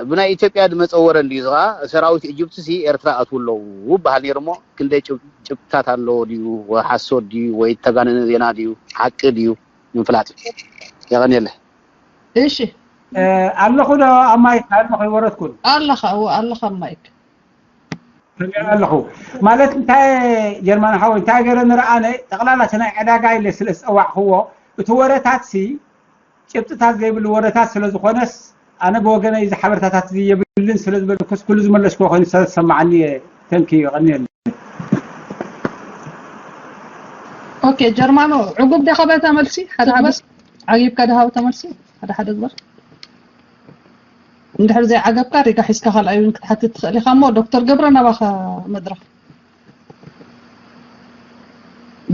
ብናይ ኢትዮጵያ ዝመፀ ወረ እንድዩ ዝኻ ሰራዊት ኢጅፕትሲ ኤርትራ ኣትዉ ኣለዉ ይበሃል ነይሩ እሞ ክንደይ ጭብጥታት ኣለዎ ድዩ ሓሶት ድዩ ወይ ተጋነነ ዜና ድዩ ሓቂ ድዩ ንምፍላጥ። የቐንየለ። እሺ ኣለኹ ዶ ኣብ ማይክ ኣለኹ ይወረድኩን ኣለኻ እወ ኣለኻ ኣብ ማይክ ኣለኹ ማለት እንታይ ጀርማን ሓወይ እንታይ ገይረ ንረኣነ ጠቕላላ እቲ ናይ ዕዳጋ ኢለ ስለ ዝፀዋዕክዎ እቲ ወረታት ሲ ጭብጥታት ዘይብሉ ወረታት ስለ ዝኾነስ ኣነ ብወገነይ እዚ ሓበሬታታት እዚ የብልን ስለ ዝበልኩስ ኩሉ ዝመለስክዎ ኮይኑ ስለ ዝሰማዓኒ እየ። ተንኪዩ የቐንየለይ። ኦኬ ጀርማኖ ዕጉብ ዲኻ በታ መልሲ ሓደ ሓደ ዓጊብካ ዲኻ በታ መልሲ ሓደ ሓደ ግበር እንድሕር ዘይዓገብካ ሪጋ ሒዝካ ካልኣይ እውን ክትሓትት ትኽእል ኢኻ እሞ ዶክተር ገብረ ናባኻ መድረኽ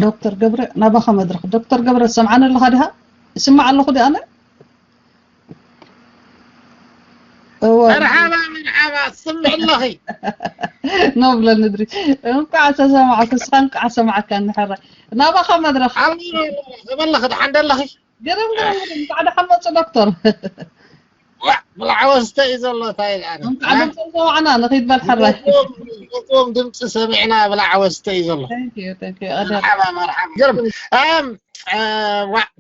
ዶክተር ገብረ ናባኻ መድረኽ ዶክተር ገብረ ትሰምዓኒ ኣለኻ ዲኻ ይስማዕ ኣለኹ ዲ ኣነ መርሓባ መርሓባ ትስምዕ ኣለኺ ኖብለ ንድሪ እንኳዕ ተሰማዕኩ እስኻ እንኳዕ ሰማዕካ እንድሕረ ናባኻ መድረኽ ከመለኺ ድሓን ደለኺ ግርም ግርም ግርም እንኳዕ ደሓን መፁ ዶክተር ብላዕወስተ እዩ ዘሎ እንታይ እንኳዕ ድምፂ ሰማዕና ንኺድ በል ሕራይ ዎም ድምፂ ሰሚዕና ብላዕወስተ እዩ ዘሎ መርሓባ መርሓባ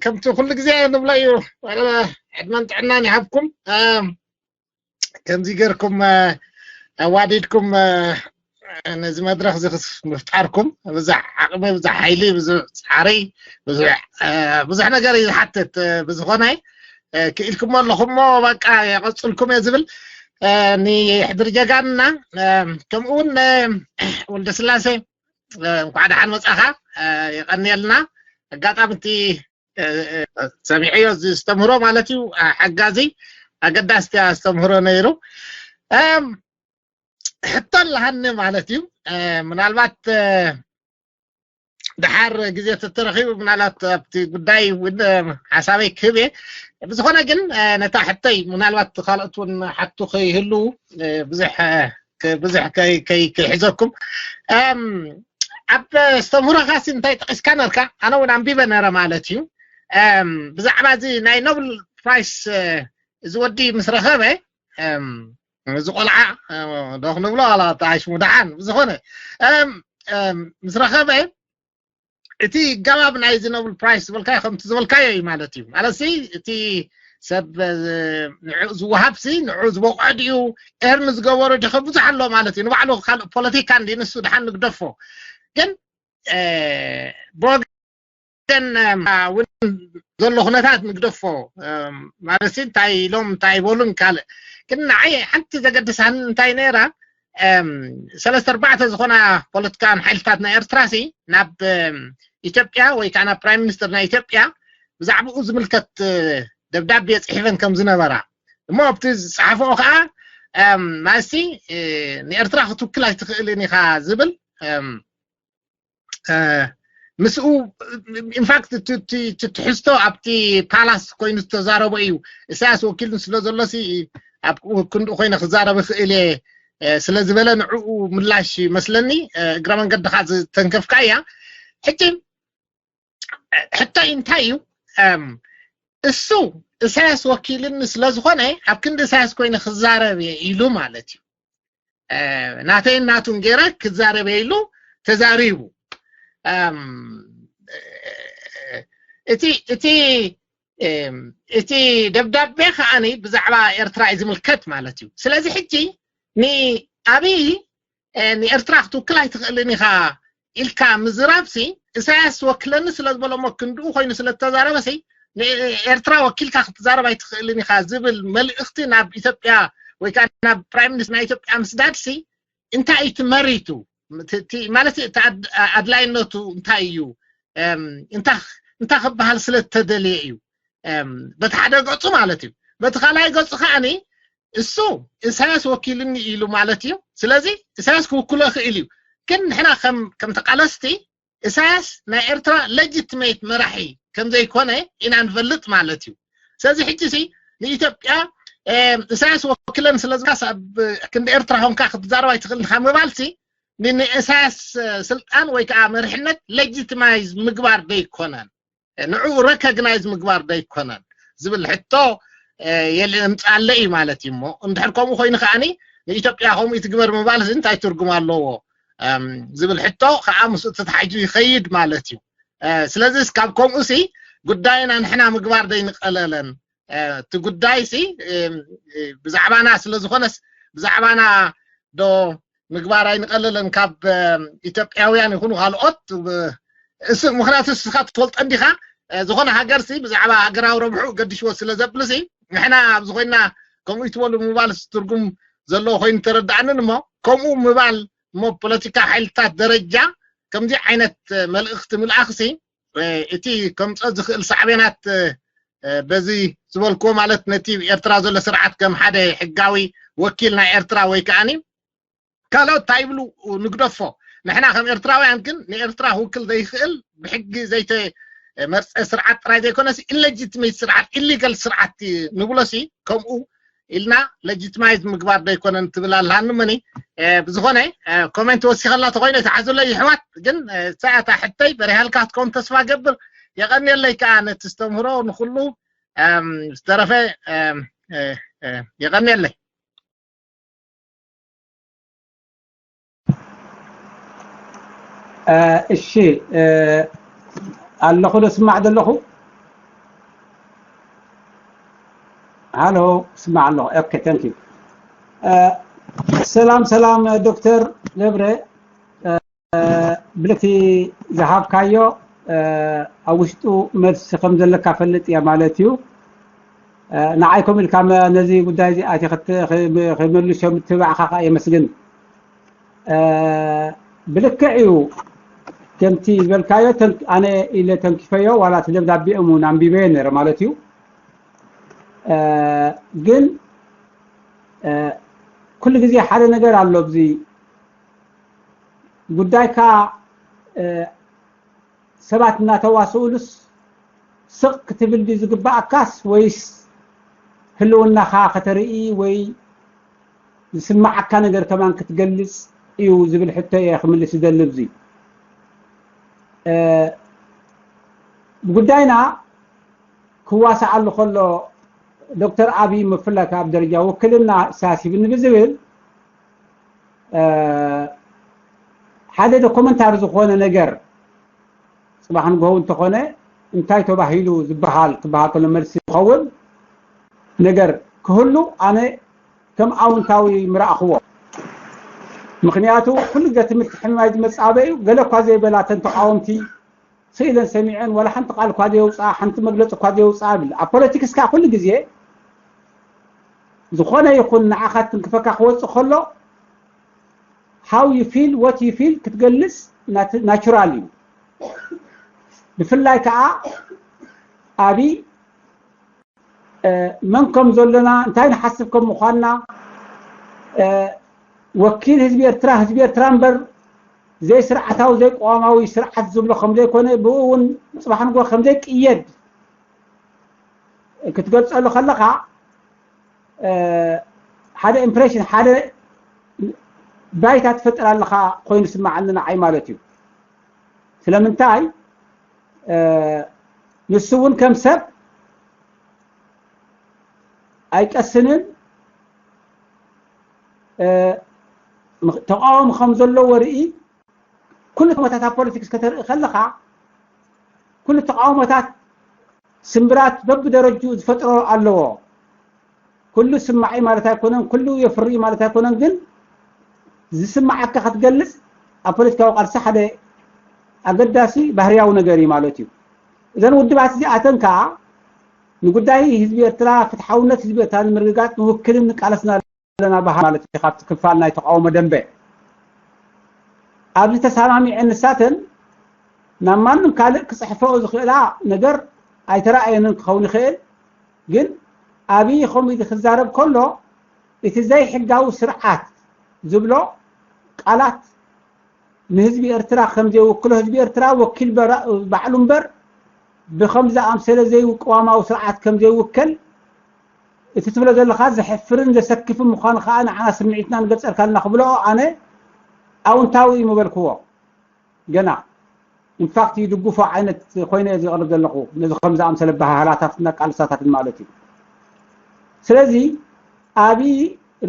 ከምቲ ኩሉ ግዜ ንብሎ እዩ ዕድመን ጥዕናን ይሃብኩም ከምዚ ገርኩም ኣዋዲድኩም ነዚ መድረኽ እዚ ምፍጣርኩም ብዙሕ ዓቕሚ ብዙሕ ሓይሊ ብዙሕ ፃዕሪ ብዙሕ ነገር እዩ ዝሓትት ብዝኾነ ክኢልኩሞ ኣለኹሞ በቃ የቐፅልኩም እየ ዝብል ንሕድሪ ጀጋንና ከምኡ እውን ወልደ ስላሴ እንኳዕ ደሓን መፃኻ የቐንየልና ኣጋጣሚ እቲ ሰሚዐዮ ዝተምህሮ ማለት እዩ ሓጋዚ ኣገዳስቲ ኣስተምህሮ ነይሩ ሕቶ ኣለሃኒ ማለት እዩ ምናልባት ድሓር ግዜ ተተረኺቡ ምናልባት ኣብቲ ጉዳይ እውን ሓሳበይ ክህብ እየ ብዝኾነ ግን ነታ ሕቶይ ምናልባት ካልኦት እውን ሓቱ ከይህልው ብዙሕ ብዙሕ ከይሕዘኩም ኣብ ኣስተምህሮኻሲ እንታይ ጠቂስካ ነርካ ኣነ እውን ኣንቢበ ነረ ማለት እዩ ብዛዕባ እዚ ናይ ኖብል ፕራይስ እዚ ወዲ ምስ ረኸበ እዚ ቆልዓ ዶ ክንብሎ ዋላ ተዓሽሙ ደሓን ብዝኾነ ምስ ረኸበ እቲ ገባብ ናይዚ ኖብል ፕራይስ ዝበልካዮ ከምቲ ዝበልካዮ እዩ ማለት እዩ። ማለት ሲ እቲ ሰብ ንዑ ዝወሃብ ሲ ንዑ ዝበቑዐ ድዩ፣ ኤርን ዝገበሮ ድኸ ብዙሕ ኣሎ ማለት እዩ። ንባዕሉ ካልእ ፖለቲካ እንዲ ንሱ ድሓን ንግደፎ። ግን ብወገን እውን ዘሎ ኩነታት ንግደፎ። ማለት ሲ እንታይ ኢሎም እንታይ ይበሉን ካልእ። ግን ንዓይ ሓንቲ ዘገድሳኒ እንታይ ነይራ፣ ሰለስተ ኣርባዕተ ዝኾና ፖለቲካን ሓይልታት ናይ ኤርትራ ሲ ናብ ኢትዮጵያ ወይ ከዓ ናብ ፕራይም ሚኒስትር ናይ ኢትዮጵያ ብዛዕባኡ ዝምልከት ደብዳቤ ጽሒፈን ከም ዝነበራ እሞ ኣብቲ ዝጸሓፈኦ ከዓ ማለትሲ ንኤርትራ ክትውክል ኣይትኽእልን ኢኻ ዝብል ምስኡ ኢንፋክት ትሕዝቶ ኣብቲ ፓላስ ኮይኑ ዝተዛረቦ እዩ። ኢሳያስ ወኪል ስለ ዘሎ ሲ ኣብ ክንድኡ ኮይነ ክዛረብ ይኽእል እየ ስለ ዝበለ ንዕኡ ምላሽ መስለኒ። እግረ መንገድኻ ዝተንከፍካ እያ። ሕጂ ሕቶይ እንታይ እዩ? እሱ ኢሳያስ ወኪልኒ ስለ ዝኾነ ኣብ ክንዲ ኢሳያስ ኮይነ ክዛረብ እየ ኢሉ ማለት እዩ። ናተይን ናቱን ገይረ ክዛረብ እየ ኢሉ ተዛሪቡ። እቲ እቲ እቲ ደብዳቤ ከዓኒ ብዛዕባ ኤርትራ እዩ ዝምልከት ማለት እዩ። ስለዚ ሕጂ ንኣብይ ንኤርትራ ክትውክል ኣይትኽእልን ኢኻ ኢልካ ምዝራብሲ ኢሳያስ ወክለኒ ስለ ዝበሎ እሞ ክንድኡ ኮይኑ ስለ ዝተዛረበሲ ንኤርትራ ወኪልካ ክትዛረብ ኣይትኽእልን ኢኻ ዝብል መልእኽቲ ናብ ኢትዮጵያ ወይ ከዓ ናብ ፕራይም ሚኒስትር ናይ ኢትዮጵያ ምስዳድሲ እንታይ እዩ ትመሪቱ ማለት ኣድላይነቱ እንታይ እዩ? እንታይ ክበሃል ስለ ዝተደልየ እዩ? በቲ ሓደ ገፁ ማለት እዩ። በቲ ካልኣይ ገፁ ከዓኒ እሱ ኢሳያስ ወኪልኒ ኢሉ ማለት እዩ። ስለዚ ኢሳያስ ክውክሎ ይኽእል እዩ። ግን ንሕና ከም ተቃለስቲ ኢሳያስ ናይ ኤርትራ ሌጂትሜት መራሒ ከም ዘይኮነ ኢና ንፈልጥ ማለት እዩ። ስለዚ ሕጂ ሲ ንኢትዮጵያ ኢሳያስ ወኪለን ስለ ዝካስ ኣብ ክንዲ ኤርትራ ሆንካ ክትዛረብ ኣይትኽእልን ካብ ምባልሲ ንኢሳያስ ስልጣን ወይ ከዓ መሪሕነት ሌጂቲማይዝ ምግባር ደይኮነን ንዕኡ ረኮግናይዝ ምግባር ደይኮነን ዝብል ሕቶ የምፅኣለ እዩ ማለት እዩ። እሞ እንድሕር ከምኡ ኮይኑ ከዓኒ ንኢትዮጵያ ከምኡ ትግበር ምባል እዚ እንታይ ትርጉም ኣለዎ ዝብል ሕቶ ከዓ ምስኡ ተታሒዙ ይኸይድ ማለት እዩ። ስለዚ ካብ ከምኡ ሲ ጉዳይና ንሕና ምግባር ደይንቀለለን እቲ ጉዳይ ሲ ብዛዕባና ስለ ዝኾነስ ብዛዕባና ዶ ምግባር ኣይንቀለለን ካብ ኢትዮጵያውያን ይኹኑ ካልኦት ምክንያቱ እስኻ ትፈልጦ እንዲኻ ዝኾነ ሃገር ሲ ብዛዕባ ሃገራዊ ረብሑ ገዲሽዎ ስለ ዘብል ሲ ንሕና ኣብዚ ኮይና ከምኡ ይትበሉ ምባል ትርጉም ዘለዎ ኮይኑ ተረዳኣንን እሞ ከምኡ ምባል እሞ ፖለቲካ ሓይልታት ደረጃ ከምዚ ዓይነት መልእኽቲ ምልኣኽሲ እቲ ከምፀ ዝኽእል ሳዕቤናት በዚ ዝበልክዎ ማለት ነቲ ኤርትራ ዘሎ ስርዓት ከም ሓደ ሕጋዊ ወኪል ናይ ኤርትራ ወይ ከዓኒ ካልኦት እንታይ ይብሉ ንግደፎ ንሕና ከም ኤርትራውያን ግን ንኤርትራ ክውክል ዘይኽእል ብሕጊ ዘይተመርፀ ስርዓት ጥራይ ዘይኮነስ ኢሌጂትሜት ስርዓት ኢሊጋል ስርዓት ንብሎሲ ከምኡ ኢልና ሌጂትማይዝ ምግባር ዶ ኣይኮነን ትብል ኣላ ንመኒ ብዝኾነ ኮሜንት ወሲኸላ ተኮይነ ተሓዙለይ ይሕዋት ግን ሰዓታ ሕተይ በሪሃልካ ክትከውን ተስፋ ገብር የቐንየለይ ከዓ ነቲ ዝተምህሮ ንኩሉ ዝተረፈ የቐንየለይ እሺ ኣለኹ ዶ ስማዕ ዘለኹ ሃሎ ስማዕ ኣለኹ okay thank you ሰላም ሰላም ዶክተር ገብረ ብልክቲ ዝሃብካዮ ኣብ ውሽጡ መልሲ ከም ዘለካ ፈልጥ እያ ማለት እዩ ንዓይ ከም ኢልካ ነዚ ጉዳይ እዚ ኣቲ ክመልሶ ምትባዕካ ከዓ የመስግን ብልክዕ እዩ ከምቲ ዝበልካዮ ኣነ ኢለ ተንኪፈዮ ዋላ እቲ ደብዳቤኦም እውን ኣንቢበዮ ነረ ማለት እዩ ግን ኩሉ ግዜ ሓደ ነገር ኣሎ ኣብዚ ጉዳይካ ሰባት እናተዋስኡሉስ ስቕ ክትብል ድዩ ዝግባኣካስ ወይስ ህልውናኻ ከተርኢ ወይ ዝስማዓካ ነገር ከማን ክትገልጽ እዩ ዝብል ሕቶ እየ ክምልስ ዝደሊ ኣብዚ ብጉዳይና ክዋሳዓሉ ከሎ ዶክተር ኣብይ ምፍላይ ካብ ደረጃ ውክልና ሳሲብኒ ብዝብል ሓደ ዶኮመንታሪ ዝኾነ ነገር ጽባሕ ንግሆ እንተኾነ እንታይ ተባሂሉ ዝበሃል ክበሃል ከሎ መልሲ ዝኸውን ነገር ክህሉ ኣነ ከም ኣውንታዊ ምረኣኽዎ። ምኽንያቱ ኩሉ ግዜ ትምህርቲ ሕማይ ዝመጻበ እዩ። ገለ እኳ ዘይበላ ተን ተቃወምቲ ስኢለን ሰሚዐን ዋላ ሓንቲ ቃል እኳ ዘየውፅኣ ሓንቲ መግለፂ እኳ ዘየውፅኣ ብል ኣብ ፖለቲክስ ከዓ ኩሉ ግዜ ዝኾነ ይኹን ንዓኻ ትንክፈካ ክወፅእ ከሎ how you feel what you feel ክትገልፅ ናቹራል እዩ። ብፍላይ ከዓ ኣብይ መን ከም ዘለና እንታይ ንሓስብ ከም ምዃንና ወኪል ህዝቢ ኤርትራ ህዝቢ ኤርትራ እምበር ዘይስርዓታዊ ዘይቀዋማዊ ስርዓት ዝብሎ ከም ዘይኮነ ብኡ እውን ፅባሕ ንግሆ ከም ዘይቅየድ ክትገልፀሉ ከለኻ ሓደ ኢምፕሬሽን ሓደ ባይታ ትፈጥር ኣለኻ ኮይኑ ስማዓኒ ንዓይ ማለት እዩ። ስለምንታይ ንሱ እውን ከም ሰብ ኣይቀስንን ተቃዋሚ ከም ዘለዎ ርኢ ኩሉ ተቃውሞታት ኣብ ፖለቲክስ ከተርኢ ከለኻ ኩሉ ተቃውሞታት ስምብራት በብደረጅኡ ዝፈጥሮ ኣለዎ። ኩሉ ስማዒ ማለት ኣይኮነን፣ ኩሉ የፍሪ ማለት ኣይኮነን፣ ግን ዝስማዓካ ክትገልጽ ኣብ ፖለቲካዊ ቃልሲ ሓደ ኣገዳሲ ባህርያዊ ነገር እዩ ማለት እዩ። እዘን ውድባት እዚኣተን ከዓ ንጉዳይ ህዝቢ ኤርትራ ፍትሓውነት ህዝቢ ኤርትራ ንምርግጋጽ ንውክልን ንቃለስና ኣለና በሃ ማለት እዩ። ካብቲ ክፋል ናይ ተቃውሞ ደንበ ኣብዚ ተሰማሚዐን ንሳተን ናብ ማንም ካልእ ክጽሕፈኦ ዝኽእላ ነገር ኣይተራእየንን ክኸውን ይኽእል። ግን ኣብይ ከምኡ ኢሉ ክዛረብ ከሎ እቲ ዘይሕጋዊ ስርዓት ዝብሎ ቃላት ንህዝቢ ኤርትራ ከም ዘይውክሎ ህዝቢ ኤርትራ ወኪል ባዕሉ እምበር ብኸም ዝኣምሰለ ዘይቅዋማዊ ስርዓት ከም ዘይውከል እቲ ትብሎ ዘለኻ ዘሕፍርን ዘሰክፍን ምዃኑ ከዓ ንዓና ስምዒትና ንገልጸልካ ኣለና ክብሎ ኣነ ኣውንታዊ እዩ ምበልክዎ። ገና ኢንፋክት ይድግፎ ዓይነት ኮይነ እየ ዝቕርብ ዘለኹ ነዚ ከም ዝኣምሰለ ባህላታትን ኣቃልሳታትን ማለት እዩ። ስለዚ ኣብይ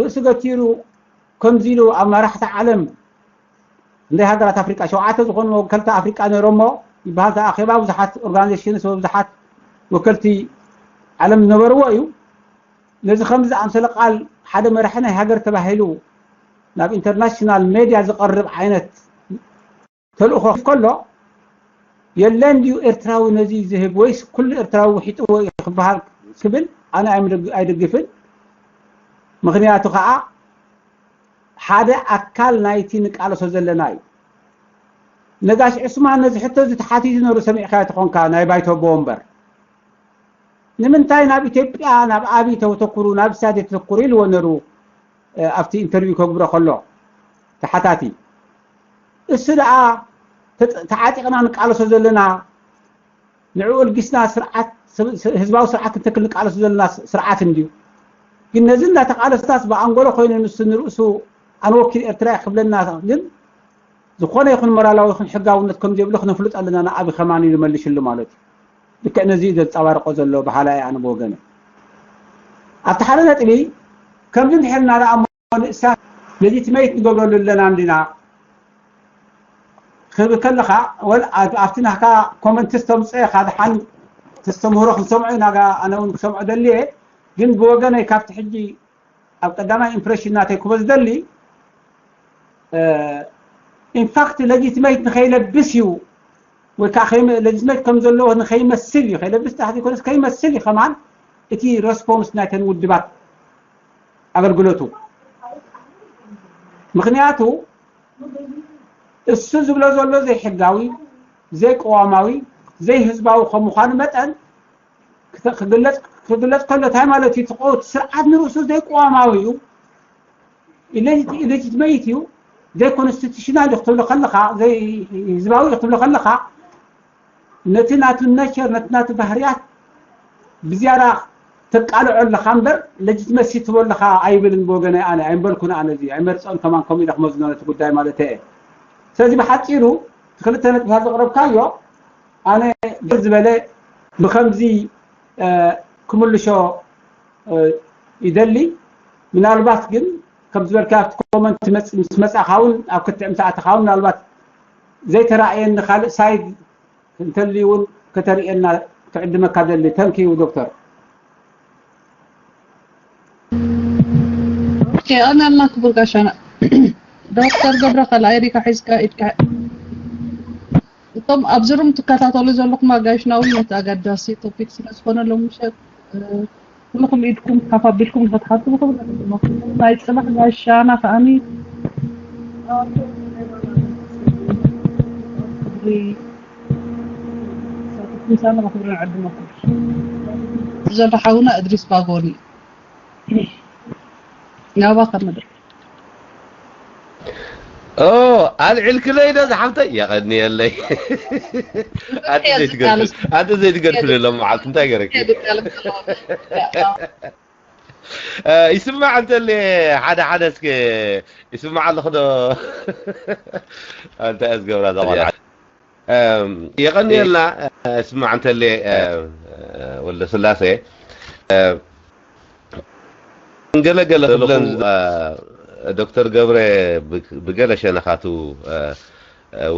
ርእሱ ገቲሩ ከምዚ ኢሉ ኣብ መራሕቲ ዓለም እንደ ሃገራት ኣፍሪቃ ሸውዓተ ዝኾኑ መወከልቲ ኣፍሪቃ ነይሮሞ ይበሃል ተኣኼባ ብዙሓት ኦርጋናይዜሽንስ ብዙሓት ወከልቲ ዓለም ዝነበርዎ እዩ። ነዚ ከምዚ ዝኣምሰለ ቃል ሓደ መራሒ ናይ ሃገር ተባሂሉ ናብ ኢንተርናሽናል ሜድያ ዝቐርብ ዓይነት ተልእኾ ከሎ የለን ድዩ ኤርትራዊ ነዚ ዝህብ ወይስ ኩሉ ኤርትራዊ ውሒጥዎ እዩ ክበሃል ክብል ኣነ ኣይምድግ- ኣይድግፍን። ምክንያቱ ከዓ ሓደ ኣካል ናይቲ ንቃለሶ ዘለና እዩ። ነጋሽ ዕስማን ነዚ ሕቶ እዚ ተሓቲቱ ነሩ ሰሚዕካዮ ተኾንካ ናይ ባይቶ ኣቦ ወንበር ንምንታይ ናብ ኢትዮጵያ ናብ ኣብይ ተተኩሩ ናብ ኢሳያስ ተተኩሩ ኢልዎ ነሩ ኣብቲ ኢንተርቪው ከግብሮ ከሎ ተሓታቲ እሱ ደኣ ተዓጢቕና ንቃለሶ ዘለና ንዕኡ እልጊስና ስርዓት ህዝባዊ ስርዓት ክንተክል ንቃለሶ ዘለና ስርዓት እንድዩ። ግን ነዚ እንዳተቃለስናስ ብኣንጎሎ ኮይኑ ንሱ ንርእሱ ኣነ ወኪል ኤርትራ ክብለና ግን ዝኾነ ይኹን ሞራላዊ ይኹን ሕጋውነት ከም ዘይብሉ ክነፍልጥ ኣለና ንኣቢ ከማን ኢሉ መሊሽሉ ማለት እዩ። ልክዕ ነዚ እዩ ዘንጸባርቆ ዘሎ በሃላይ ኣነ ብወገነ ኣብቲ ሓደ ነጥቢ ከምዚ እንድሕር እናረኣ እሞ ንእሳ ሌጂትመይት ንገብረሉ ኣለና እንዲና ክብል ከለኻ ወል ኣብቲ ናካ ኮመንትስ ተምፅኦ ኢኻ ድሓን ተስተምህሮ ክንሰምዖ ኢና ኣነ እውን ክሰምዖ ደልየ ግን ብወገነይ ካብቲ ሕጂ ኣብ ቀዳማይ ኢምፕሬሽን ናተይ ክበ ዝደሊ ኢንፋክት ሌጂትመይት ንኸይለብስ እዩ ወይ ከዓ ሌጂትመይት ከም ዘለዎ ንኸይመስል እዩ ከይለብስ ጥራሕ ዘይኮነስ ከይመስል እዩ ከማን እቲ ሬስፖንስ ናይተን ውድባት ኣገልግሎቱ ምክንያቱ እሱ ዝብሎ ዘሎ ዘይሕጋዊ ዘይቅዋማዊ ዘይህዝባዊ ከም ምዃኑ መጠን ክግለፅ ከሎ እንታይ ማለት እዩ? እቲ ስርዓት ንርእሱ ዘይቅዋማዊ እዩ፣ ኢሌጂትመይት እዩ፣ ዘይኮንስቲቱሽናል እዩ ክትብሎ ከለኻ፣ ዘይህዝባዊ እዩ ክትብሎ ከለኻ ነቲ ናቱ ነቸር ነቲ ናቱ ባህርያት ብዝያዳ ተቃልዖ ኣለኻ እምበር ሌጂትመሲ ትቦ ኣለኻ ኣይብልን። ብወገነይ ኣነ ኣይምበልኩን፣ ኣነ እዚ ኣይመርፀን ከማን ከምኡ ኢለ ክመዝኖ ነቲ ጉዳይ ማለት እየ። ስለዚ ብሓፂሩ ክልተ ነጥብታት ዘቕረብካዮ ኣነ ግር ዝበለ ብከምዚ ክምልሾ ይደሊ። ምናልባት ግን ከም ዝበልካ ኣብቲ ኮመንት ምስ መፃእካ እውን ኣብ ክትዕ ምስ ኣተካ እውን ምናልባት ዘይተራእየኒ ካልእ ሳይድ እንተልዩ እውን ከተርእየና ክዕድመካ ደሊ። Thank you ዶክተር። ኦኬ፣ ኣነ ኣላ ክቡር ጋሻና ዶክተር ገብረ ካልኣይ ሪካ ሒዝካ ኢድካ እቶም ኣብዚ ሩም ትከታተሉ ዘለኹም ኣጋይሽና እውን ነቲ ኣገዳሲ ቶፒክ ስለ ዝኾነ ሎሚ ምሸት ኩልኹም ኢድኩም ሓፍ ኣቢልኩም ንክትሓቱ ብክብሪ ንዕድመኩም። ናይ ፅባሕ ጋሻና ከዓኒ ምሳና ብክብሪ ንዕድመኩም። ዘሎ ሓውና እድሪስ ባጎኒ ናባኻ መድረክ ኦ ኣልዕልክለይ ዶ ዝሓፍተይ? የቐንየለይ። ኣንቲ ዘይትገድፍሉ ሎም መዓልቲ እንታይ ገረኪ? ይስማዕ እንተለ ሓደ ሓደ እስኪ ይስማዕ ኣለኹ ዶ? እንታይ እያ ዝገብራ እዛ ቆልዓ? የቐንየልና። ስማዕ እንተለ ወልደ ስላሴ ገለገለ ክብለን ዶክተር ገብረ ብገለ ሸነኻቱ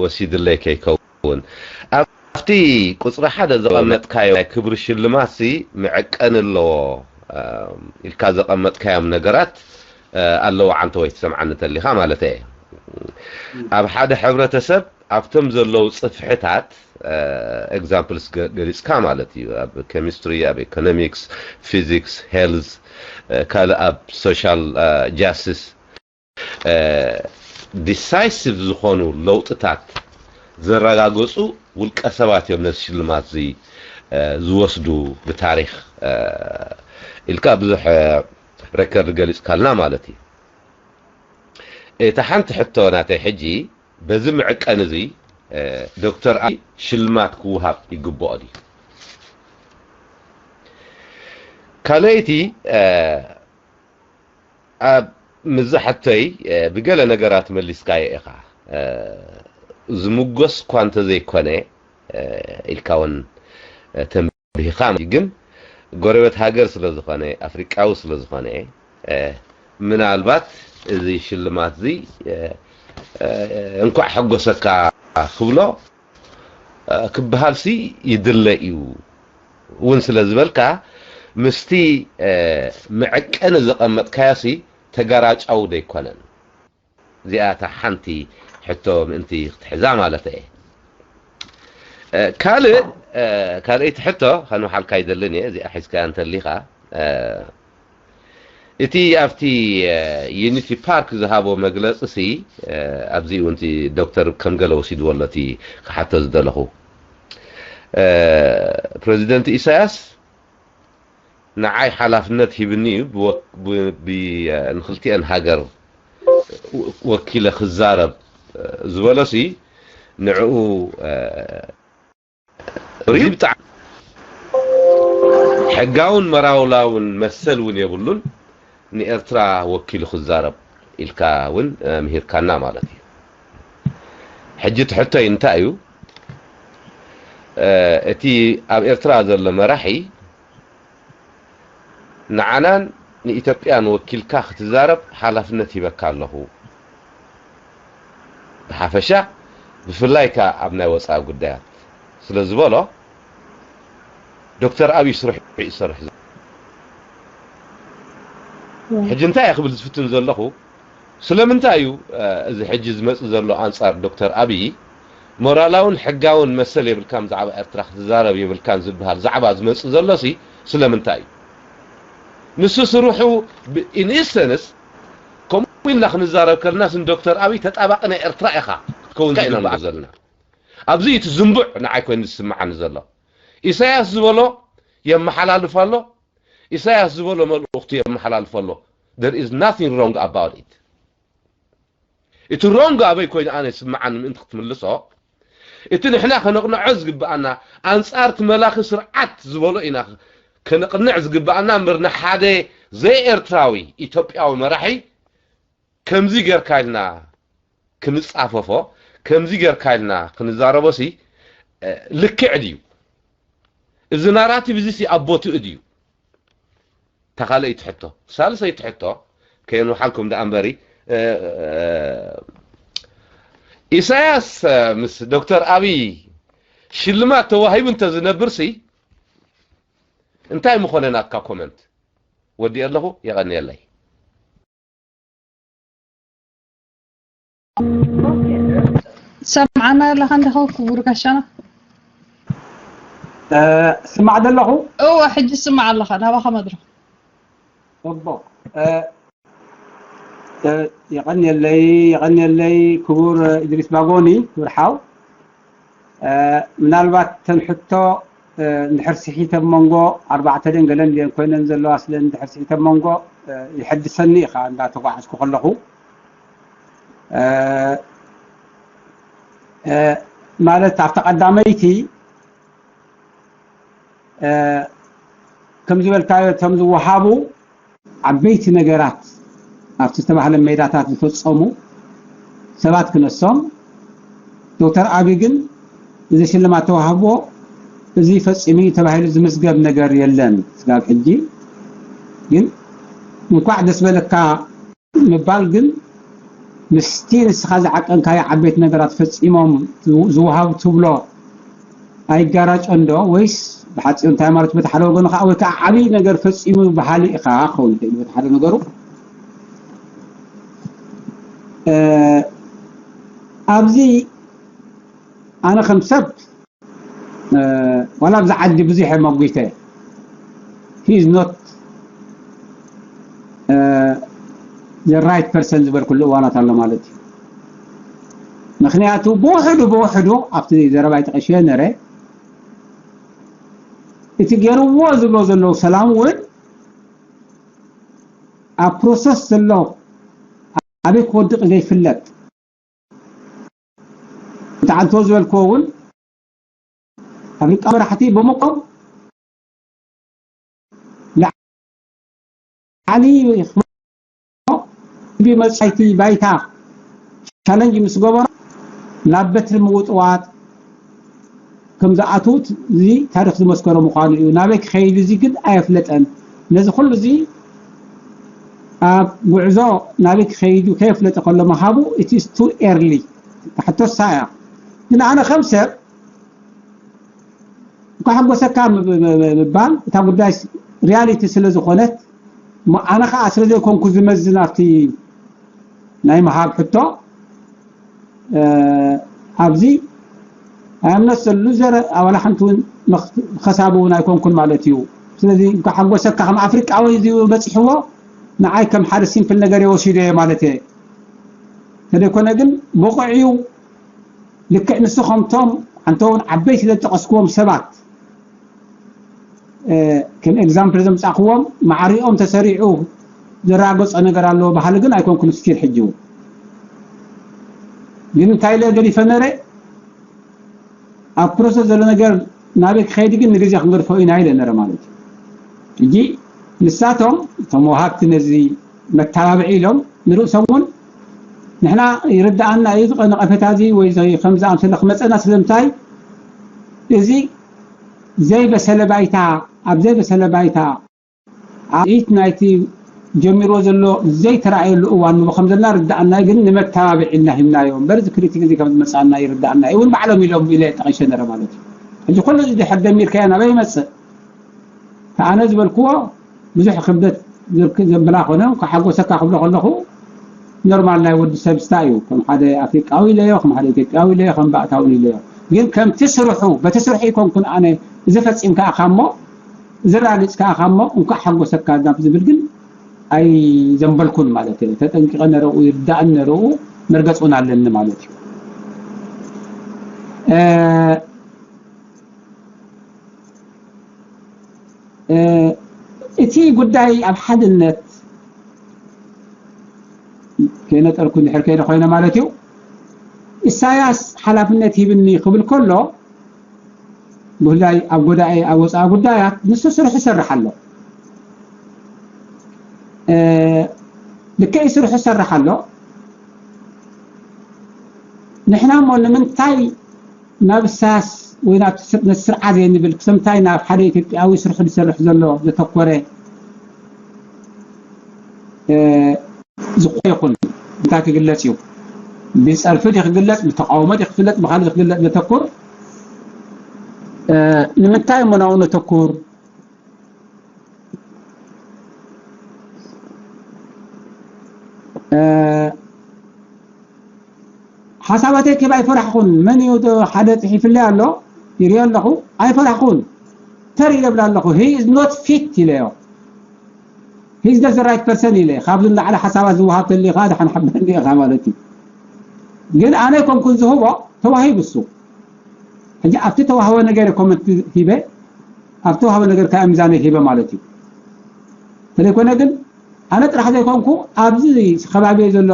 ወሲድለይ ከይከውን ኣብቲ ቁፅሪ ሓደ ዘቐመጥካዮ ናይ ክብሪ ሽልማት ሲ መዐቀኒ ኣለዎ። ኢልካ ዘቐመጥካዮም ነገራት ኣለዉ ዓንተ ወይ ትሰምዓኒ እንተሊኻ ማለት እየ። ኣብ ሓደ ሕብረተሰብ ኣብቶም ዘለዉ ፅፍሕታት examples ገሊፅካ ማለት እዩ። ኣብ chemistry፣ ኣብ economics፣ physics፣ health፣ ካልእ ኣብ social justice decisive ዝኾኑ ለውጥታት ዘረጋገፁ ውልቀ ሰባት እዮም ነዚ ሽልማት እዚ ዝወስዱ ብታሪክ ኢልካ ብዙሕ record ገሊፅካልና ማለት እዩ። እታ ሓንቲ ሕቶ ናተይ ሕጂ በዚ ምዕቀን እዚ ዶክተር ኣብይ ሽልማት ክወሃብ ይግብኦ ድዩ? ካልኣይቲ ኣብ ምዛ ሕቶይ ብገለ ነገራት መሊስካዮ ኢኻ። ዝምጎስ እኳ እንተዘይኮነ ኢልካ እውን ተንቢህኻ፣ ግን ጎረቤት ሃገር ስለ ዝኾነ ኣፍሪቃዊ ስለ ዝኾነ ምናልባት እዚ ሽልማት እዚ እንኳዕ ሓጎሰካ ክብሎ ክበሃል ሲ ይድለ እዩ እውን ስለ ዝበልካ ምስቲ መዐቀኒ ዘቐመጥካዮ ሲ ተጋራጫዊ ዶ ኣይኮነን? እዚኣ እታ ሓንቲ ሕቶ ምእንቲ ክትሕዛ ማለት እየ። ካልእ ካልኣይቲ ሕቶ ከንብሓልካ ይደልን እየ እዚኣ ሒዝካያ እንተሊኻ እቲ ኣብቲ ዩኒቲ ፓርክ ዝሃቦ መግለፂ ሲ ኣብዚ እውን ዶክተር ከም ገለ ወሲድዎ ኣሎ እቲ ክሓቶ ዝደለኹ ፕሬዚደንት ኢሳያስ ንዓይ ሓላፍነት ሂብኒ እዩ ንክልቲአን ሃገር ወኪለ ክዛረብ ዝበሎ ሲ ንዕኡ እዚ ብጣዕሚ ሕጋውን መራውላውን መሰል እውን የብሉን ንኤርትራ ወኪሉ ክዛረብ ኢልካ እውን ምሂርካና ማለት እዩ። ሕጂ እቲ ሕቶይ እንታይ እዩ? እቲ ኣብ ኤርትራ ዘሎ መራሒ ንዓናን ንኢትዮጵያን ወኪልካ ክትዛረብ ሓላፍነት ሂበካ ኣለኹ። ብሓፈሻ ብፍላይ ከኣ ኣብ ናይ ወፃኢ ጉዳያት ስለ ዝበሎ ዶክተር ኣብይ ስርሑ እዩ ዝሰርሕ ዘሎ። ሕጂ እንታይ እየ ክብል ዝፍትን ዘለኹ ስለምንታይ እዩ እዚ ሕጂ ዝመፅእ ዘሎ ኣንፃር ዶክተር ኣብይ ሞራላውን ሕጋውን መሰል የብልካን ብዛዕባ ኤርትራ ክትዛረብ የብልካን ዝበሃል ዛዕባ ዝመፅእ ዘሎ ሲ ስለምንታይ እዩ? ንሱ ስርሑ in essence ከምኡ ኢልና ክንዛረብ ከለናስ ንዶክተር ኣብይ ተጣባቂ ናይ ኤርትራ ኢኻ ክትከውን ዝግባኣ ዘለና። ኣብዚ እቲ ዝንቡዕ ንዓይ ኮይኑ ዝስምዓኒ ዘሎ ኢሳያስ ዝበሎ የመሓላልፍ ኣሎ። ኢሳያስ ዝበሎ መልእኽቱ የመሓላልፍ ኣሎ። There is nothing wrong about it። እቲ wrong ኣበይ ኮይኑ ኣነ ይስምዓኒ ምእንቲ ክትምልሶ እቲ ንሕና ከነቕንዖ ዝግብኣና ኣንጻር እቲ መላኺ ስርዓት ዝበሎ ኢና ከነቕንዕ ዝግብኣና እምበር ንሓደ ዘይኤርትራዊ ኢትዮጵያዊ መራሒ ከምዚ ጌርካ ኢልና ክንጻፈፎ ከምዚ ጌርካ ኢልና ክንዛረቦ ሲ ልክዕ ድዩ? እዚ ናራቲቭ እዚ ሲ ኣብ ቦትኡ ድዩ? እታ ካልኣይቲ ሕቶ። ሳልሰይቲ ሕቶ ከየንውሓልኩም ደኣ እምበሪ ኢሳያስ ምስ ዶክተር ኣብይ ሽልማት ተዋሂቡ እንተዝነብርሲ እንታይ ምኾነ ናትካ ኮመንት? ወዲኤ ኣለኹ፣ የቐንየለይ። ሰምዓና ኣለኻ እንዲኻ ክቡር ጋሻና? ስማዕ ዘለኹ። እወ፣ ሕጂ ስማዕ ኣለኻ፣ ናባኻ መድረኽ። ጽቡቕ። የቐንየለይ፣ የቐንየለይ ክቡር ኢድሪስ ባጎኒ፣ ክቡር ሓው። ምናልባት ተን ሕቶ እንድሕር ስሒተ መንጎ ኣርባዕተ ደን ገለን ድየን ኮይነን ዘለዋ ስለ እንድሕር ስሒተ መንጎ ይሐድሰኒ ኢኻ እንዳተጓዓዝኩ ከለኹ። ማለት ኣብታ ቀዳመይቲ ከም ዝበልካዮ እቶም ዝወሃቡ ዓበይቲ ነገራት ኣብቲ ዝተባህለ ሜዳታት ዝፈጸሙ ሰባት ክነሶም፣ ዶክተር ኣቢ ግን እዚ ሽልማት ተዋህቦ እዚ ፈጺሙ እዩ ተባሂሉ ዝምዝገብ ነገር የለን ስጋብ ሕጂ። ግን እንኳዕ ደስ በለካ ምባል ግን ምስቲ ንስኻ ዝዓቀንካዮ ዓበይቲ ነገራት ፈጺሞም ዝወሃቡ ትብሎ ኣይጋራጨን ዶ? ወይስ ብሓጺሩ እንታይ ማለት በቲ ሓደ ወገኑ ከዓ ወይ ከዓ ዓብዪ ነገር ፈጺሙ በሃሊ ኢኻ ክኸውን ይኽእል በቲ ሓደ ነገሩ። ኣብዚ ኣነ ከም ሰብ ዋላ ኣብዚ ዓዲ ብዙሕ መጒተ he is not the right person ዝበልኩሉ እዋናት ኣሎ ማለት እዩ። ምክንያቱ ብውሕዱ ብውሕዱ ኣብቲ ዘረባይ ጠቂሸ ነረ እቲ ገይርዎ ዝብሎ ዘለዉ ሰላም እውን ኣብ ፕሮሰስ ዘሎ ኣበይ ክወድቕ ዘይፍለጥ ብጣዕንቶ ዝበልክዎ እውን ኣፍሪቃ መራሕቲ ብምቆም ላዕሊ ብመጻይቲ ባይታ ቻለንጅ ምስ ገበሮ ናብ በትሪ ምውጥዋጥ ከም ዝኣትውት እዚ ታሪክ ዝመስከሮ ምዃኑ እዩ። ናበይ ክኸይድ እዚ ግን ኣየፍለጠን። ነዚ ኩሉ እዚ ኣብ ጉዕዞ ናበይ ክኸይዱ ከየፍለጠ ከሎ ምሃቡ it is too early። ሕቶሳ እያ ግን ኣነ ከም ሰብ እንኳ ሓጎሰካ ምባል እታ ጉዳይ ሪያሊቲ ስለ ዝኾነት ኣነ ከዓ ስለ ዘይኮንኩ ዝመዝን ኣብቲ ናይ ምሃብ ሕቶ ኣብዚ ኣምነት ዘሉ ዘረ ኣባላ ሓንቲ እውን ከሳቢ እውን ኣይኮንኩን ማለት እዩ። ስለዚ እንኳ ሓጎሰካ ከም ኣፍሪቃዊ እዚ በፂሕዎ ንዓይ ከም ሓደ ሲምፕል ነገር የወሲዶ እየ ማለት እየ። ተደይኮነ ግን ብቑዕ እዩ። ልክዕ ንሱ ከምቶም ኣንተውን ዓበይቲ ዘጠቐስክዎም ሰባት ከም ኤግዛምፕል ዘምፃእክዎም ማዕሪኦም ተሰሪዑ ዘረጋገፆ ነገር ኣለዎ በሃሊ ግን ኣይኮንኩን ስቲል ሕጂ እውን። ግን እንታይ ኢለ ገዲፈ ነረ ኣብ ፕሮሰስ ዘሎ ነገር ናበይ ክኸይድ ግን ንግዜ ክንገድፎ ኢና ኢለ ነረ ማለት እዩ። ሕጂ ንሳቶም እቶም ወሃብቲ ነዚ መተባብዒ ኢሎም ንርእሶም እውን ንሕና ይርድኣና እዩ ዝቐ ነቐፌታ እዚ ወይ ከምዚ ኣምሰለ ክመፀና ስለምንታይ እዚ ዘይበሰለ ባይታ ኣብ ዘይበሰለ ባይታ ኢት ናይቲ ጀሚርዎ ዘሎ ዘይተራእየሉ እዋን ንቦ ከም ዘለና ርዳኣና ግን ንመተባብዒ ኢልና ሂብናዮ እምበር እዚ ክሪቲክ እዚ ከም ዝመፃና ይርዳኣና እዩ እውን ባዕሎም ኢሎም ኢለ ጠቂሸ ነረ ማለት እዩ። ሕጂ ኩሉ እዚ ድሕር ደሚርካዮ ናበይ ይመፅእ? ኣነ ዝበልክዎ ብዙሕ ክብደት ዘብላ ኮነ ክሓጎሰካ ክብሎ ከለኹ ኖርማል ናይ ወዲ ሰብ ስታ እዩ። ከም ሓደ ኣፍሪቃዊ ኢለዮ፣ ከም ሓደ ኢትዮጵያዊ ኢለዮ፣ ከም ባእታውን ኢለዮ። ግን ከምቲ ስርሑ በቲ ስርሑ ይኮንኩን ኣነ እዚ ፈፂምካ ኢኻ እሞ እዚ ራግፅካ ኢኻ እሞ እንኳዕ ሓጎሰካ ናብ ዝብል ግን ኣይዘንበልኩን ማለት እየ። ተጠንቂቐ ነረኡ ይርዳእን ነረኡ መርገፅ እውን ኣለኒ ማለት እዩ። እቲ ጉዳይ ኣብ ሓድነት ከይነጠርኩ እንድሕር ከይደ ኮይነ ማለት እዩ። ኢሳያስ ሓላፍነት ሂብኒ ክብል ከሎ ብፍላይ ኣብ ጎዳኢ ኣብ ወፃኢ ጉዳያት ንሱ ስርሑ ይሰርሕ ኣሎ። ልክዕ ስርሑ ይሰርሕ ኣሎ። ንሕና እሞ ንምንታይ ናብ ኢሳያስ ወይ ናብ ነቲ ስርዓት እየ ንብል ክሰምታይ ናብ ሓደ ኢትዮጵያዊ ስርሑ ዝሰርሕ ዘሎ ዘተኮረ ዝኾነ ይኹን እንታይ ክግለፅ እዩ? ብፀርፊ ድዩ ክግለፅ? ብተቃውሞ ድዩ ክፍለጥ? ብካሊእ ክግለፅ ዘተኩር እ፣ ንምንታይ እሞ ናብኡ ነተኩር? እ፣ ሓሳባተይ ክህብ ኣይፈራሕኹን። መን እዩ ዶ ሓደ ጽሒፍለይ ኣሎ፣ ይሪኦ ኣለኹ። ኣይፈራሕኹን። ተር ኢለ እብላ ኣለኹ። He is not fit ኢለዮ። He is not the right person ኢለ። ካብዚ ንላዕሊ ሓሳባት ዝወሃብ ተልዩ ከኣ ደሓን ሓበረኒ ኢኻ ማለት እዩ። ግን ኣነ ኣይኮንኩን ዝህቦ፣ ተዋሂቡ እሱ። ሕጂ ኣብቲ ተዋህቦ ነገር ኮመንት ሂበ፣ ኣብቲ ተዋህቦ ነገር ከኣ ሚዛነይ ሂበ ማለት እዩ። እንተዘይኮነ ግን ኣነ ጥራሕ ዘይኮንኩ ኣብዚ ከባቢ ዘሎ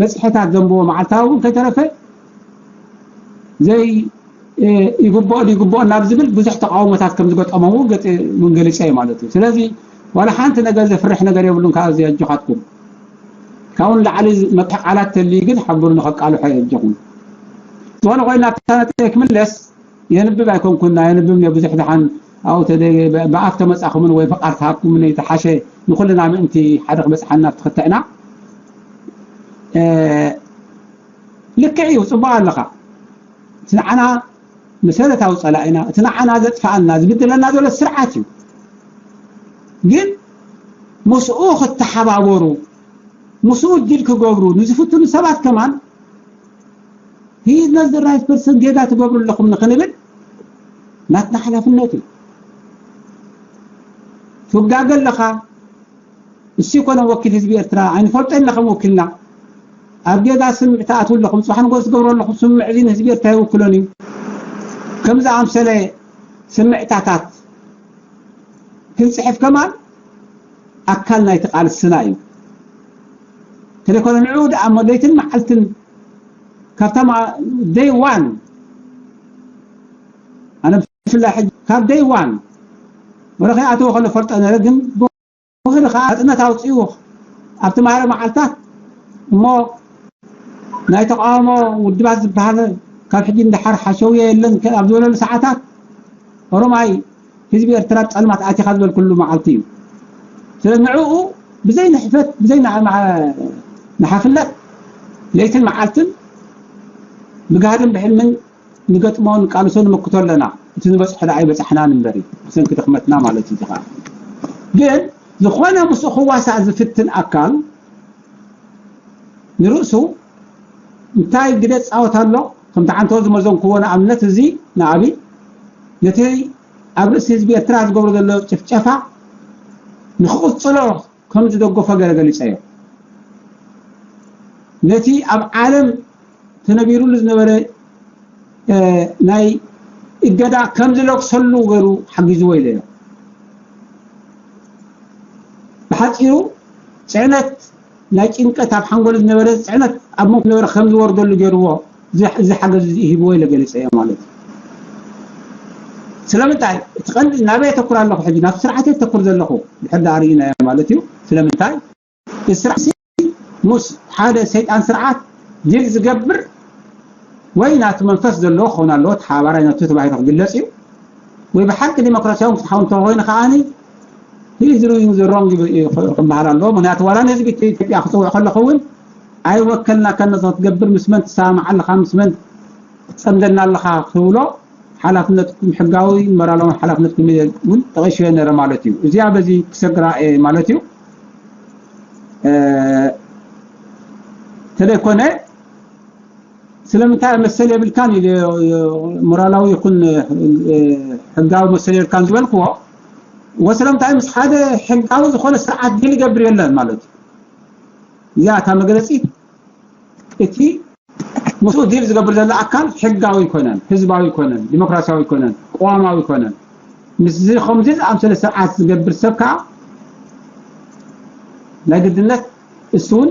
መፅሔታት ዘንብቦ መዓልታዊ እውን ከይተረፈ ዘይ፣ እ፣ ይግብኦ ይግብኦ ናብ ዝብል ብዙሕ ተቃውሞታት ከም ዝገጠሞም እውን ገጢ-፣ እውን ገሊፀ እየ ማለት እዩ። ስለዚ ዋላ ሓንቲ ነገር ዘፍርሕ ነገር የብሉን። ካብ እዚ ኣጆኻትኩም ካብኡ ንላዕሊ መጥሒ ቃላት ተልዩ ግን ሓብሩኒ ከቃልሖ እየ ኣጆኹም። ዝኾነ ኮይኑ ናብታ ነጥበይ ክምለስ። የንብብ ኣይኮንኩን፣ ኣየንብብን እየ ብዙሕ ደሓን ኣብኡ ተደ-፣ ብ-፣ ብኣፍ ተመጻኹምን ወይ ፍቓድ ተሃብኩምን እየ፣ ተሓሸ ንኹልና ምእንቲ ሓደ ክበጽሓና ኣብቲ ክትዕና። እ፣ ልክዕ እዩ፣ ጽቡቕ ኣለኻ። እቲ ንዓና መሰረታዊ ጸላኢና፣ እቲ ንዓና ዘጥፍኣና፣ ዝብድለና ዘሎ ስርዓት እዩ። ግን ምስኡ ክተሓባበሩ፣ ምስኡ ዲል ክገብሩ ንዝፍትኑ ሰባት ከማን He is not the right person፣ ጌጋ ትገብሩ ኣለኹም ንኽንብል ናትና ሓላፍነት እዩ። ትውጋገ ኣለኻ፣ እሱ ይኮነ ወኪል ህዝቢ ኤርትራ፣ ኣይንፈልጦ ኣለኻ ወኪልና። ኣብ ጌጋ ስምዒት ትኣትዉ ኣለኹም፣ ጽባሕ ንግሆ ትገብሩ ኣለኹም፣ ስምምዕ እዚ ንህዝቢ ኤርትራ ኣይውክሎን እዩ። ከም ዝኣምሰለ ስምዕታታት ክንጽሕፍ ከማን ኣካል ናይቲ ቃልስና እዩ። እንተደይኮነ ንዕኡ ደኣ እሞ ለይትን መዓልትን ካብታ ማ-፣ day one፣ ኣነ ብፍላይ ሕጂ ካብ day one ወረ ከይኣተወ ከሎ ፈልጦ ነይረ፣ ግን ብውህድ ከኣ ናጽነት ኣውጺኡ ኣብቲ ማህረ መዓልታት እሞ ናይ ተቃውሞ ውድባት ዝበሃል ካብ ሕጂ ንደሓር ሓሸውየ የለን ከ-፣ ኣብ ዝበለሉ ሰዓታት ኦሮማይ ህዝቢ ኤርትራ ኣብ ጸልማት ኣቲኻ ዝበልኩሉ መዓልቲ እዩ። ስለ ንዕኡ ብዘይ ንሕፈት፣ ብዘይ ንዓ-፣ ንዓ-፣ ንሓፍነት ለይትን መዓልትን ብጋህድን ብሕልምን ንገጥሞ፣ ንቃልሶ፣ ንምክቶ ኣለና። እቲ ዝበጽሖ ደኣ ኣይበጻሕናን እምበሪ፣ ብሰንኪ ድኽመትና ማለት እዩ። እዚ ኸኣ ግን ዝኾነ ምስኡ ክዋሳእ ዝፍትን ኣካል ንርእሱ እንታይ ግደ ጻወት ኣሎ? ከምቲ ዓንተቦ ዝመዘንክዎ ንኣብነት እዚ ንኣብይ ነቲ ኣብ ርእሲ ህዝቢ ኤርትራ ዝገብሮ ዘሎ ጭፍጨፋ ንኽቕጽሎ ከም ዝደገፎ ገለ ገሊጸዮ። ነቲ ኣብ ዓለም ተነቢሩሉ ዝነበረ፣ እ፣ ናይ እገዳ ከም ዝለግሰሉ ገይሩ ሓጊዝዎ ኢለዮ። ብሓጺሩ ጽዕነት ናይ ጭንቀት ኣብ ሓንጎሉ ዝነበረ ጽዕነት ኣብ መንጎ ዝነበረ ከም ዝወርደሉ ገይርዎ እዚ፣ እዚ ሓገዝ እዚ ሂብዎ ኢለ ገሊጸዮ ማለት እዩ። ስለምንታይ? እቲ ቀንዲ ናበይ የተኩር ኣለኹ ሕጂ? ናብ ስርዓት የተኩር ዘለኹ ድሕር ደኣ ርኢናዮ ማለት እዩ። ስለምንታይ? እቲ ስርዓት ምስ ሓደ ሰይጣን ስርዓት ዲል ዝገብር ወይ ናቱ መንፈስ ዘለዎ ክኸውን ኣለዎ፣ ተሓባባራይ ናቱ ተባሂሉ ክግለጽ እዩ። ወይ ብሓቂ ዲሞክራሲያዊ ፍትሓዊ እንተኾይኑ ከኣኒ፣ he is doing the wrong ክበሃል ኣለዎ። ምኽንያቱ ዋላ ንህዝቢ ኢትዮጵያ ክጽውዕ ከለኹ እውን ኣይወከልናካን ነቲ ክትገብር፣ ምስ መን ትሰማማዕ ኣለኻ፣ ምስ መን ትጸምደና ኣለኻ ክብሎ ሓላፍነትኩም፣ ሕጋዊ ሞራላዊ ሓላፍነትኩም እውን ጠቒሰዮ ነይረ ማለት እዩ። እዚኣ በዚ ክሰግራ እየ ማለት እዩ። እ፣ ተደይኮነ ስለምንታይ መሰል የብልካን ኢለ፣ ሞራላዊ ይኹን፣ እ፣ ሕጋዊ መሰል የብልካን ዝበልክዎ፣ ወስለምታይ ምስ ሓደ ሕጋዊ ዝኾነ ስርዓት ዲል ይገብር የለን ማለት እዩ። እዚኣ እታ መግለጺት እቲ ምስኡ ዲል ዝገብር ዘሎ ኣካል ሕጋዊ ኣይኮነን፣ ህዝባዊ ኣይኮነን፣ ዲሞክራሲያዊ ኣይኮነን፣ ቅዋማዊ ኣይኮነን። ምስዚ ከምዚ ዝኣምሰለ ስርዓት ዝገብር ሰብ ከኣ ናይ ግድነት እሱ እውን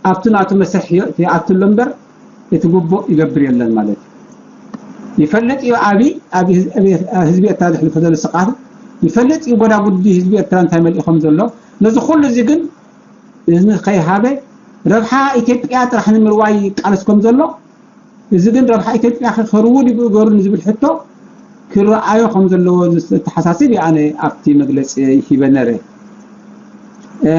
ኣብቲ ናቱ መስርሕ ይ-፣ ይኣቱ ኣሎ እምበር እቲ ግቡእ ይገብር የለን ማለት እዩ። ይፈልጥ እዩ ኣብይ፣ ኣብ ህዝ-፣ ኣብ ህዝቢ ኤርትራ ዘሕልፎ ዘሎ ስቓት ይፈልጥ እዩ፣ ጎዳጉዲ ህዝቢ ኤርትራ እንታይ መልእኹም ዘሎ። ነዚ ኩሉ እዚ ግን እዝኒ ከይሃበ ረብሓ ኢትዮጵያ ጥራሕ ንምርዋይ ይቃለስ ከም ዘሎ፣ እዚ ግን ረብሓ ኢትዮጵያ ከ-፣ ከርውድ ይግበሩ ንዝብል ሕቶ ክረኣዮ ከም ዘለዎ ዘተሓሳስብ እየ ኣነ ኣብቲ መግለጺ ሂበ ነረ። እ፣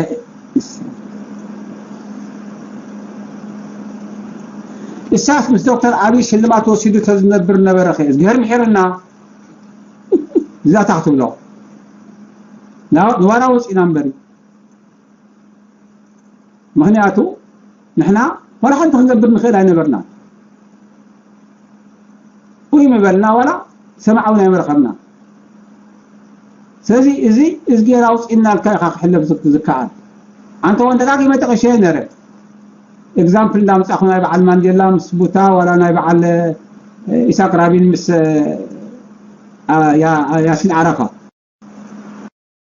እሳስ ምስ ዶክተር ኣብይ ሽልማት ወሲዱ ተዝነብር ነበረ ከ? እግዚኣብሔር ምሒርና። እዛ ታኽ ትብሎ ንዋራ ወፂና እምበሪ። ምኽንያቱ ንሕና ዋላ ሓንቲ ክንገብር ንኽእል ኣይነበርና። ውይ ምበልና ዋላ ሰማዕ እውን ኣይመረኸብና። ስለዚ እዚ እዝጌር ኣውፂእናልካ ኢኻ ክሕለፍ ዝከኣል። ኣንተ ወን ደጋጊመ ጠቂሸ ነረ። ኤግዛምፕል እንዳምፃኹ ናይ በዓል ማንዴላ ምስ ቡታ ዋላ ናይ በዓል ኢሳቅ ራቢን ምስ ያሲን ዓረፋ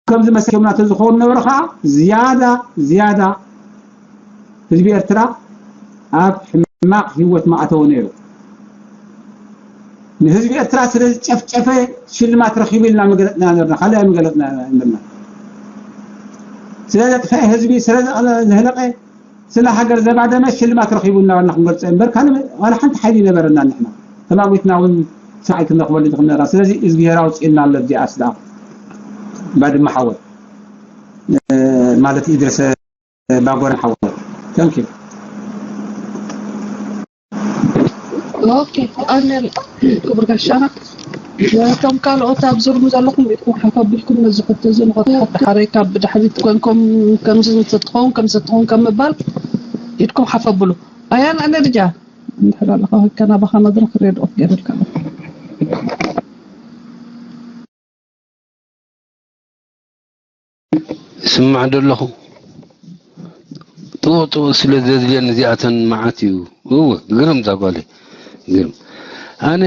ከምዚ መሰኪምና ተዝኸውን ነበረ ከዓ ዝያዳ ዝያዳ ህዝቢ ኤርትራ ኣብ ሕማቕ ህይወት ማእተወ ነይሩ። ንህዝቢ ኤርትራ ስለ ዝጨፍጨፈ ሽልማት ረኺቡ ኢልና መገለጥና ነበርና፣ ካልእ ኣይመገለጥና ነበርና። ስለ ዘጥፈአ ህዝቢ ስለ ዘህለቀ ስለ ሃገር ዘባደመ ሽልማት ረኺቡ እናበልና ክንገልጾ እምበር ካልእ ዋላ ሓንቲ ሓይሊ ይነበረና ንሕና ተማጒትና እውን ሰዓይ ክንረኽበሉ ንኽእል ነራ። ስለዚ እግዚኣብሔር ኣውፅእና ኣሎ እዚኣስ ደኣ ባድመ ሓወት ማለት ኢድሪስ ባጎን ሓወት። Thank you። ኦኬ ኣነ ክቡር ጋሻና እቶም ካልኦት ኣብ ዙርም ዘለኹም ኢድኩም ሓፍ ኣቢልኩም ነዚ ሕቶ እዚ ንኸትሓት ሓረይ ካብ ብድሕሪት ኮንኩም ከምዚ ትኸውን ከምዚ ትኸውን ከም ምባል ኢድኩም ሓፍ ኣብሉ። ኣያን ኣነ ድጃ እንድሕር ኣለኻ ከናባኻ መድረኽ ሬድ ኦፍ ገይረልካ ይስማዕ ዶ ኣለኹ? ጥቡቕ ጥቡቕ ስለ ዘድልየኒ እዚኣተን መዓት እዩ። እወ ግርም እዛ ጓለይ ግርም። ኣነ